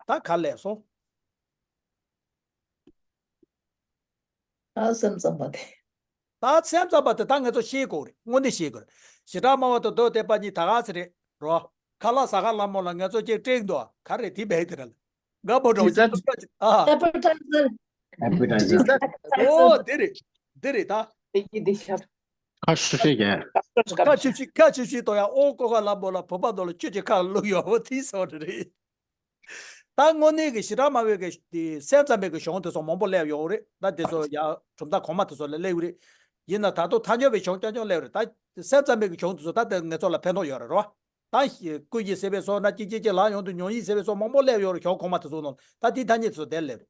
ད་ག་ལས་སོ། ད་སེམས་ཙམ་པ་དེ། ད་སེམས་ཙམ་པ་དེ་ད་ངེད་ཚོ་ཤེས་དགོས་རེད། དངོས་གནས་ཤེས་དགོས་རེད། བྱེ་བྲག་སྨྲ་བ་དང་མདོ་སྡེ་པ་གཉིས་ད་ག་ཚོད་རེད་རོ། ཁ་ལག་ཟ་ཁང་ལ་མོ་ལ་ངེད་ཚོ་ཅིག་སྤྲད་འདུག་ག་རེ་དེ་བས་དེ་ར་ལ། དགའ་པོ་འདྲ་བོ་ཅིག་ཨ། Appetizer. Appetizer. ཨོ་དེ་རེད། དེ་རེད་ད། དེ་གི་དེ་ཤར། ཁ་ཤུ་ཤེས་ཀྱི། ཁ་ཤུ་ཤི་ཏོ་ཡ། ཨོ་ཀོ་ཁ་ལ་མོ་ལ་བོད་པ་ནང་ལ་ཁྱོད་ཀྱི་ཁ་ལ་བླུག་ཡོད་བོ་དེ་སོ་རེད། ད་དངོས་གནས་ཀྱི་བྱེ་བྲག་སྨྲ་བའི་གི་དེ་སེམས་ཙམ་པའི་གི་གཞུང་དེ་ཚོ་མང་པོ་སླེབས་ཡོད་རེད། ད་དེ་ཚོ་ཡ་གྲུབ་མཐའ་གོང་མ་དེ་ཚོ་ལ་སླེབས་ཡོད་རེད། ཡིན་ན་ད་དུང་ཐལ་འགྱུར་བའི་གཞུང་རྐྱང་རྐྱང་སླེབས་རེད། ད་སེམས་ཙམ་པའི་གི་གཞུང་དེ་ཚོ་ད་དེ་ངེད་ཚོ་ལ་ཕན་ཐོགས་ཡོད་རེད་རོ། ད་ཀུན་གཞི་ཟེར་བའི་སོགས་ན་གཅིག་གཅིག་གཅིག་ལ་ཡོང་དུ་ཉོན་ཡིད་ཟེར་བའི་སོགས་མང་པོ་སླེབས་ཡོད་རེད། གཞུང་གོང་མ་དེ་ཚོ་ནང་ད་དེའི་ཐ་སྙད་དེ་ཚོ་དེར་སླེབས་རེད།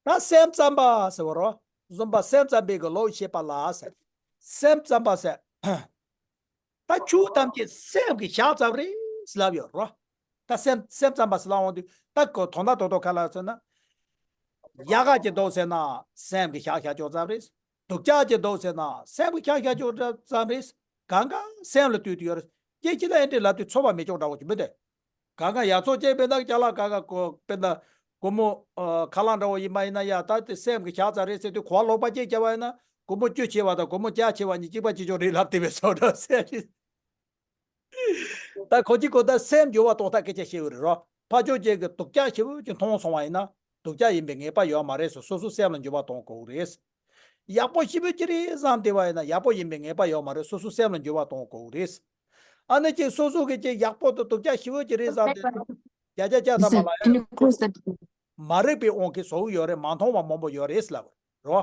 ད་སེམས་ཙམ་པ་ཟེར་བ་རོ། བཟུམ་པ་སེམས་ཙམ་པའི་གི་ལོག་ཤེས་པ་ལ་ཟེར། སེམས་ཙམ་པ་ཟེར། ད་ཆོས་ཐམས་ཅད་སེམས་ཀྱི་བྱ་ཙམ་རེད་ལབ་ཡོད་རོ། ད་སེམས་སེམས་ཙམ་པ་ཟེར་ལ་འོང་དུས་ད་གོ་དོན་དག་རྡོག་རྡོག་ག་ལ་ཟེར་ན། ཡག་ག་ཅིག་འདུག་ཟེར་ན་སེམས་ཀྱི་བྱ་བྱ་ཆོག་ཙམ་རེད། སྡུག་ཅག་ཅིག་འདུག་ཟེར་ན་སེམས་ཀྱི་བྱ་བྱ་ཆོག་ཙམ་རེད། གང་ག་སེམས་ལ་ལྟོས་དུས་ཡོད་རེད། སྐྱེ་ཁྱི་ལ་ཨེ་འདྲས་ལབ་དུས་ཚོར་བ་མི་ཆོག་འདྲ་བོ་ཅིག་མི་འདུག་གང་ག་ཡག་བཙོག་ཅིག་དཔེར་ན་ཅ་ལག་གང་ག་གོ་དཔེར་ན་ སྒོར་མོ་ཨ་ཁ་ལག་འདྲ་བོ་ཡིན་པ་ཡིན་ན་ཡ། ད་དེ་སེམས་ཀྱི་ཞག་ཙམ་རེད་ཟེར་དུས་གོ་བ་ལོག་པ་ཅིག་བརྒྱབ་པ་ཡིན་ན། སྒོར་མོ་བཅུ་ཆེ་བ་དང་སྒོར་མོ་བརྒྱ་ཆེ་བ་གཉིས་གཅིག་པ་གཅིག་ཆོག་རེད་ལབ་བསྡད་པའི་བཟོ་འདྲ་སེམས་ཀྱི། ད་ཁོ་གཅིག་ཁོ་ད་སེམས་འགྱུར་བ་གཏོང་ཐབས་སྐད་ཆ་བཤད་ཡོད་རེད་རོ། ཕར་ཕྱོགས་ཅིག་གི་སྡུག་ཅག་ཞེ་པོ་ཅིག་མཐོང་སོང་བ་ཡིན་ན། སྡུག་ཅག་ཡིན་པའི་ངེས་པ་ཡོད་མ་རེད་ཟེར། སོ་སོ་སེམས་ལ་འགྱུར་བ་གཏོང་དགོས་རེད། ཡག་པོ་ཞེ་པོ་ཅིག་རེད་བསམ་བསྡད་པ་ཡིན་ན། ཡག་པོ་ཡིན་པའི་ངེས་པ་ཡོད་མ་རེད། སོ་སོ་སེམས་ལ་འགྱུར་བ་གཏོང་དགོས་རེད། ཨ་ནི་ཅིག་སོ་སོ་གི་ཅིག་ཡག་པོ་དང་སྡུག་ཅག་ཞེ་པོ་ཅིག་རེད་བསམ་བསྡད་ན། བརྒྱ་ཆ་བརྒྱ་ཐམ་པ་ལ་ཡང་མ་རིག་པའི་དབང་གིས་བཟོ་གི་ཡོད་རེད། མ་མཐོང་བ་མང་པོ་ཡོད་རེད་ལབ་རོ།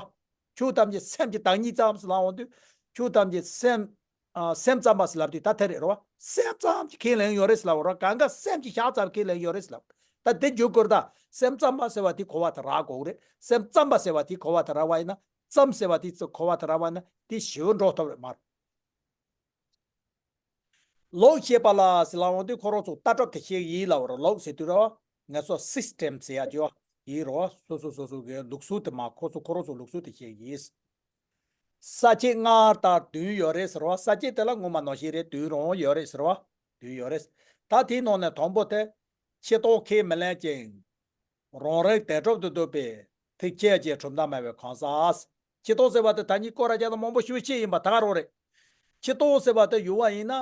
ཆོས་ཐམས་ཅད་སེམས་ཀྱི་བདག་ཉིད་ཙམ་ཟེར་ལབ་འོང་དུས། ཆོས་ཐམས་ཅད་སེམས། ཨ་སེམས་ཙམ་པ་ཟེར་ལབ་དུས་ད་དེ་རེད་རོ། སེམས་ཙམ་གྱིས་ཁས་ལེན་ཡོད་རེད་ཟེར་ལབ་རོ། གང་ག་སེམས་ཀྱི་ཞག་ཙམ་ཁས་ལེན་ཡོད་རེད་ཟེར་ལབ། ད་དེ་འཇུག་དགོས་རེད། ད་སེམས་ཙམ་པ་ཟེར་བ་དེ་གོ་བ་དེ་རག་དགོས་རེད། སེམས་ཙམ་པ་ཟེར་བ་དེ་གོ་བ་དེ་རག་པ་ཡིན་ན། ཙམ་ཟེར་བ་དེ་ཚོ་གོ་བ་དེ་རག་པ་ཡིན་ན། དེ་ཞེ་པོ་འགྲོ་ཐུབ་རེད་མ་རེད། ལོག་ཤེས་པ་ལ་ཟེར་ལབ་འོང་དུས་ཁོ་རང་ཚོ་ལྟ་གྲུབ་ཀྱི་བཤད་ཡིན་ལབ་རོ། ལོག་ཟེར་དུས་རོ། ང་ཚོ་སིས་ཊེམ་ཟེར་ཡ་ཅིག་ཡོད་རེད་བ། སོ་སོ་སོ་སོ་གི་ལུགས་སྲོལ་དེ་མ། ཁོ་ཚོ་ཁོ་རང་ཚོ་ལུགས་སྲོལ་དེ་བཤད་ཡིན། ས་བཅད་སྔར་ལྟར་བདུན་ཡོད་རེད་ཟེར་བ། ས་བཅད་དེ་ལ་སྔོན་མ་ནང་བཞིན་རེད། བདུན་རང་ཡོད་རེད་ཟེར་བ། བདུན་ཡོད་རེད། ད་དེའི་ནང་ནས་དང་པོ་དེ། ཕྱི་ལྟོ་ཁས་མི་ལེན་ཅིང་། རང་རིག་བདེན་གྲུབ་ཏུ་འདོད་པའི་ཐེག་ཆེན་གྱི་གྲུབ་མཐའ་སྨྲ་བའི་གང་ཟག། ཕྱི་ལྟོ་ཟེར་བ་དེ་ད་ནི་སྐོར་ར་རྒྱག་ན་མང་པོ་ཞེ་པོ་ཅིག་ཡིན་པ་ད་ག་རང་རེད། ཕྱི་ལྟོ་ཟེར་བ་དེ་ཡུལ་བ་ཡིན་ན།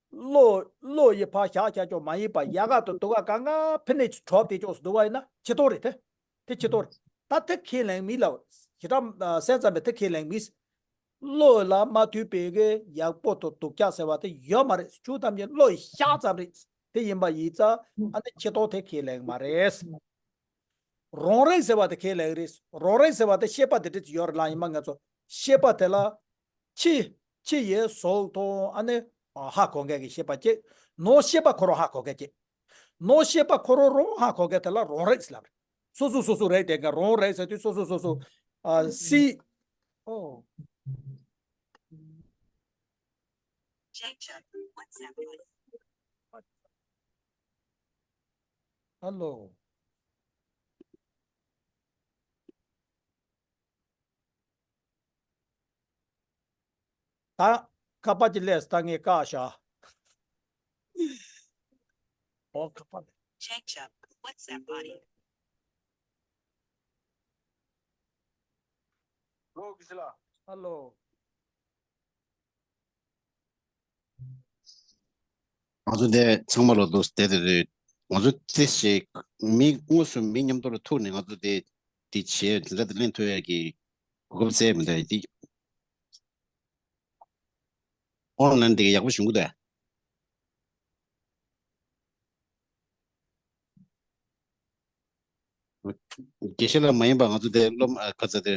བློ་བློ་ཡི་ཕར་བཞག་བཞག་ཆོག་མ་ཡིན་པ། ཡ་ག་དང་དུ་ག་གང་ག་ཕི་ནས་གྲོབ་དེ་ཆོག་སུ་འདུག་བ་ཡིན་ན་ཕྱི་ལྟོ་རེད་དེ། དེ་ཕྱི་ལྟོ་རེད། ད་དེ་ཁས་ལེན་མི་ལ། ཞེ་དྲག་སེམས་ཙམ་པས་དེ་ཁས་ལེན་མི། བློ་ལ་མ་ཐུག་པའི་གི་ཡག་པོ་དང་སྡུག་ཅག་ཟེར་བ་དེ་ཡོད་མ་རེད། ཆོས་ཐམས་ཅད་བློ་ཡི་ཤག་ཙམ་རེད། དེ་ཡིན་པ་ཡིན་ཙང་ཨ་ནི་ཕྱི་ལྟོ་དེ་ཁས་ལེན་མ་རེད། རང་རིག་ཟེར་བ་དེ་ཁས་ལེན་རེད། རང་རིག་ཟེར་བ་དེ་ཤེས་པ་དེ་འདྲ་ཅིག་ཡོད་རེད་ལ། ཡིན་པ་ང་ཚོ་ཤེས་པ་དེ་ལ་ཕྱི་ཕྱི་ཡི་གཟུགས་དང་ཨ་ནི་ཧ་གོ་མཁན་གྱི་ཤེས་པ་གཅིག་ནང་ཤེས་པ་ཁོ་རང་ཧ་གོ་མཁན་གཅིག་ནང་ཤེས་པ་ཁོ་རང་རང་ཧ་གོ་མཁན་དེ་ལ་རང་རིག་ལབ་རེད། སོ་སོ་སོ་སོ་རིག་དེ་ག་རང་རིག་ཟེར་དུས་སོ་སོ་སོ་སོ། ཨ་སི། ཨོ། ཧ་ལོ། ད་ཁ་པར་གྱི་ལས་ད་ངས་བཀག་བཞག་ཨོ་ཁ་པར། ཧ་ལོ། ང་ཚོ་འདི་ཚང་མ་ལོ་འདུག་བསྡད་དེ་རེད། ང་ཚོ་དེ་ཞིག་མི་དངོས་སུ་མི་མཉམ་དུ་ལ་ཐུག་ནས་ང་ཚོ་དེ་དེ་བྱས་དེ་འདྲ་དེ་ལེན་ཐུབ་ཡ་གི་གོ་སྐབས་བཙལ་མི་འདུག་དེ་ཨོན་ལན་དེ་ག་ཡག་པོ་བྱུང་གི་འདུག་དགེ་བཤེས་ལགས་མ་ཡིན་པ་ང་ཚོ་དེ་སློབ་མ་ཁ་ཚ་དེ་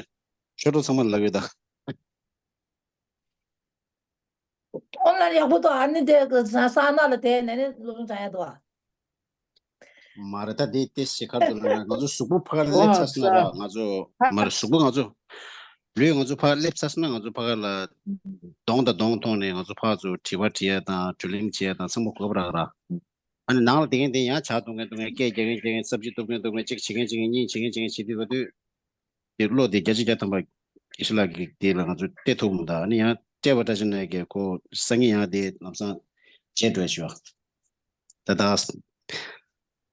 ཆོས་གྲོགས་ཚང་མ་ལབ་ཡོད་ད། ཨོ་ལ་ཡག་པོ་འདུག་ཨ་ནི་དེ་གི་ས་ས་ན་ལ་དེ་ནས་ནི་སློབ་སྦྱོང་བྱ་ཡ་འདུག་ཨ། མ་རེད་ད། དེ་དེ་ཞིག་ཁ་ཐུག་ན་ང་ཚོ་གཟུགས་པོ་ཕར་སླེབས་ཚར་སོང་ན་ར། ང་ཚོ་མ་རེད། གཟུགས་པོ་ང་ཚོ་ལུས་ང་ཚོ་ཕར་སླེབས་ཚར་སོང་ན་ང་ཚོ་ཕར་ལ་གདོང་དང་གདོང་མཐོང་ནས་ང་ཚོ་ཕར་ཚུར་དྲི་བ་དྲི་ཡ་དང་བགྲོ་གླེང་བྱེད་ཡ་དང་ཚང་མ་གོ་སྐབས་རག་ར། ཨ་ནི་ནང་ལ་བསྡད་མཁན་དེ་ཡང་ཇ་འཐུང་མཁན་འཐུང་མཁན། སྐད་རྒྱག་མཁན་རྒྱག་མཁན། སབ་ཇི་གཏུབ་མཁན་གཏུབ་མཁན། གཅིག་བྱེད་མཁན་བྱེད་མཁན། གཉིས་བྱེད་མཁན་བྱེད་མཁན་བྱེད་དུས་བར་དུས། དེ་བློ་དེ་བརྒྱ་ཆ་བརྒྱ་ཐམ་པ་དགེ་བཤེས་ལགས་ཀྱིས་དེ་ལ་ང་ཚོ་སྤྲད་ཐུབ་མི་འདུག་ཨ་ནི་ཡང་སྤྲད་པ་འདྲ་བྱས་ན་ཀྱེ་ཁོ་སང་ཉིན་ཡང་དེ་ལམ་སང་བརྗེད་འགྲོ་ཞུ་བ། ད་ད་དགེ་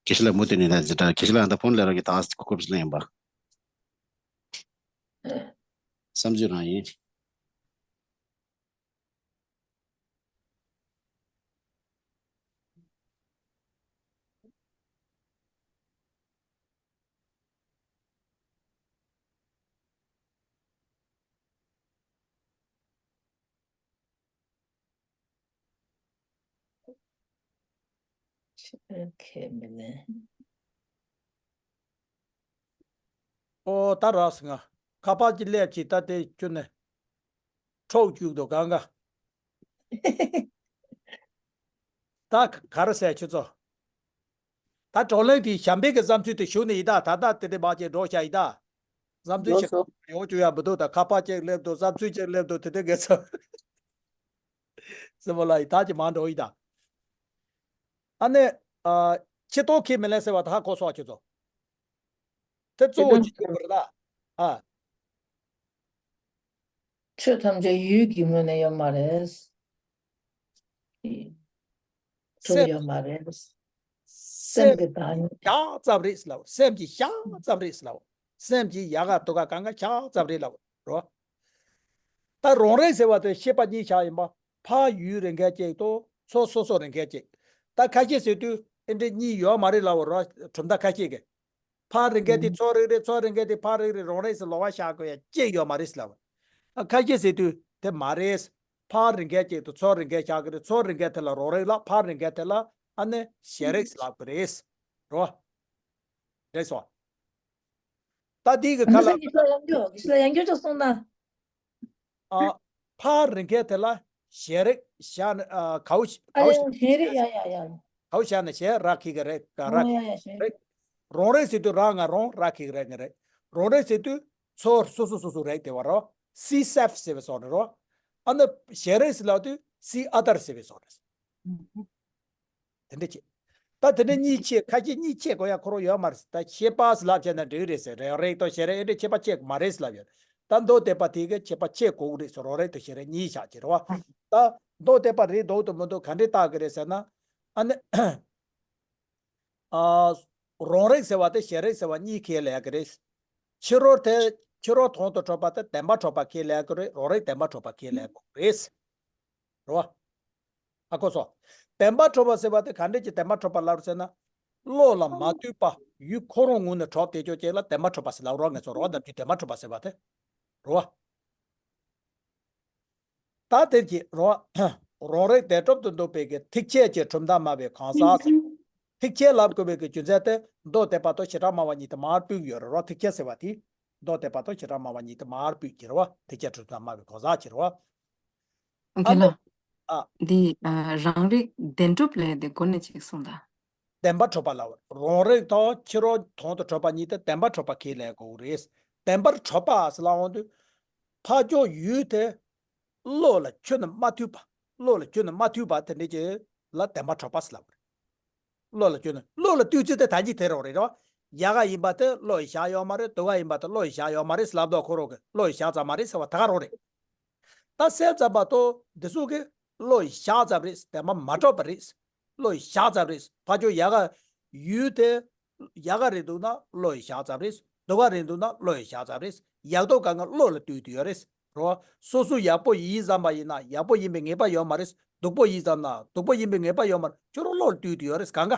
བཤེས་ལགས་མུ་མཐུད་ནས་ད་ཟེར་ད་དགེ་བཤེས་ལགས་ད་ཕོན་ལས་རང་གི་ད་གོ་སྐབས་ལེན་ཡིན་པ། བསམ་ཚུལ་རང་ཡིན། ཁས་མི་ལེན། ཨོ་ད་རག་སོང་ང་། ཁ་པར་གྱི་ཀླད་ཀྱིས་ད་དེ་ཁྱོན་ནས་འཕྲོག་བཅུག་འདུག་གང་ག་ད་ག་རེ་ཟེར་ཁྱོད་ཚོ། ད་བགྲོ་གླེང་དེ་གཞན་པའི་གི་བསམ་ཚུལ་དེ་ཞུ་ནི་ཡིན་ད། ད་ད་དེ་འདྲའི་མ་བྱས་འགྲོ་བྱ་ཡིན་ད། བསམ་ཚུལ་ཞིག་ཡོང་བཅུག་ཡ་མི་འདུག་ད་ཁ་པར་གཅིག་སླེབས་འདུག་བསམ་ཚུལ་གཅིག་སླེབས་འདུག་དེ་འདྲའི་གི་ཚོ་སྲིད་པ་ལ་ཡི་ད་ཅི་མ་འགྲོ་ཡིན་ད། ཨ་ནི། ཨ། ཕྱི་ལྟོ་ཁས་མི་ལེན་ཟེར་བ་ད་ཧ་གོ་སོང་ཁྱོད་ཚོ། དེ་གཙོ་བོ་ཅི་ཡོད་པ་རེད་ད། ཨ། ཆོས་ཐམས་ཅད་ཡུལ་གྱི་ངོས་ནས་ཡོད་མ་རེད། ཐུབ་སེམས་ཡོད་མ་རེད། སེམས་ཀྱི་བདག་ཉིད། ཞག་ཙམ་རེད་ཟེར་ལབ། སེམས་ཀྱི་ཞག་ཙམ་རེད་ཟེར་ལབ། སེམས་ཀྱི་ཡལ་ག་དུ་ག་གང་ག་ཞག་ཙམ་རེད་ལབ་རོ། ད་རང་རིག་ཟེར་བ་དེ་ཤེས་པ་གཉིས་ཆགས་ཡིན་པ། ཕར་ཡུལ་རེ་འགའ་གཅིག་དང་ཚུར་སོ་སོ་རེ་འགའ་གཅིག་ད་ཁ་ཤས་ཟེར་དུས་ཨེ་འདྲ་གཉིས་ཡོད་མ་རེད་ལབ་རོ། གྲུབ་མཐའ་ཁ་ཤས་ཀྱིས། ཕར་རེ་འགའ་དེ་ཚུར་རིག་རེད། ཚུར་རེ་འགའ་དེ་ཕར་རིག་རེད། རང་རིག་ཟེར་ལོགས་ཀ་བཞག་དགོས་ཡ་གཅིག་ཡོད་མ་རེད་ལབ། ཨ་ཁ་ཤས་ཟེར་དུས་དེ་མ་རེད། ཕར་རེ་འགའ་གཅིག་དང་ཚུར་རེ་འགའ་བཞག་གི་རེད། ཚུར་རེ་འགའ་དེ་ལ་རང་རིག་ལབ། ཕར་རེ་འགའ་དེ་ལ་ཨ་ནི་ཤེས་རིག་ལབ་གི་རེད་རོ། རེད་སོ། ད་དེའི་གི་ཁ་ལ། ཨ་ནི་སེམས་ཀྱི་ཤེས་ཡང་འགྱུར་ཤེས་ཡང་འགྱུར་ཅིག་གསུངས་ན། ཨ། ཕར་རེ་འགའ་དེ་ལ་ཤེས་རིག་བཞག་ན། ཨ། གའུ་ཨ་གའུ་ཡ་ཡ་ཤེས་རིག་ཡ་ཡ་ཡ། གའུ་བཞག་ན་ཤེས་རག་གི་གི་རེད། ག་རག་ཨ་ཡ་ཡ་ཤེས་རིག་རེད། རང་རིག་ཟེར་དུས་རང་ང་རང་རག་གི་གི་རེད་ངེས་རེད། རང་རིག་ཟེར་དུས་ཚུར་སོ་སོ་སོ་སོ་རེད་དེ་བ་རོ། see self ཟེར་བའི་སོགས་རེད་རོ། ཨ་ནི་ཤེས་རིག་ཟེར་ལབ་དུས་see other ཟེར་བའི་སོགས་རེད། དེ་འདྲ་བྱེད། ད་དེ་འདྲ་གཉིས་ཕྱེ། ཁ་ཤས་གཉིས་ཕྱེ་དགོས་ཡ་ཁོ་རང་ཡོད་མ་རེད། ད་ཤེས་པ་ཟེར་ལབ་བྱས་ན་འགྲིག་རེད་ཟེར། རང་རིག་དང་ཤེས་རིག་ཨེ་འདྲ་ཁྱད་པར་ཕྱེ་དགོས་མ་རེད་ཟེར་ལབ་ཡོད། ད་མདོ་སྡེ་པ་དེ་གི་ཁྱད་པར་ཕྱེ་དགོས་རེད་ཟེར། རང་རིག་དང་ཤེས་རིག་གཉིས་བཞག་བྱེད་རེད་བ། ད་མདོ་སྡེ་པ་རེད་འདུག་དང་མི་འདུག་ག་འདྲས་བརྟག་གི་རེད་ཟེར་ན། ཨ་ནི། ཨ། རང་རིག་ཟེར་བ་དེ་ཤེས་རིག་ཟེར་བ་གཉིས་ཁས་ལེན་གི་རེད། ཕྱི་རོལ་དེ་ཕྱི་རོལ་དོན་དུ་གྲུབ་པ་དེ་བདེན་པར་གྲུབ་པ་ཁས་ལེན་གི་རེད། རང་རིག་བདེན་པར་གྲུབ་པ་ཁས་ལེན་དགོས་རེད། རེད་བ། ཨ་ཁོ་སོ། བདེན་པར་གྲུབ་པ་ཟེར་བ་དེ་ག་འདྲས་ཀྱི་བདེན་པར་གྲུབ་པ་ལབ་ཟེར་ན། བློ་ལ་མ་ལྟོས་པ་ཡུལ་ཁོ་རང་ངོས་ནས་གྲུབ་བསྡད་ཆོག་ཅིག་ལ་བདེན་པར་གྲུབ་པ་ཟེར་ལབ་རོགས། ངེད་ཚོ་རོགས་ནམ་རྒྱུན་བདེན་པར་གྲུབ་པ་ཟེར་བ་དེ། རོ། ད་དེར་གྱི་རོ། རང་རིག་བདེན་གྲུབ་ཏུ་འདོད་པའི་གི་ཐེག་ཆེན་གྱི་གྲུབ་མཐའ་སྨྲ་བའི་གང་ཟག་ཟེར། ཐེག་ཆེན་ལབ་དགོས་པའི་གི་རྒྱུ་མཚན་དེ་མདོ་སྡེ་པ་དང་བྱེ་བྲག་སྨྲ་བ་གཉིས་དེ་མར་སྤུས་ཡོད་རེད་རོ། ཐེག་ཆེན་ཟེར་བ་དེ། མདོ་སྡེ་པ་དང་བྱེ་བྲག་སྨྲ་བ་གཉིས་དེ་མར་སྤུས་ཀྱི་རེད་བ། ཐེག་ཆེན་གྲུབ་མཐའ་སྨྲ་བའི་གང་ཟག་ཅིག་རེད་བ། ཨ་ཨ་ཁེ་ལ། ནི། ཨ། འདི་ཨ་རང་རིག་བདེན་གྲུབ་ལས་དེ་མགོ་ནས་ཅིག་གསུངས་དང་། བདེན་པར་གྲུབ་པ་ལ། རང་རིག་དང་ཕྱི་རོལ་དོན་དུ་གྲུབ་པ་གཉིས་དེ་བདེན་པར་གྲུབ་པ་ཁས་ལེན་དགོས་རེད། བདེན་པར་གྲུབ་པ་ཟེར་ལབ་འོང་དུས། ཕར་ཕྱོགས་ཡུལ་དེ་བློ་ལ་ཁྱོན་ནས་མ་ཐུག་པ། བློ་ལ་ཁྱོན་ནས་མ་ཐུག་པ་དེ་འདྲ་ཅིག་ལ་བདེན་པར་གྲུབ་པ་ཟེར་ལབ་རེད། བློ་ལ་ཁྱོན་ནས། བློ་ལ་ལྟོས་ཚུལ་དེ་ད་གིན་དེ་རང་རེད་རོ། ཡལ་ག་ཡིན་པ་དེ་བློ་ཡི་བཞག་ཡོད་མ་རེད། དུ་བ་ཡིན་པ་དེ་བློ་ཡི་བཞག་ཡོད་མ་རེད་ཟེར་ལབ་མདོག་ཁོ་རང་གིས་བློ་ཡི་བཞག་ཙམ་མ་རེད་ཟེར་བ་ད་ག་རང་རེད། ད་སེམས་ཙམ་པ་དང་འདི་ཚོ་གིས་བློ་ཡི་བཞག་ཙམ་རེད། བདེན་པ་མ་གྲུབ་པ་རེད། བློ་ཡི་བཞག་ཙམ་རེད། ཕར་ཕྱོགས་ཡལ་ག་ཡུལ་དེ། ཡལ་ག་རེད་འདུག་ན་བློ་ཡི་བཞག་ཙམ་རེད། དུ་བ་རེད་འདུག་ན་བློ་ཡི་བཞག་ཙམ་རེད། ཡག་སྡུག་གང་ག་བློ་ལ་ལྟོས་དུ་ཡོད་རེད། རོ། སོ་སོ་ཡག་པོ་ཡིན་བསམ་པ་ཡིན་ན་ཡག་པོ་ཡིན་པའི་ངེས་པ་ཡོད་མ་རེད། སྡུག་པོ་ཡིན་བསམ་ན་སྡུག་པོ་ཡིན་པའི་ངེས་པ་ཡོད་མ་རེད། ཁྱོད་རང་བློ་ལ་ལྟོས་དུ་ཡོད་རེད་གང་ག།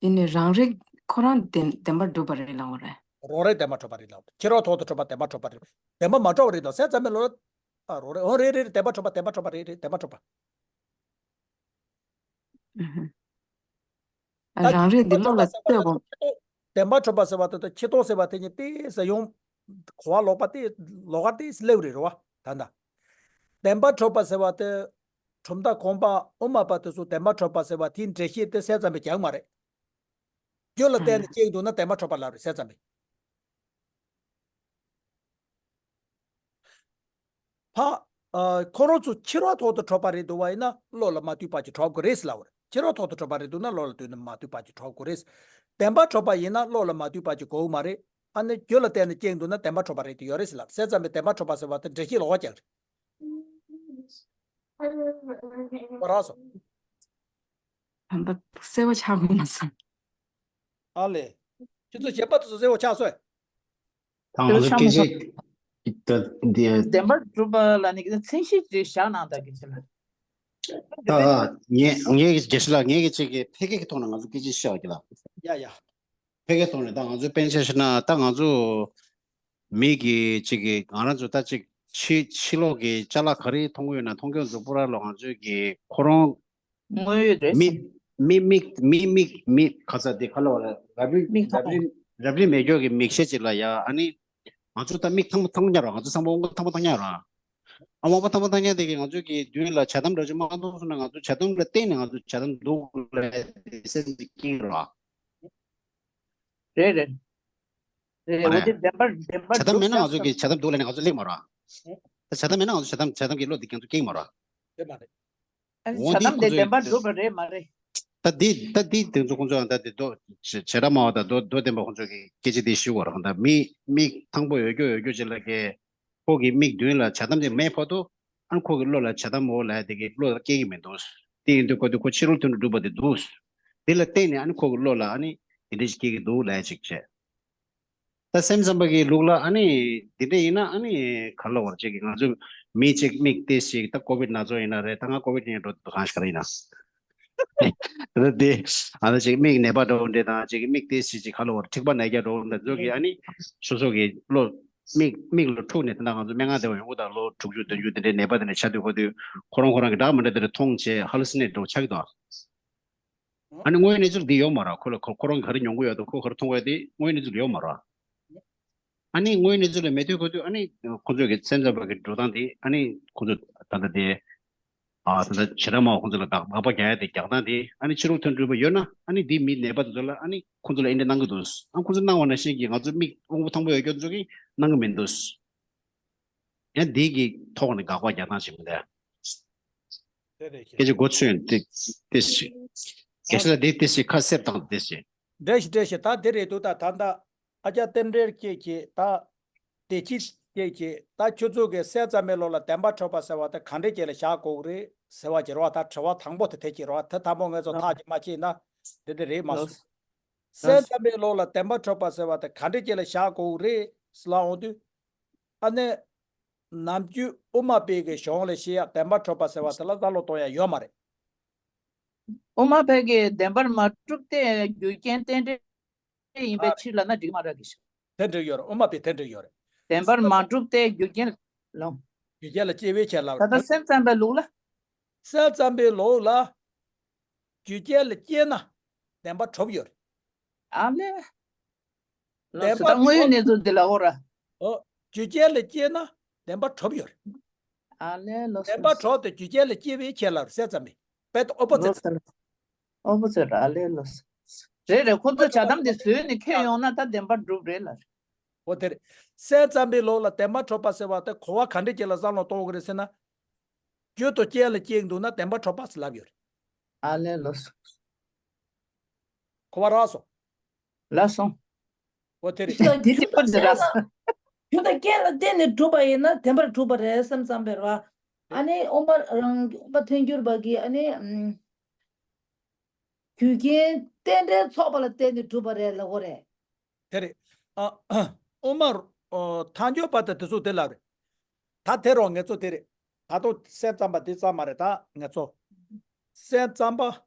ཡིན་ནའི་རང་རིག་ཁོ་རང་བདེན་བདེན་པར་གྲུབ་པ་རེད་ལབ་པ་རེད། རང་རིག་བདེན་པར་གྲུབ་པ་རེད་ལབ། ཕྱི་རོལ་དོན་དུ་གྲུབ་པ་བདེན་པར་གྲུབ་པ་རེད། བདེན་པ་མ་གྲུབ་པ་རེད་དོ་སེམས་ཙམ་པའི་བློ་ལ། ཨ་རང་རེད། འོ་རེད་རེད་རེད། བདེན་པར་གྲུབ་པ་བདེན་པར་གྲུབ་པ་རེད་རེད། བདེན་པར་གྲུབ་པ། ཨུ་ཧུ། ད་རང་རིག་འདི་བློ་ལ་ལྟོས་དགོས། བདེན་པར་གྲུབ་པ་ཟེར་བ་དེ་ད་ཕྱི་རོལ་ཟེར་བ་དེ་ཉིད་དེ་ཟེར་ཡོང་། གོ་བ་ལོག་པ་དེ་ལོག་པ་དེ་སླེབས་རེད་རོ་བ། ད་ད། བདེན་པར་གྲུབ་པ་ཟེར་བ་དེ། གྲུབ་མཐའ་གོམས་པ་དབུ་མ་པ་དེ་ཚོ་བདེན་པར་གྲུབ་པ་ཟེར་བ་དེའི་འགྲེལ་བཤད་དེ་སེམས་ཙམ་པས་རྒྱག་མ་རེད། རྒྱུ་ལ་བརྟེན་ནས་སྐྱེས་འདུག་ན་བདེན་པར་གྲུབ་པ་ལབ་རེད་སེམས་ཙམ་པས། ཕ། ཨ། ཁོ་རང་ཚོ་ཕྱི་རོལ་ཐོག་ཏུ་གྲུབ་པ་རེད་འདུག་བ་ཡིན་ན་བློ་ལ་མ་ལྟོས་པ་ཅིག་གྲུབ་དགོས་རེད་ཟེར་ལབ་པ་རེད། ཕྱི་རོལ་ཐོག་ཏུ་གྲུབ་པ་རེད་འདུག་ན་བློ་ལ་ལྟོས་ནས་མ་ལྟོས་པ་ཅིག་གྲུབ་དགོས་རེད། བདེན་པར་གྲུབ་པ་ཡིན་ན་བློ་ལ་མ་ལྟོས་པ་ཅིག་དགོས་མ་རེད། ཨ་ནི་རྒྱུ་ལ་བརྟེན་ནས་སྐྱེས་འདུག་ན་བདེན་པར་གྲུབ་པ་རེད་དེ་ཡོད་རེད་ཟེར་ལབ། སེམས་ཙམ་པས་བདེན་པར་གྲུབ་པ་ཟེར་བ་དེ་འགྲེལ་བཤད་ལོག་པ་རྒྱག་རེད། ཁོ་རང་སོ། ད་ལྟ་གསལ་པོ་ཆགས་དགོས་མ་སོང་། ཨ་ལས། ཁྱེད་ཚོ་གཞན་པ་དེ་ཚོ་གསལ་པོ་ཆགས་སོང་། ད་ང་ཚོ་སྐད་ཆ་ད་འདི། བདེན་པར་གྲུབ་པ་ལ་ནི་མཚན་གཞི་ཅིག་བཞག་གནང་དང་གི་ཆེ་ལ། ད་ངས་ངས་ཀྱི་རྒྱལ་སྲས་ལགས་ངས་ཀྱི་ཅིག་གི་ཕལ་སྐད་ཀྱི་ཐོག་ནས་ང་ཚོ་སྐད་ཆ་བཤད་པ་གི་ལ། ཡ་ཡ། ཕལ་སྐད་ཐོག་ནས་ད་ང་ཚོའི་དཔེར་ན་ཆ་བཞག་ན་ད་ང་ཚོ་མི་གི་ཅིག་གི་ང་རང་ཚོ་ད་ཅིག་ཕྱི་ཕྱི་ལོགས་ཀྱི་ཅ་ལག་ག་རེ་མཐོང་གི་ཡོད་ན་མཐོང་མཁན་ཚོ་པུ་ར་ལོ་ང་ཚོའི་གི་ཁོ་རང་དངོས་ཡོད་རེད། མི་མི་མིག་མི་མིག་མི་ག་ས་དེ་ག་ལ་བ་རབ་རིབ་མིག་རབ་མཐོང་རིབ་རབ་རིབ་མེད་སྐྱོ་གི་མིག་ཤེས་ཅིག་ལ་ཡ་ཨ་ནི། ང་ཚོ་ད་མིག་ཐང་པོ་ཐང་ཉག་ར། ང་ཚོ་ཚང་མ་དབང་པོ་ཐང་པོ་ཐང་ཉག་ར། ཨ་དབང་པོ་ཐང་པོ་ཐང་ཉག་དེ་གིས་ང་ཚོ་གི་མདུན་ལ་བྱ་དམ་འདྲ་ཅིག་མ་མཐོང་སོང་ན་ང་ཚོ་བྱ་དམ་ལ་བརྟེན་ནས་ང་ཚོ་བྱ་དམ་འདུག་ལ་སེམས་ཀྱི་སྐྱིད་ར། རེད་རེད། རེད། མ་འོ་རེད། དེ་བདེན་པར་བདེན་པར་བྱ་དམ་མེད་ན་ང་ཚོ་གི་བྱ་དམ་འདུག་ལ་ནས་ང་ཚོ་སླེབས་མ་ར། ད་བྱ་དམ་མེད་ན་ང་ཚོ་བྱ་དམ་བྱ་དམ་གྱི་བློ་དེ་ང་ཚོ་སྐྱེ་གི་མ་ར། རེད་མ་རེད། ཨ་ནི་འོ་བྱ་འདི་དམ་དེ་ཁོ་ཚོས་བདེན་པར་འགྲུབ་པ་རེད་མ་རེད། ད་འདི་ད་འདི་དེ་ཚོ་ཁོ་ཚོ་ཡང་ད་དེ་མདོ་བྱེ་བྲག་སྨྲ་བ་དང་མདོ་མདོ་བསྟན་པ་ཁོ་ཚོ་གི་སྐད་ཆ་དེ་ཞུ་བ་རང་ད་མི་མིག་ཐང་པོ་ཡོད་རྒྱུ་ཡོད་རྒྱུ་ཅིག་ལ་གི་ཁོ་གི་མིག་མདུན་ལ་བྱ་དམ་དེ་མེད་བར་དུ་ཨ་ནི་ཁོ་གི་བློ་ལ་བྱ་དམ་འོ་ལ་དེ་གི་བློ་ལ་སྐྱེ་གི་མི་འདུག་དེ་ཡིན་དུས་ཁོ་དེ་ཁོ་ཕྱི་རོལ་དོན་དུ་སྒྲུབ་པ་དེ་འདུག་དེ་ལ་བརྟེན་ནས་ཨ་ནི་ཁོ་གི་བློ་ལ་ཨ་ནི་དེ་འདྲ་ཞིག་སྐྱེ་གི་འདུག་ལབ་ཅིག་བྱས། ད་སེམས་ཙམ་པ་གི་ལུགས་ལ་ཨ་ནི་དེ་འདྲ་ཡིན་ན་ཨ་ནི་ག་ལ་བར་ཅིག་གི་ང་ཚོ་མི་གཅིག་མིག་ཏོག་ཙམ་ཞིག་ད་ཀོ་བིད་ན་ཚ་ཡིན་ན་རེད། ད་ང་ཀོ་བིད་ཡིན་འགྲོ་འདུག་གང་ཞིག་རེད་ཡིན་ན། ད་དེ་ཨ་ནི་ཅིག་མིག་ནད་པ་འདྲ་བོ་འདྲ་དང་ཅིག་མིག་ཏོག་ཙམ་ཅིག་ག་ལ་བར་མཁྲིག་པ་ན་རྒྱ་འདྲ་བོ་འདྲ་ཚོ་གི་ཨ་ནི་སོ་སོ་གི་བློ་མིག་མིག་ལ་འཁྲུག་ནས། ད་ང་ཚོ་སྨན་ཁང་དེ་བ་ཡོང་གི་ད་ལོ་དྲུག་ཅུ་བདུན་ཅུ་དེ་འདྲའི་ནད་པ་དེ་འདྲ་ཆགས་དུས་ཁོ་དུས་ཁོ་རང་ཁོ་རང་གི་འདྲ་མི་འདྲ་དེ་འདྲ་མཐོང་བྱས་ཧ་ལུ་སི་ནེ་ཊི་འདྲ་བོ་ཆགས་ཀྱི་འདུག་ཨ་ནི་དངོས་ཡོད་གནས་ཚུལ་འདི་ཡོད་མ་རེད། ཁོ་ལ་ཁོ་ཁོ་རང་ག་རེ་མྱོང་གི་ཡོད་དང་ཁོ་ག་རེ་མཐོང་གི་ཡོད་དེ་དངོས་ཡོད་གནས་ཚུལ་ཡོད་མ་རེད། ཨ་ནི་དངོས་ཡོད་གནས་ཚུལ་ལ་མེད་དུས་ཁོ་ཚོས་ཨ་ནི་ཁོ་ཚོས་ཀྱི་སེམས་ཙམ་པ་གི་འགྲོ་སྟངས་དེ་ཨ་ནི་ཁོ་ཚོས་ད་ལྟ་དེ་ཨ་ད་ལྟ་བྱེ་བྲག་སྨྲ་བ་ཁོ་ཚོ་ལ་དགག་དགག་པ་རྒྱག་ཡ་དེ་རྒྱག་སྟངས་དེ་ཨ་ནི་ཕྱི་རོལ་མཐུན་གྲོས་པ་ཡོད་ན་ཨ་ནི་དེ་མི་ནད་པ་དེ་ཚོ་ལ་ཨ་ནི་ཁོ་ཚོ་ལ་ཨེ་འདྲ་གནང་གི་འདུག་ཨ་ཁོ་ཚོ་གནང་བ་ནང་བཞིན་གྱི་ང་ཚོ་མིག་དབང་པོ་མཐོན་པོ་ཡོད་མཁན་ཚོ་གིས་གནང་གི་མི་འདུག་ཡང་འདི་གི་ཐོག་ནས་དགག་པ་རྒྱག་སྟངས་ཤིག་མི་འདུག་དེ་རེད། སྐད་ཆ་མགོ་ཚོས་ཏེ་ཏེ་ཞིག་སྐད་ཆ་ལ་དེ་ཏེ་ཞིག་ཁ་གསལ་བཏང་ཏེ་ཞིག་འདྲ་ཞིག་འདྲ་ཞིག་ད་དེ་རེད་འདུག་ད་ད་ད་ཨ་ཅག་རྟེན་འབྲེལ་སྐྱེས་ཀྱི་ད་དེ་ཅི་སྐྱེས་ཀྱི་ད་ཁྱོད་ཚོ་གི་སེམས་ཙམ་པའི་ལོ་ལ་བདེན་པ་འཕྲོག་པ་ཟེར་བ་དེ་ག་འདྲས་ཅིག་ལ་བཞག་དགོས་རེད་ཟེར་བ་ཅིག་རེད་བ། ད་དྲི་བ་དང་པོ་དེ་དེ་ཅིག་རེད་བ། དེ་དང་པོ་ངས་ཚོ་ཐག་ཅིག་མ་ཆོད་ན་དེ་འདྲ་རེད་མ་སོང་། སེམས་ཙམ་པའི་ལོ་ལ་བདེན་པ་འཕྲོག་པ་ཟེར་བ་དེ་ག་འདྲས་ཅིག་ལ་བཞག་དགོས་རེད་ཟེར་ལ་འོང་དུས། ཨ་ནི། ནམ་རྒྱུན་དབུ་མ་པའི་གི་གཞུང་ལ་བཤད་ཡག་བདེན་པར་གྲུབ་པ་ཟེར་བ་དེ་ལ་བློ་གཏོང་ཡག་ཡོད་མ་རེད། དབུ་མ་པའི་གི་བདེན་པར་མ་གྲུབ་སྟེ་རྒྱུ་རྐྱེན་རྟེན་འབྲེལ་ཡིན་པའི་ཕྱིར་ལབ་ན་འགྲིག་མ་རེད་གི། དེ་འགྲིག་ཡོད་རེད། དབུ་མ་པའི་དེ་འགྲིག་ཡོད་རེད། བདེན་པར་མ་གྲུབ་སྟེ་རྒྱུ་རྐྱེན་ལ། རྒྱུ་རྐྱེན་ལ་སྐྱེ་བའི་ཕྱིར་ལབ། ད་ལྟ་སེམས་ཙམ་པའི་ལུགས་ལ། སེམས་ཙམ་པའི་ལུགས་ལ། རྒྱུ་རྐྱེན་ལ་སྐྱེས་ན་བདེན་པར་གྲུབ་ཡོད་རེད། ཨ་ལས། ལགས་སོ། ད་དངོས་ཡོད་གནས་ཚུལ་འདི་ལ་འོ་ར། ཨོ། རྒྱུ་རྐྱེན་ལ་སྐྱེས་ན་བདེན་པ་གྲུབ་ཡོད་རེད། ཨ་ལས་ལགས་སོ། བདེན་པ་གྲུབ་སྟེ་རྒྱུ་རྐྱེན་ལ་སྐྱེས་པའི་ཁྱད་ལ་སེམས་ཙམ་པའི་དཔེ་ཨོ་པོ་ཚེ། ལགས་སོ། ཨོ་པོ་ཚེ་ར་ཨ་ལས་ལགས་སོ། རེད་རེད། ཁོ་ཚོ་བྱ་གཏམ་འདི་བཟོས་ནས་ཁྱོད་ཡོང་ན་ད་བདེན་པ་འགྲུབ་རེད་ལ། འོ་དེ་རེད། སེམས་ཙམ་པའི་ལུགས་ལ་བདེན་པ་གྲུབ་པ་ཟེར་བ་དེ་གོ་བ་ག་འདྲ་ཅིག་ལ་བསམ་བློ་གཏོང་དགོས་རེད་ཟེར་ན། རྒྱུ་དང་རྐྱེན་ལ་སྐྱེས་འདུག་ན་བདེན་པ་གྲུབ་པ་ཟེར་ལབ་ཡོད་རེད། ཨ་ལས་ལགས་སོ། གོ་བ་རག་སོང་། ལགས་སོང་། འོ་དེ་རེད། འདི་དེ་པོ་འདི་ར། རྒྱུ་དང་རྐྱེན་ལ་བརྟེན་ནས་གྲུབ་པ་ཡིན་ན་བདེན་པར་གྲུབ་པ་རེད་བསམ་བསམ་པའི་ར། ཨ་ནི་དབུ་མ་རང་དབུ་མ་ཐལ་འགྱུར་བ་གིས་ཨ་ནི་ཨམ། རྒྱུ་རྐྱེན་རྟེན་འབྲེལ་ཚོགས་པ་ལ་བརྟེན་ནས་གྲུབ་པ་རེད་ལབ་དགོས་རེད། དེ་རེད། ཨ། དབུ་མ། ཨོ། ཐལ་འགྱུར་བ་དང་དེ་ཚོ་དེ་ལ་རེད། ད་དེ་རོགས་ངེད་ཚོ་དེ་རེད། ད་དུང་སེམས་ཙམ་པ་དེ་ཙམ་མ་རེད་ད་ངེད་ཚོ། སེམས་ཙམ་པ།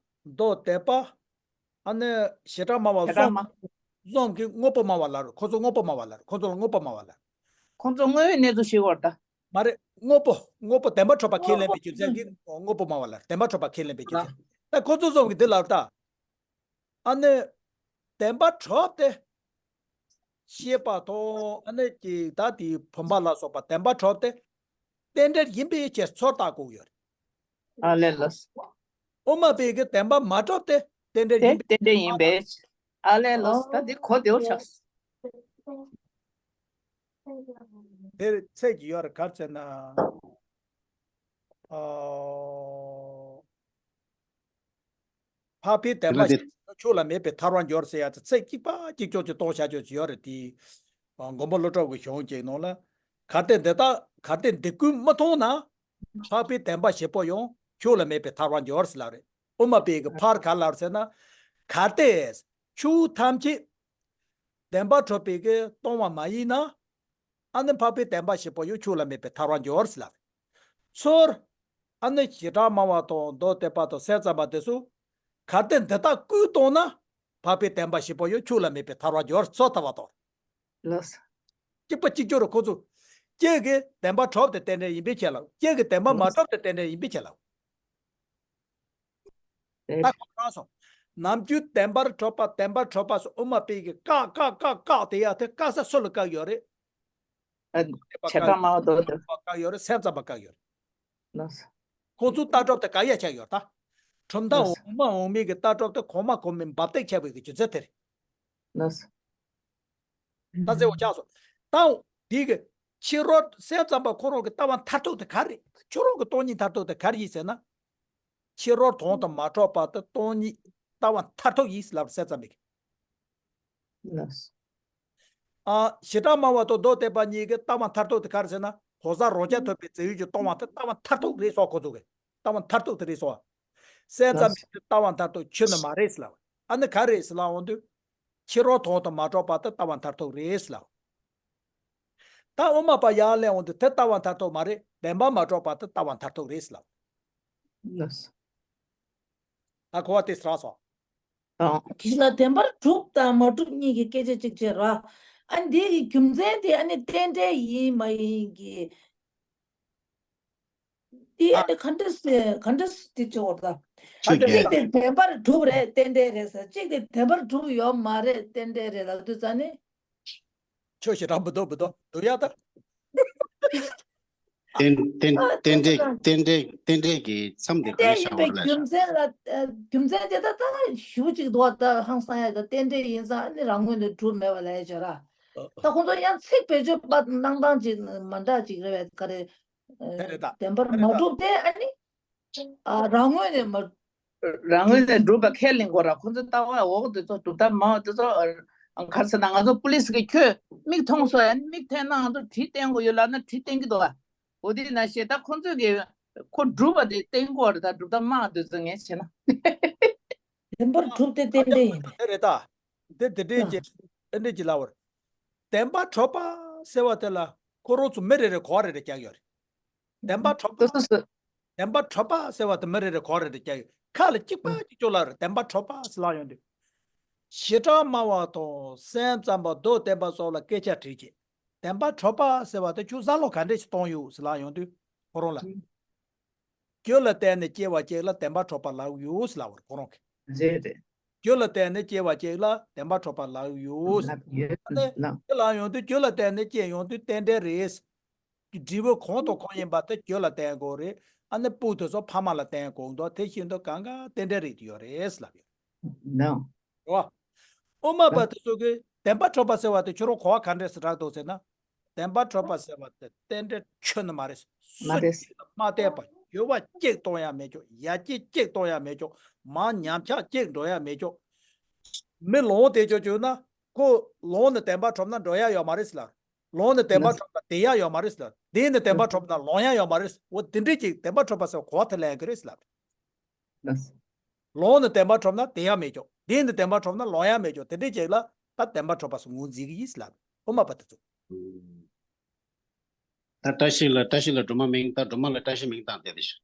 མདོ་སྡེ་པ། ཨ་ནི་བྱེ་བྲག་སྨྲ་བ་བྱེ་བྲག་གསུམ། སྨྲ། གསུམ་གྱིས་དངོས་པོ་སྨྲ་བ་ལ་རེད། ཁོ་ཚོ་དངོས་པོ་སྨྲ་བ་ལ་རེད། ཁོ་ཚོ་ལ་དངོས་པོ་སྨྲ་བ་ལ་རེད། ཁོ་ཚོ་དངོས་ཡོད་གནས་ཚུལ་ཞིག་བར་ད། མ་རེད། དངོས་པོ་དངོས་པོ་བདེན་པ་གྲུབ་པ་ཁས་ལེན་པའི་རྒྱུ་མཚན་གྱིས་དངོས་པོ་སྨྲ་བ་ལ་རེད། བདེན་པ་གྲུབ་པ་ཁས་ལེན་པའི་རྒྱུ་མཚན། ད་ཁོ་ཚོ་གསུམ་གྱིས་འདི་ལ་རེད་ད། ཨ་ནི། བདེན་པ་གྲུབ་སྟེ། ཤེས་པ་དང་ཨ་ནི་ཀྱི་ད་དེའི་བུམ་པ་ལ་སོགས་པ་བདེན་པ་གྲུབ་སྟེ། རྟེན་འབྲེལ་ཡིན་པའི་ཕྱིར་ཚུར་བལྟ་དགོས་ཡོད་རེད། ཨ་ལས་ལགས། དབུ་མ་པའི་གི་བདེན་པ་མ་གྲུབ་སྟེ་རྟེན་འབྲེལ་དེ་ཡིན་པའི་རྟེན་འབྲེལ་ཡིན་པའི། ཨ་ལས་ལགས། ད་འདི་གོ་བདེ་བོ་ཆགས། དེར་ཚད་ཀྱི་ཡོད་རེད་ག་རེ་ཟེར་ན། ཨོ། འཕགས་པའི་བདེན་པ་དེ་ལ་དེ་ཆོས་ལ་མེད་པའི་ཐར་བར་འགྱུར་ཟེར་ཡ་དེ་ཚིག་གཅིག་པ་གཅིག་ཀྱོག་ཅིག་གཏོང་བྱ་ཆོག་ཅིག་ཡོད་རེད་དེ། མགོན་པོ་ཀླུ་སྒྲུབ་ཀྱི་གཞུང་གཅིག་ནང་ལ། གལ་ཏེ་འདི་དག་གལ་ཏེ་འདི་ཀུན་མི་མཐོང་ན། འཕགས་པའི་བདེན་པ་བཞི་པོ་ཡང་ཆོས་ལ་མེད་པའི་ཐར་བར་འགྱུར་ཟེར་ལབ་རེད། དབུ་མ་པའི་གི་ཕར་ག་ལབ་ཟེར་ན། གལ་ཏེ་ཆོས་ཐམས་ཅད་བདེན་པར་གྲུབ་པའི་གི་སྟོང་པ་མ་ཡིན་ན། ཨ་ནི་འཕགས་པའི་བདེན་པ་བཞི་པོ་ཡང་ཆོས་ལ་མེད་པའི་ཐར་བར་འགྱུར་ཟེར་ལབ། ཚུར། ཨ་ནི་བྱེ་བྲག་སྨྲ་བ་དང་མདོ་སྡེ་པ་དང་སེམས་ཙམ་པ་དེ་ཚོ། གལ་ཏེ་འདི་དག་ཀུན་སྟོང་ན། འཕགས་པའི་བདེན་པ་བཞི་པོ་ཡང་ཆོས་ལ་མེད་པའི་ཐར་བར་འགྱུར་ཚུར་ལྟ་བ་དང་། ལགས། གཅིག་པ་གཅིག་གྱུར་རུ་ཁོ་ཚོ། ཁྱེད་ཀྱི་བདེན་པ་གྲུབ་སྟེ་རྟེན་འབྲེལ་ཡིན་པའི་ཕྱིར་ལ། ཁྱེད་ཀྱི་བདེན་པ་མ་གྲུབ་སྟེ་རྟེན་འབྲེལ་ཡིན་པའི་ཕྱིར་ལ། ད་གོ་རང་སོང་། ནམ་རྒྱུན་བདེན་པར་གྲུབ་པ་བདེན་པར་གྲུབ་པ་སོགས་དབུ་མ་པའི་གི་བཀག་བཀག་བཀག་བཀག་དེ་ཡ་དེ་བཀག་ས་སུ་ལ་བཀག་ཡོད་རེད། ཨ། བྱེ་བྲག་སྨྲ་བ་མདོ་སྡེ། བཀག་ཡོད་རེད། སེམས་ཙམ་པ་བཀག་ཡོད་རེད། ལགས་སོ། ཁོང་ཚོའི་ལྟ་གྲུབ་དེ་བཀག་ཡ་ཆགས་ཡོད་ད། གྲུབ་མཐའ། ལགས་སོ། འོག་མ་འོག་མའི་གི་ལྟ་གྲུབ་དེ་གོང་མ་གོང་མའི་འབབ་སྟེགས་ཆགས་པའི་གི་རྒྱུ་མཚན་དེ་རེད། ལགས་སོ། ད་གསལ་བོ་ཆགས་སོང་། ད་འོ་དེའི་གི་ཕྱི་རོལ་སེམས་ཙམ་པ་ཁོ་རང་གི་ལྟ་བ་མཐར་ཐུག་དེ་ག་རེད། ཁྱོད་རང་གི་སྟོང་ཉིད་མཐར་ཐུག་དེ་ག་རེ་ཡིན་ཟེར་ན། ཕྱི་རོལ་དོན་དུ་མ་གྲུབ་པ་དེ་སྟོང་ཉིད་ལྟ་བ་མཐར་ཐུག་ཡིན་ལབ་སེམས་ཙམ་པའི་གི། ལགས་སོ། ཨ། བྱེ་བྲག་སྨྲ་བ་དང་མདོ་སྡེ་པ་གཉིས་ཀྱི་ལྟ་བ་མཐར་ཐུག་དེ་ག་རེ་ཟེར་ན། གོ་ས་རང་རྐྱ་ཐུབ་པའི་རྫས་ཡོད་ཀྱི་སྟོང་པ་དེ་ལྟ་བ་མཐར་ཐུག་རེད་སོགས་ཁོ་ཚོ་གི་ལྟ་བ་མཐར་ཐུག་དེ་རེད་སོགས། སེམས་ཙམ་པའི་ལྟ་བ་མཐར་ཐུག་ཆོས་ནི་མ་རེད་ཟེར་ལབ། ཨ་ནི་ག་རེ་ཟེར་ལབ་འོང་དུས། ཕྱི་རོལ་དོན་དུ་མ་གྲུབ་པ་དེ་ལྟ་བ་མཐར་ཐུག་རེད་ཟེར་ལབ། ད་དབུ་མ་པ་ཡར་སླེབས་འོང་དུས་དེ་ལྟ་བ་མཐར་ཐུག་མ་རེད། བདེན་པ་མ་གྲུབ་པ་དེ་ལྟ་བ་མཐར་ཐུག་རེད་ཟེར་ལབ། ལགས་སོ། ད་གོ་བ་དེ་ཚར་སོང་། ཨང་། དེ་ལ་བདེན་པར་གྲུབ་དང་མ་གྲུབ་གཉིས་ཀྱི་སྐད་ཆ་གཅིག་བྱས་ར། ཨ་འདི་གི་རྒྱུ་མཚན་དེ་ཨ་ནི་རྟེན་འབྲེལ་ཡིན་མ་ཡིན་གྱི། དེ་ཨ་ནི་ག་འདྲ་ཟེ་ག་འདྲ་ཟེ་དེ་བྱེད་འོར་ད། ཆོས་ཅིག་ཅིག་དེ་བདེན་པར་གྲུབ་རེད་རྟེན་འབྲེལ་རེད་ཟེར། ཅིག་དེ་བདེན་པར་གྲུབ་ཡོད་མ་རེད་རྟེན་འབྲེལ་རེད་ལབ་དུས་ཙ་ནི། ཆོས་ཞེ་དྲག་མི་འདུག་མི་འདུག་འདུག་ཡ་ད། རྟེན་རྟེན་ཨ་རྟེན་འབྲེལ་ཅིག་རྟེན་འབྲེལ་རྟེན་འབྲེལ་གྱི་མཚམས་དེ་ག་རེ་བཞག་པ་རེད་ལབ་ཤག་རྒྱུ་མཚན་ལ་ཨ་རྒྱུ་མཚན་དེ་ད་ད་ཞུ་གཅིག་འདུག་བ། ད་ཧང་སང་ཡ་ད་རྟེན་འབྲེལ་ཡིན་ཙང་ཨ་ནི་རང་ངོས་ནས་གྲུབ་མེད་པ་ལས་བྱ་ར། ད་ཁོང་ཚོ་ཡང་ཚིག་བེད་སྤྱོད་པ་གནང་སྟངས་ཅིག་མ་འདྲ་ཅིག་རེད་བས། ག་རེ་དེ་རེད་ད། བདེན་པར་དེ་རེད་ད། མ་གྲུབ་སྟེ་ཨ་ནི། ཨ་རང་ངོས་ནས་མ། རང་ངོས་ནས་གྲུབ་པ་ཁས་ལེན་དགོས་ར། ཁོ་ཚོ་ལྟ་བ་འོག་དེ་ཚོ་གྲུབ་མཐའ་མ་འོག་དེ་ཚོ་ཨ་ག་རེ་ཟེར་ན་ང་ཚོ་པུ་ལིས་གིས་ཁྱོད་མིག་མཐོང་སོང་ཡ་མིག་འཐེན་ན་ང་ཚོ་གྲི་བསྟན་དགོས་ཡོད་ལབ་ན་གྲི་བསྟན་གྱི་འདུག་ག་འོ་དེ་ན་ཤེས་ད་ཁོ་ཚོས་གི་ཁོ་གྲུབ་པ་དེ་བསྟན་དགོས་རེད་ད། གྲུབ་མཐའ་མ་འོག་དེ་ཚོ་ངས་བྱས་ན། བདེན་པར་གྲུབ་སྟེ་རྟེན་འབྲེལ་ཡིན་པས། དེ་རེད་ད། དེ་དེ་འདྲས་ཀྱི་ཨ་དེ་འདྲས་ཀྱི་ལབ་པར། བདེན་པར་གྲུབ་པ་ཟེར་བ་དེ་ལ་ཁོ་རང་ཚོ་མི་རེ་རེ་གོ་བ་རེ་རེ་རྒྱག་ཡོད་རེད། བདེན་པར་གྲུབ་པ། སོ་སོ་སོ། བདེན་པར་གྲུབ་པ་ཟེར་བ་དེ་མི་རེ་རེ་གོ་བ་རེ་རེ་རྒྱག་ཡོད། ཁ་ལ་གཅིག་པ་གཅིག་ཀྱོག་ལབ་རེད། བདེན་པར་གྲུབ་པ་ཟེར་ལབ་ཡོང་དུས། བྱེ་བྲག་སྨྲ་བ་དང་སེམས་ཙམ་པ་མདོ་བསྟན་པ་སོགས་ལ་སྐད་ཆ་དྲིས་རྗེས། བདེན་པར་གྲུབ་པ་ཟེར་བ་དེ་ཁྱོད་བསམ་བློ་ག་འདྲས་ཤིག་གཏོང་ཡོད་ཟེར་ལབ་ཡོང་དུས་ཁོ་རང་ལ། རྒྱུ་ལ་བརྟེན་ནས་སྐྱེ་བ་གཅིག་ལ་བདེན་པར་གྲུབ་པ་ལབ་ཡོད་ཟེར་ལབ་པ་རེད་ཁོ་རང་གིས། རེད་རེད། རྒྱུ་ལ་བརྟེན་ནས་སྐྱེ་བ་གཅིག་ལ་བདེན་པར་གྲུབ་པ་ལབ་ཡོད་ཟེར། ལབ་ཡོད་ཨ་ནི་ལབ། དེ་ལབ་ཡོང་དུས་རྒྱུ་ལ་བརྟེན་ནས་སྐྱེ་ཡོང་དུས་རྟེན་འབྲེལ་རེད། འབྲས་བུ་གང་དང་གང་ཡིན་པ་དེ་རྒྱུ་ལ་བརྟེན་དགོས་རེད། ཨ་ནི་སྤུ་དེ་ཚོ་ཕ་མ་ལ་བརྟེན་དགོས་འདུག་དེ་བཞིན་དུ་གང་ག་རྟེན་འབྲེལ་རེད་ཡོད་རེད་ཟེར་ལབ་ཡོད། ལགས། རེད་བ། དབུ་མ་པ་དེ་ཚོ་གིས་བདེན་པར་གྲུབ་པ་ཟེར་བ་དེ་ཁྱོད་རང་གོ་བ་ག་འདྲས་སེ་རག་འདུག་ཟེར་ན། བདེན་པར་གྲུབ་པ་ཟེར་བ་དེ་རྟེན་འབྲེལ་ཁྱོན་ནས་མ་རེད། མ་སུ་རེད། ཅིག་ལ་མ་བལྟས་པ་འགྱུར་བ་གཅིག་གཏོང་ཡ་མེད་ཀྱོག་ཡར་རྒྱས་གཅིག་གཏོང་ཡ་མེད་ཀྱོག་མར་ཉམས་ཆག་གཅིག་འགྲོ་ཡ་མེད་ཀྱོག་མི་ལོང་དེ་ཅོ་ཅོ་ན་ཁོ་ལོང་ནས་བདེན་པར་གྲུབ་ན་འགྲོ་ཡ་ཡོད་མ་རེད་ཟེར་ལ། ལོང་ནས་བདེན་པར་གྲུབ་ན་བསྡད་ཡ་ཡོད་མ་རེད་ཟེར་ལ། བསྡད་ནས་བདེན་པར་གྲུབ་ན་ལོང་ཡ་ཡོད་མ་རེད་ཟེར། འོ་དེ་འདྲས་ཅིག་བདེན་པར་གྲུབ་པ་ཟེར་གོ་བ་དེ་ལེན་གི་རེད་ཟེར་ལ། ལགས། ལོང་ནས་བདེན་པར་གྲུབ་ན་བསྡད་ཡ་མེད་ཀྱོག་བསྡད་ནས་བདེན་པར་གྲུབ་ན་ལོང་ཡ་མེད་ཀྱོག་དེ་འདྲས་ཅིག་ལ་ད་བདེན་པར་གྲུབ་པ་ཟེར་ངོས་འཛིན་གི་ཡིན་ཟེར་ལ། དབུ་མ་པ་དེ་ཚོ། ད་བཀྲ་ཤིས་ལ་བཀྲ་ཤིས་ལ་སྒྲོལ་མ་མིང་ད་སྒྲོལ་མ་ལ་བཀྲ་ཤིས་མིང་བཏགས་དེ་དེ་ཤི།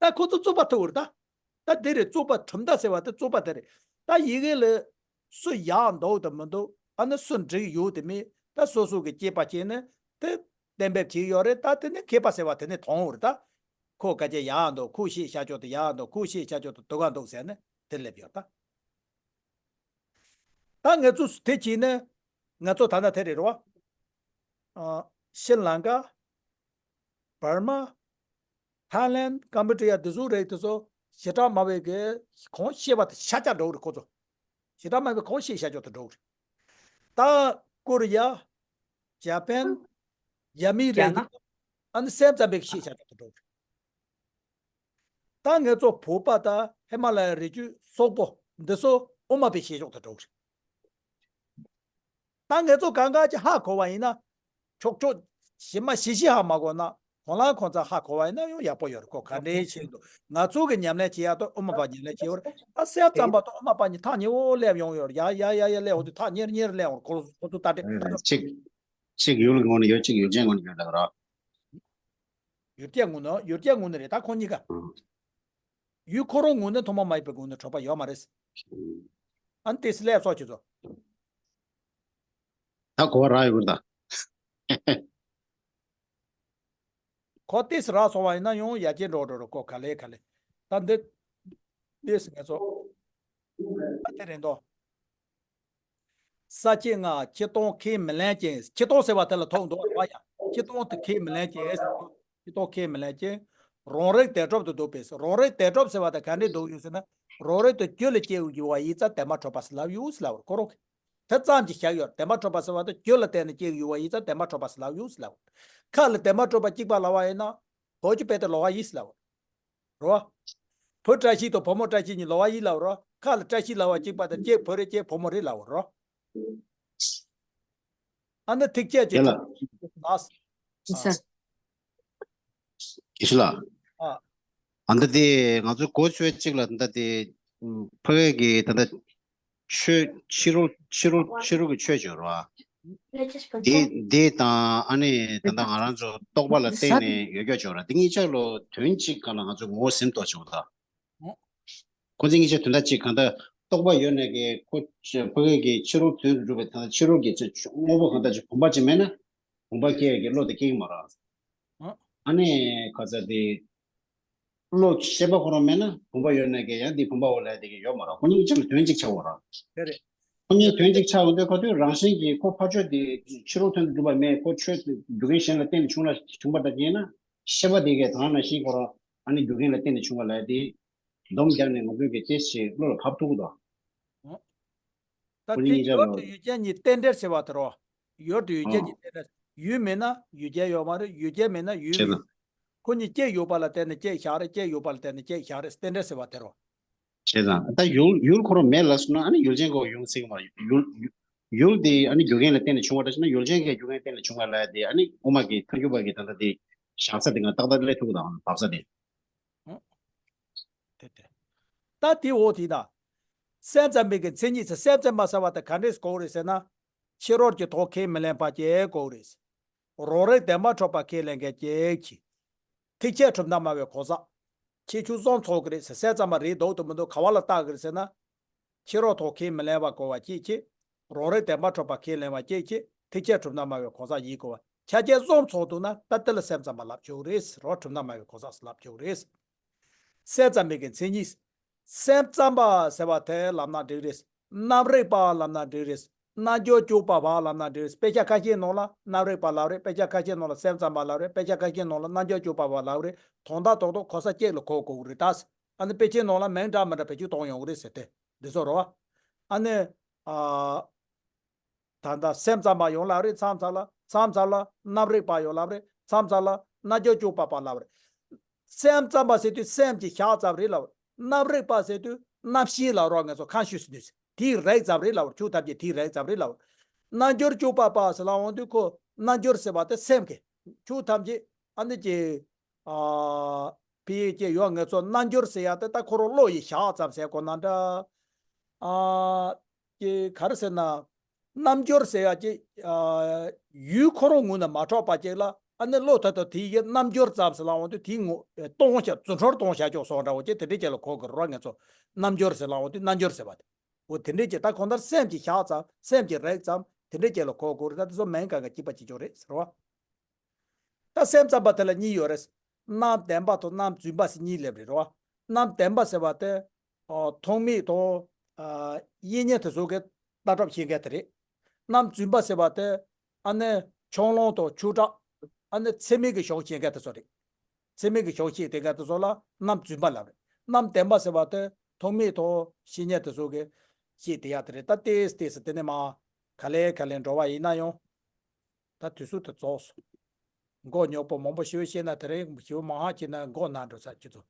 ད་ཁོ་ཚོ་རྩོད་པ་ཐུག་རེད་ད། ད་དེ་རེད་རྩོད་པ་གྲུབ་མཐའ་ཟེར་བ་དེ་རྩོད་པ་དེ་རེད། ད་ཡི་གེ་ལ་སུ་ཡག་འདུག་དང་མི་འདུག་ཨ་ནི་སུ་འགྲིག་ཡོད་དེ་མིན་ད་སོ་སོ་གི་དཔྱད་པ་བྱས་ནས་དེ་གཏན་འབེབས་བྱས་ཡོད་རེད། ད་དེ་ནི་མཁས་པ་ཟེར་བ་དེ་ནི་མཐོང་བ་རེད་ད། ཁོ་སྐད་ཆ་ཡག་འདུག་ཁོ་བཤད་བྱ་ཆོག་དེ་ཡག་འདུག་ཁོ་བཤད་བྱ་ཆོག་དེ་སྡུག་ག་འདུག་ཟེར་ནས་དེ་སླེབས་ཡོད་ད། ད་ང་ཚོ་དེ་བྱས་ནས་ང་ཚོ་ད་ལྟ་དེ་རེད་རོ། ཨ། ཤྲི་ལང་ཀ། འབར་མ། ཐའི་ལེན། ཀམ་བུ་ཌི་ཡ་འདི་ཚོ་རེད། དེ་ཚོ་ཞེ་དྲག་སྨྲ་བའི་གི་གང་བཤད་པ་དེ་ཤ་ཆ་འགྲོ་གི་རེད་ཁོ་ཚོ། ཞེ་དྲག་སྨྲ་བའི་གང་བཤད་ཤ་ཆོག་དེ་འགྲོ་གི་རེད། ད་ཀོ་རི་ཡ། ཇ་པན། ཡ་མི་རྒྱ་རེད་ནག་ཨ་ནི་སེམས་ཙམ་པའི་གི་བཤད་ཤ་ཆོག་དེ་འགྲོ་གི་རེད། ད་ང་ཚོ་བོད་པ་ད་ཧི་མ་ལ་ཡ་རི་རྒྱུད་སོག་པོ་འདི་ཚོ་དབུ་མ་པའི་བཤད་ཕྱོགས་དེ་འགྲོ་གི་རེད། ད་ང་ཚོ་གང་ག་ཅིག་ཧ་གོ་བ་ཡིན་ན། ཆོག་ཆོག་ཞི་མ་ཞི་ཞི་ཧ་མ་གོ་ན། གོང་ལ་ཁོང་ཚོ་ཧ་གོ་བ་ཡིན་ན་ཡང་ཡག་པོ་ཡོད་རེད། ཁོ་ག་འདྲའི་ཆེད་དུ་ང་ཚོ་གི་ཉམས་ལེན་བྱེད་ཡག་ཏུ་དབུ་མ་པ་ཉམས་ལེན་བྱེད་ཡོད་རེད། ད་སེམས་ཙམ་པ་དང་དབུ་མ་པ་གཉིས་ཐག་ཉེ་བོ་སླེབས་ཡོང་ཡོད་རེད། ཡ་ཡ་ཡ་ཡ་སླེབས་འོང་དུས་ཐག་ཉེར་ཉེར་སླེབས་འོང་། ཁོ་ཁོ་ཚོ་ལྟ་གྲས་གཅིག་གཅིག་ཡུལ་ངོས་ནས་ཡོད། གཅིག་ཡུལ་ཅན་ངོས་ནས་ཡོད་ལབ་ར། ཡུལ་སྐད་ངོས་ནས་ཡུལ་སྐད་ངོས་ནས་རེད། ད་ཁོ་གཉིས་ཀ་ཡུལ་ཁོ་རང་ངོས་ནས་ཐོག་མ་མ་ཡིན་པའི་ངོས་ནས་གྲུབ་པ་ཡོད་མ་རེད། ཨ་ནི་ཏེ་སི་ལེབ་སོགས་ཀྱི་ཚོ། ད་གོ་བ་རག་ཡོད་པར་ད། ཁོ་ཏེ་སི་རག་སོང་བ་ཡིན་ན་ཡང་ཡ་གྱལ་འགྲོ་འགྲོ་རོ་ཁོ་ག་ལེ་ག་ལེ། ད་འདི་ཏེ་སི་ངེས་སོ། ད་དེ་རེད་འདོ། ས་བཅད་ལྔ་སྤྱིར་བཏང་ཁས་མི་ལེན་ཅིང་། སྤྱིར་བཏང་ཟེར་བ་དེ་ལ་ཐུག་འདུག་བ་ཡ། སྤྱིར་བཏང་དེ་ཁས་མི་ལེན་ཅིང་། སྤྱིར་བཏང་ཁས་མི་ལེན་ཅིང་། རང་རིག་དོན་གྲུབ་ཏུ་འདོད་པས། རང་རིག་དོན་གྲུབ་ཟེར་བ་དེ་ག་འདྲས་འདུག་ཡོད་ཟེར་ན། རང་རིག་ཏུ་རྒྱུ་ལ་སྐྱེ་བའི་ཡུལ་བ་ཡིན་ཙང་བདེན་པར་གྲུབ་པ་ཟེར་ལབ་ཡོད་ཟེར་ལབ་པ་རེད་ཁོ་རང་གིས། དེ་ཙམ་གྱིས་བཞག་ཡོད། བདེན་པར་གྲུབ་པ་ཟེར་བ་དེ་རྒྱུ་ལ་བརྟེན་ནས་སྐྱེ་བའི་ཡུལ་བ་ཡིན་ཙང་བདེན་པར་གྲུབ་པ་ཟེར་ལབ་ཡོད་ཟེར་ལབ་པ་རེད། ཁ་ལ་བདེན་པར་གྲུབ་པ་གཅིག་པ་ལབ་པ་ཡིན་ན། བོད་ཀྱི་དཔེ་དེ་ལོགས་ཀ་ཡིན་ཟེར་ལབ་པ་རེད། རོ། བུ་བཀྲ་ཤིས་དང་བུ་མོ་བཀྲ་ཤིས་གཉིས་ལོགས་ཀ་ཡིན་ལབ་རོ། ཁ་ལ་བཀྲ་ཤིས་ལབ་པ་གཅིག་པ་དང་གཅིག་བུ་རེད་གཅིག་བུ་མོ་རེད་ལབ་རོ། ཨ་ནི་ཐིག་བཅད་ཀྱི་དེ་ལ་ལགས། ཨ། ཡེ་ཤེས་ལགས། ཨ། ཨ་འདི་དེ་ང་ཚོའི་གོ་ཆོད་ཅིག་ལ་འདི་དེ་ ཕ་གི་གི་ད་ལྟ་ཆོས་ཕྱི་རོལ་ཕྱི་རོལ་ཕྱི་རོལ་གྱི་ཆོས་བརྗོད་རོགས། དེ་དེ་དང་ཨ་ནི་ད་ལྟ་ང་རང་ཚོ་རྟོག་པ་ལ་བརྟེན་ནས་ཡོད་རྒྱུ་བརྗོད་ར། དེ་གཉིས་ཆ་ལོ་དོན་གཅིག་ག་ལ་ང་ཚོ་ངོ་བོ་ཟིན་ཏོ་བྱུང་ད། ཁོ་ཚོ་གཉིས་ཆ་དོན་དག་གཅིག་གང་ལྟར་རྟོག་པ་ཡོད་ནས་ཀྱི་ཁོ་ཕ་གི་གི་ཕྱི་རོལ་དོན་དུ་གྲུབ་པའི་ད་ལྟ་ཕྱི་རོལ་གྱི་དངོས་པོ་གང་ལྟར་གྱི་བུམ་པ་ཅིག་མེད་ན་བུམ་པ་སྐྱེ་ཡ་གི་བློ་དེ་སྐྱེ་གི་མ་རེད། ཨ་ནི་ག་ཚ་དེ། བློ་ཤེས་པ་ཁོ་རང་མེད་ན་བུམ་པ་ཡོད་ན་ཀྱང་ཡང་འདི་བུམ་པའོ་ལབ་དེ་གི་ཡོད་མ་རེད། ཁོ་གཉིས་ཀྱི་ཆ་ལ་དོན་གཅིག་ཆགས་པ་རེད། དེ་རེད། ཁོ་གཉིས་དོན་གཅིག་ཆགས་ཡོང་དུས་ཁོ་ཚོའི་རང་བཞིན་གྱིས་ཁོ་ཕར་ཕྱོགས་དེ་ཕྱི་རོལ་དོན་དུ་གྲུབ་པ་མེད། ཁོ་ཆོས་དེ་རྒྱུ་རྐྱེན་གཞན་ལ་བརྟེན་ནས་བྱུང་ལ་བྱུང་པ་ལྟར་ཡིན་ན་ཤེས་པ་དེ་གས་དང་ནང་བཞིན་ཁོ་རང་ཨ་ནི་རྒྱུ་རྐྱེན་ལ་བརྟེན་ནས་བྱུང་བ་ལབ་དེ་སྡོམ་རྒྱབ་ནས་ང་ཚོའི་གི་དེ་ཞིག་བློ་ལ་བབས་ཐུབ་ཀྱི་འདུག་ད་ཁོ་དེ་གཉིས་ཀྱི་ཆ་ཡོད་ལ། དེ་ཡོད་རྒྱུ་གཉིས་རྟེན་འབྲེལ་ཟེར་བ་དེ་རོ། ཡོད་དུ་ཡོད་རྒྱུ་གཉིས་རྟེན་འབྲེལ། ཡུལ་མེད་ན་ཡུལ་རྐྱེན་ཡོད་མ་རེད། ཡུལ་རྐྱེན་མེད་ན་ཡུལ་མེད། ཁོ་གཉིས་སྐྱེས་ཡོད་པ་ལ་བརྟེན་ནས་སྐྱེས་བཞག་རེད། སྐྱེས་ཡོད་པ་ལ་བརྟེན་ནས་སྐྱེས་བཞག་རེད། རྟེན་འབྲེལ་ཟེར་བ་དེ་རོ། བྱས་ཙང་ད་ཡུལ་ཡུལ་ཁོ་རང་མེད་ལབ་སོང་ན་ཨ་ནི་ཡུལ་ཅན་གོ་ཡོང་སྲིད་ཀྱི་མ་རེད། ཡུལ་ཡུལ་དེ་ཨ་ནི་རྒྱུ་རྐྱེན་ལ་བརྟེན་ནས་བྱུང་བ་འདྲ་ཞིག་ན་ཡུལ་ཅན་གྱི་རྒྱུ་རྐྱེན་བརྟེན་ནས་བྱུང་བ་ལབ་དེ་ཨ་ནི་དབུ་མ་གི་ཐལ་འགྱུར་བ་གི་ད་ལྟ་དེ་བཞག་ས་དེ་ང་ཏག་ཏག་སླེབས་ཐུབ་ཀྱི་འདུག་བབས་ས་དེ། དེ་དེ། ད་དེ་འོ་དེ་ད། སེམས་ཙམ་པའི་གི་མཚན་ཉིད་ཚེ། སེམས་ཙམ་པ་ཟེར་བ་དེ་ག་འདྲས་གོ་རེད་ཟེར་ན། ཕྱི་རོལ་གྱི་དོན་ཁས་མི་ལེན་པ་ཅིག་གོ་རེད། རང་རིག་བདེན་པར་གྲུབ་པ་ཁས་ལེན་མཁན་ཅིག་གིས། ཐེག་ཆེན་གྲུབ་མཐའ་སྨྲ་བའི་གང་ཟག་ཁྱེད་ཆོས་བཟང་ཚོགས་ཀྱི་རེད་ཟེར། སེམས་ཙམ་པ་རེད་འདུག་དང་མི་འདུག་ག་བ་ལ་བལྟ་གི་རེད་ཟེར་ན། ཕྱི་རོལ་དོན་ཁས་མི་ལེན་པ་གོ་བ་གཅིག་བྱས། རང་རིག་བདེན་པར་གྲུབ་པ་ཁས་ལེན་པ་གཅིག་བྱས། ཐེག་ཆེན་གྲུབ་མཐའ་སྨྲ་བའི་གང་ཟག་གཉིས་གོ་བ། ཆ་རྐྱེན་གསུམ་ཚང་འདུག་ན་ད་དེ་ལ་སེམས་ཙམ་པ་ལབ་ཆོག་རེད། རང་གྲུབ་མཐའ་སྨྲ་བའི་གང་ཟག་ལབ་ཆོག་རེད། སེམས་ཙམ་པའི་གི་མཚན་ཉིད། སེམས་ཙམ་པ་ཟེར་བ་དེ་ལབ་ན་འགྲིག་རེད། རྣམ་རིག་པ་ལབ་ན་འགྲིག་རེད། རྣལ་འབྱོར་སྤྱོད་པ་བ་ལབ་ན་འགྲིག་རེད། དཔེ་ཆ་ཁ་ཤས་ནང་ལ་རྣམ་རིག་པ་ལབ་རེད། དཔེ་ཆ་ཁ་ཤས་ནང་ལ་སེམས་ཙམ་པ་ལབ་རེད། དཔེ་ཆ་ཁ་ཤས་ནང་ལ་རྣལ་འབྱོར་སྤྱོད་པ་བ་ལབ་རེད། དོན་དག་རྡོག་རྡོག་གོ་ས་གཅིག་ལ་གོ་དགོས་ཀྱི་རེད་ད། ཨ་ནི་དཔེ་ཆའི་ནང་ལ་མིང་འདྲ་མི་འདྲ་བེད་སྤྱོད་གཏོང་ཡོང་གི་རེད་ཟེར་ཏེ། འདི་ཚོ་རོ། ཨ་ནི། ཨ། ད་ལྟ་སེམས་ཙམ་པ་ཡང་ལབ་རེད། མཚམས་མཚམས་ལ་མཚམས་མཚམས་ལ་རྣམ་རིག་པ་ཡང་ལབ་རེད། མཚམས་མཚམས་ལ་རྣལ་འབྱོར་སྤྱོད་པ་པ་ལབ་རེད། སེམས་ཙམ་པ་ཟེར་དུས་སེམས་ཀྱི་ཤག་ཙམ་རེད་ལབ་རེད། རྣམ་རིག་པ་ཟེར་དུས་རྣམ་ཤེས་ལབ་རོགས། ངེད་ཚོ་ཁ་ཤུས་སུ་ནུས་དེའི་རིགས་ཙམ་རེད་ལབ་རེད། ཆོས་ཐམས་ཅད་དེའི་རིགས་ཙམ་རེད་ལབ་རེད། རྣལ་འབྱོར་སྤྱོད་པ་པ་ཟེར་ལབ་འོང་དུས་ཁོ་རྣལ་འབྱོར་ཟེར་བ་དེ་སེམས་ཀྱི་ཆོས་ཐམས་ཅད་ཨ་ནི་ཀྱི། ཨ། ཕི་ཡི་ཀྱི་ཡོད། ངེད་ཚོ་རྣལ་འབྱོར་ཟེར་ཡ་དེ་ད་ཁོ་རང་བློ་ཡི་ཤག་ཙམ་ཟེར་དགོས་ན་འདྲ། ཨ། ཀྱི་ག་རེ་ཟེར་ན། རྣལ་འབྱོར་ཟེར་ཡ་ཀྱི། ཨ། ཡུལ་ཁོ་རང་ངོས་ནས་མ་འཕྲོག་པ་ཅིག་ལ་ཨ་ནི་བློ་ཐད་དུ་དེ་ཡི་རྣལ་འབྱོར་ཙམ་ཟེར་ལབ་འོང་དུས་དེའི་ངོ་གཏོང་བྱ་རྫུ་འཕྲུལ་གཏོང་བྱ་ཆོག་སོང་འདྲ་བོ་ཅིག་དེ་འདྲའི་ཅིག་ལ་གོ་དགོས་རེད་བ། ངེད་ཚོ་རྣལ་འབྱོར་ཟེར་ལབ་འོང་དུས་རྣལ་འབྱོར་ཟེར་བ་དེ། འོ་དེ་འདྲའི་ཅིག་ད་གང་ལྟར་སེམས་ཀྱི་ཤག་ཙམ་སེམས་ཀྱི་རིགས་ཙམ་དེ་འདྲའི་ཅིག་ལ་གོ་དགོས་རེད། ད་དེ་ཚོ་མིང་གང་ག་གཅིག་པ་གཅིག་རྐྱང་རེད་ཟེར་བ། ད་སེམས་ཙམ་པ་དེ་ལ་གཉིས་ཡོད་རེད། རྣམ་བདེན་པ་དང་རྣམ་རྫུན་པ་ཟེར་གཉིས་སླེབས་རེད་རོ། རྣམ་བདེན་པ་ཟེར་བ་དེ། ཨོ། ཐོགས་མེད་དང་། ཨ། དབྱིག་གཉེན་དེ་ཚོ་གི་ལྟ་གྲུབ་བཤད་མཁན་དེ་རེད། རྣམ་རྫུན་པ་ཟེར་བ་དེ། ཨ་ནི་ཆོས་ལུང་དང་ཆོས་གྲགས། ཨ་ནི་ཚད་མིན་གྱི་གཞུང་བཤད་མཁན་དེ་ཚོ་རེད། ཚད་མིན་གྱི་གཞུང་བཤད་དེ་མཁན་དེ་ཚོ་ལ་རྣམ་རྫུན་པ་ལབ་རེད། རྣམ་བདེན་པ་ཟེར་བ་དེ་ཐོགས་མེད་དང་དབྱིག་གཉེན་དེ་ཚོ་གི་བཤད་དེ་ཡ་དེ་རེད། ད་ཏེས་ཏེས་དེ་ནས་མ་ག་ལེ་ག་ལེ་འགྲོ་བ་ཡིན་ན་ཡང་། ད་དུས་ཚོད་དེ་རྫོགས་སོང་། མགོ་རྙོག་པོ་མང་པོ་ཞེ་པོ་བཤད་ན་དེ་རིང་ཞེ་པོ་མང་ཧ་བྱས་ན་མགོ་ན་འགྲོ་ས་ཁྱེད་ཚོ།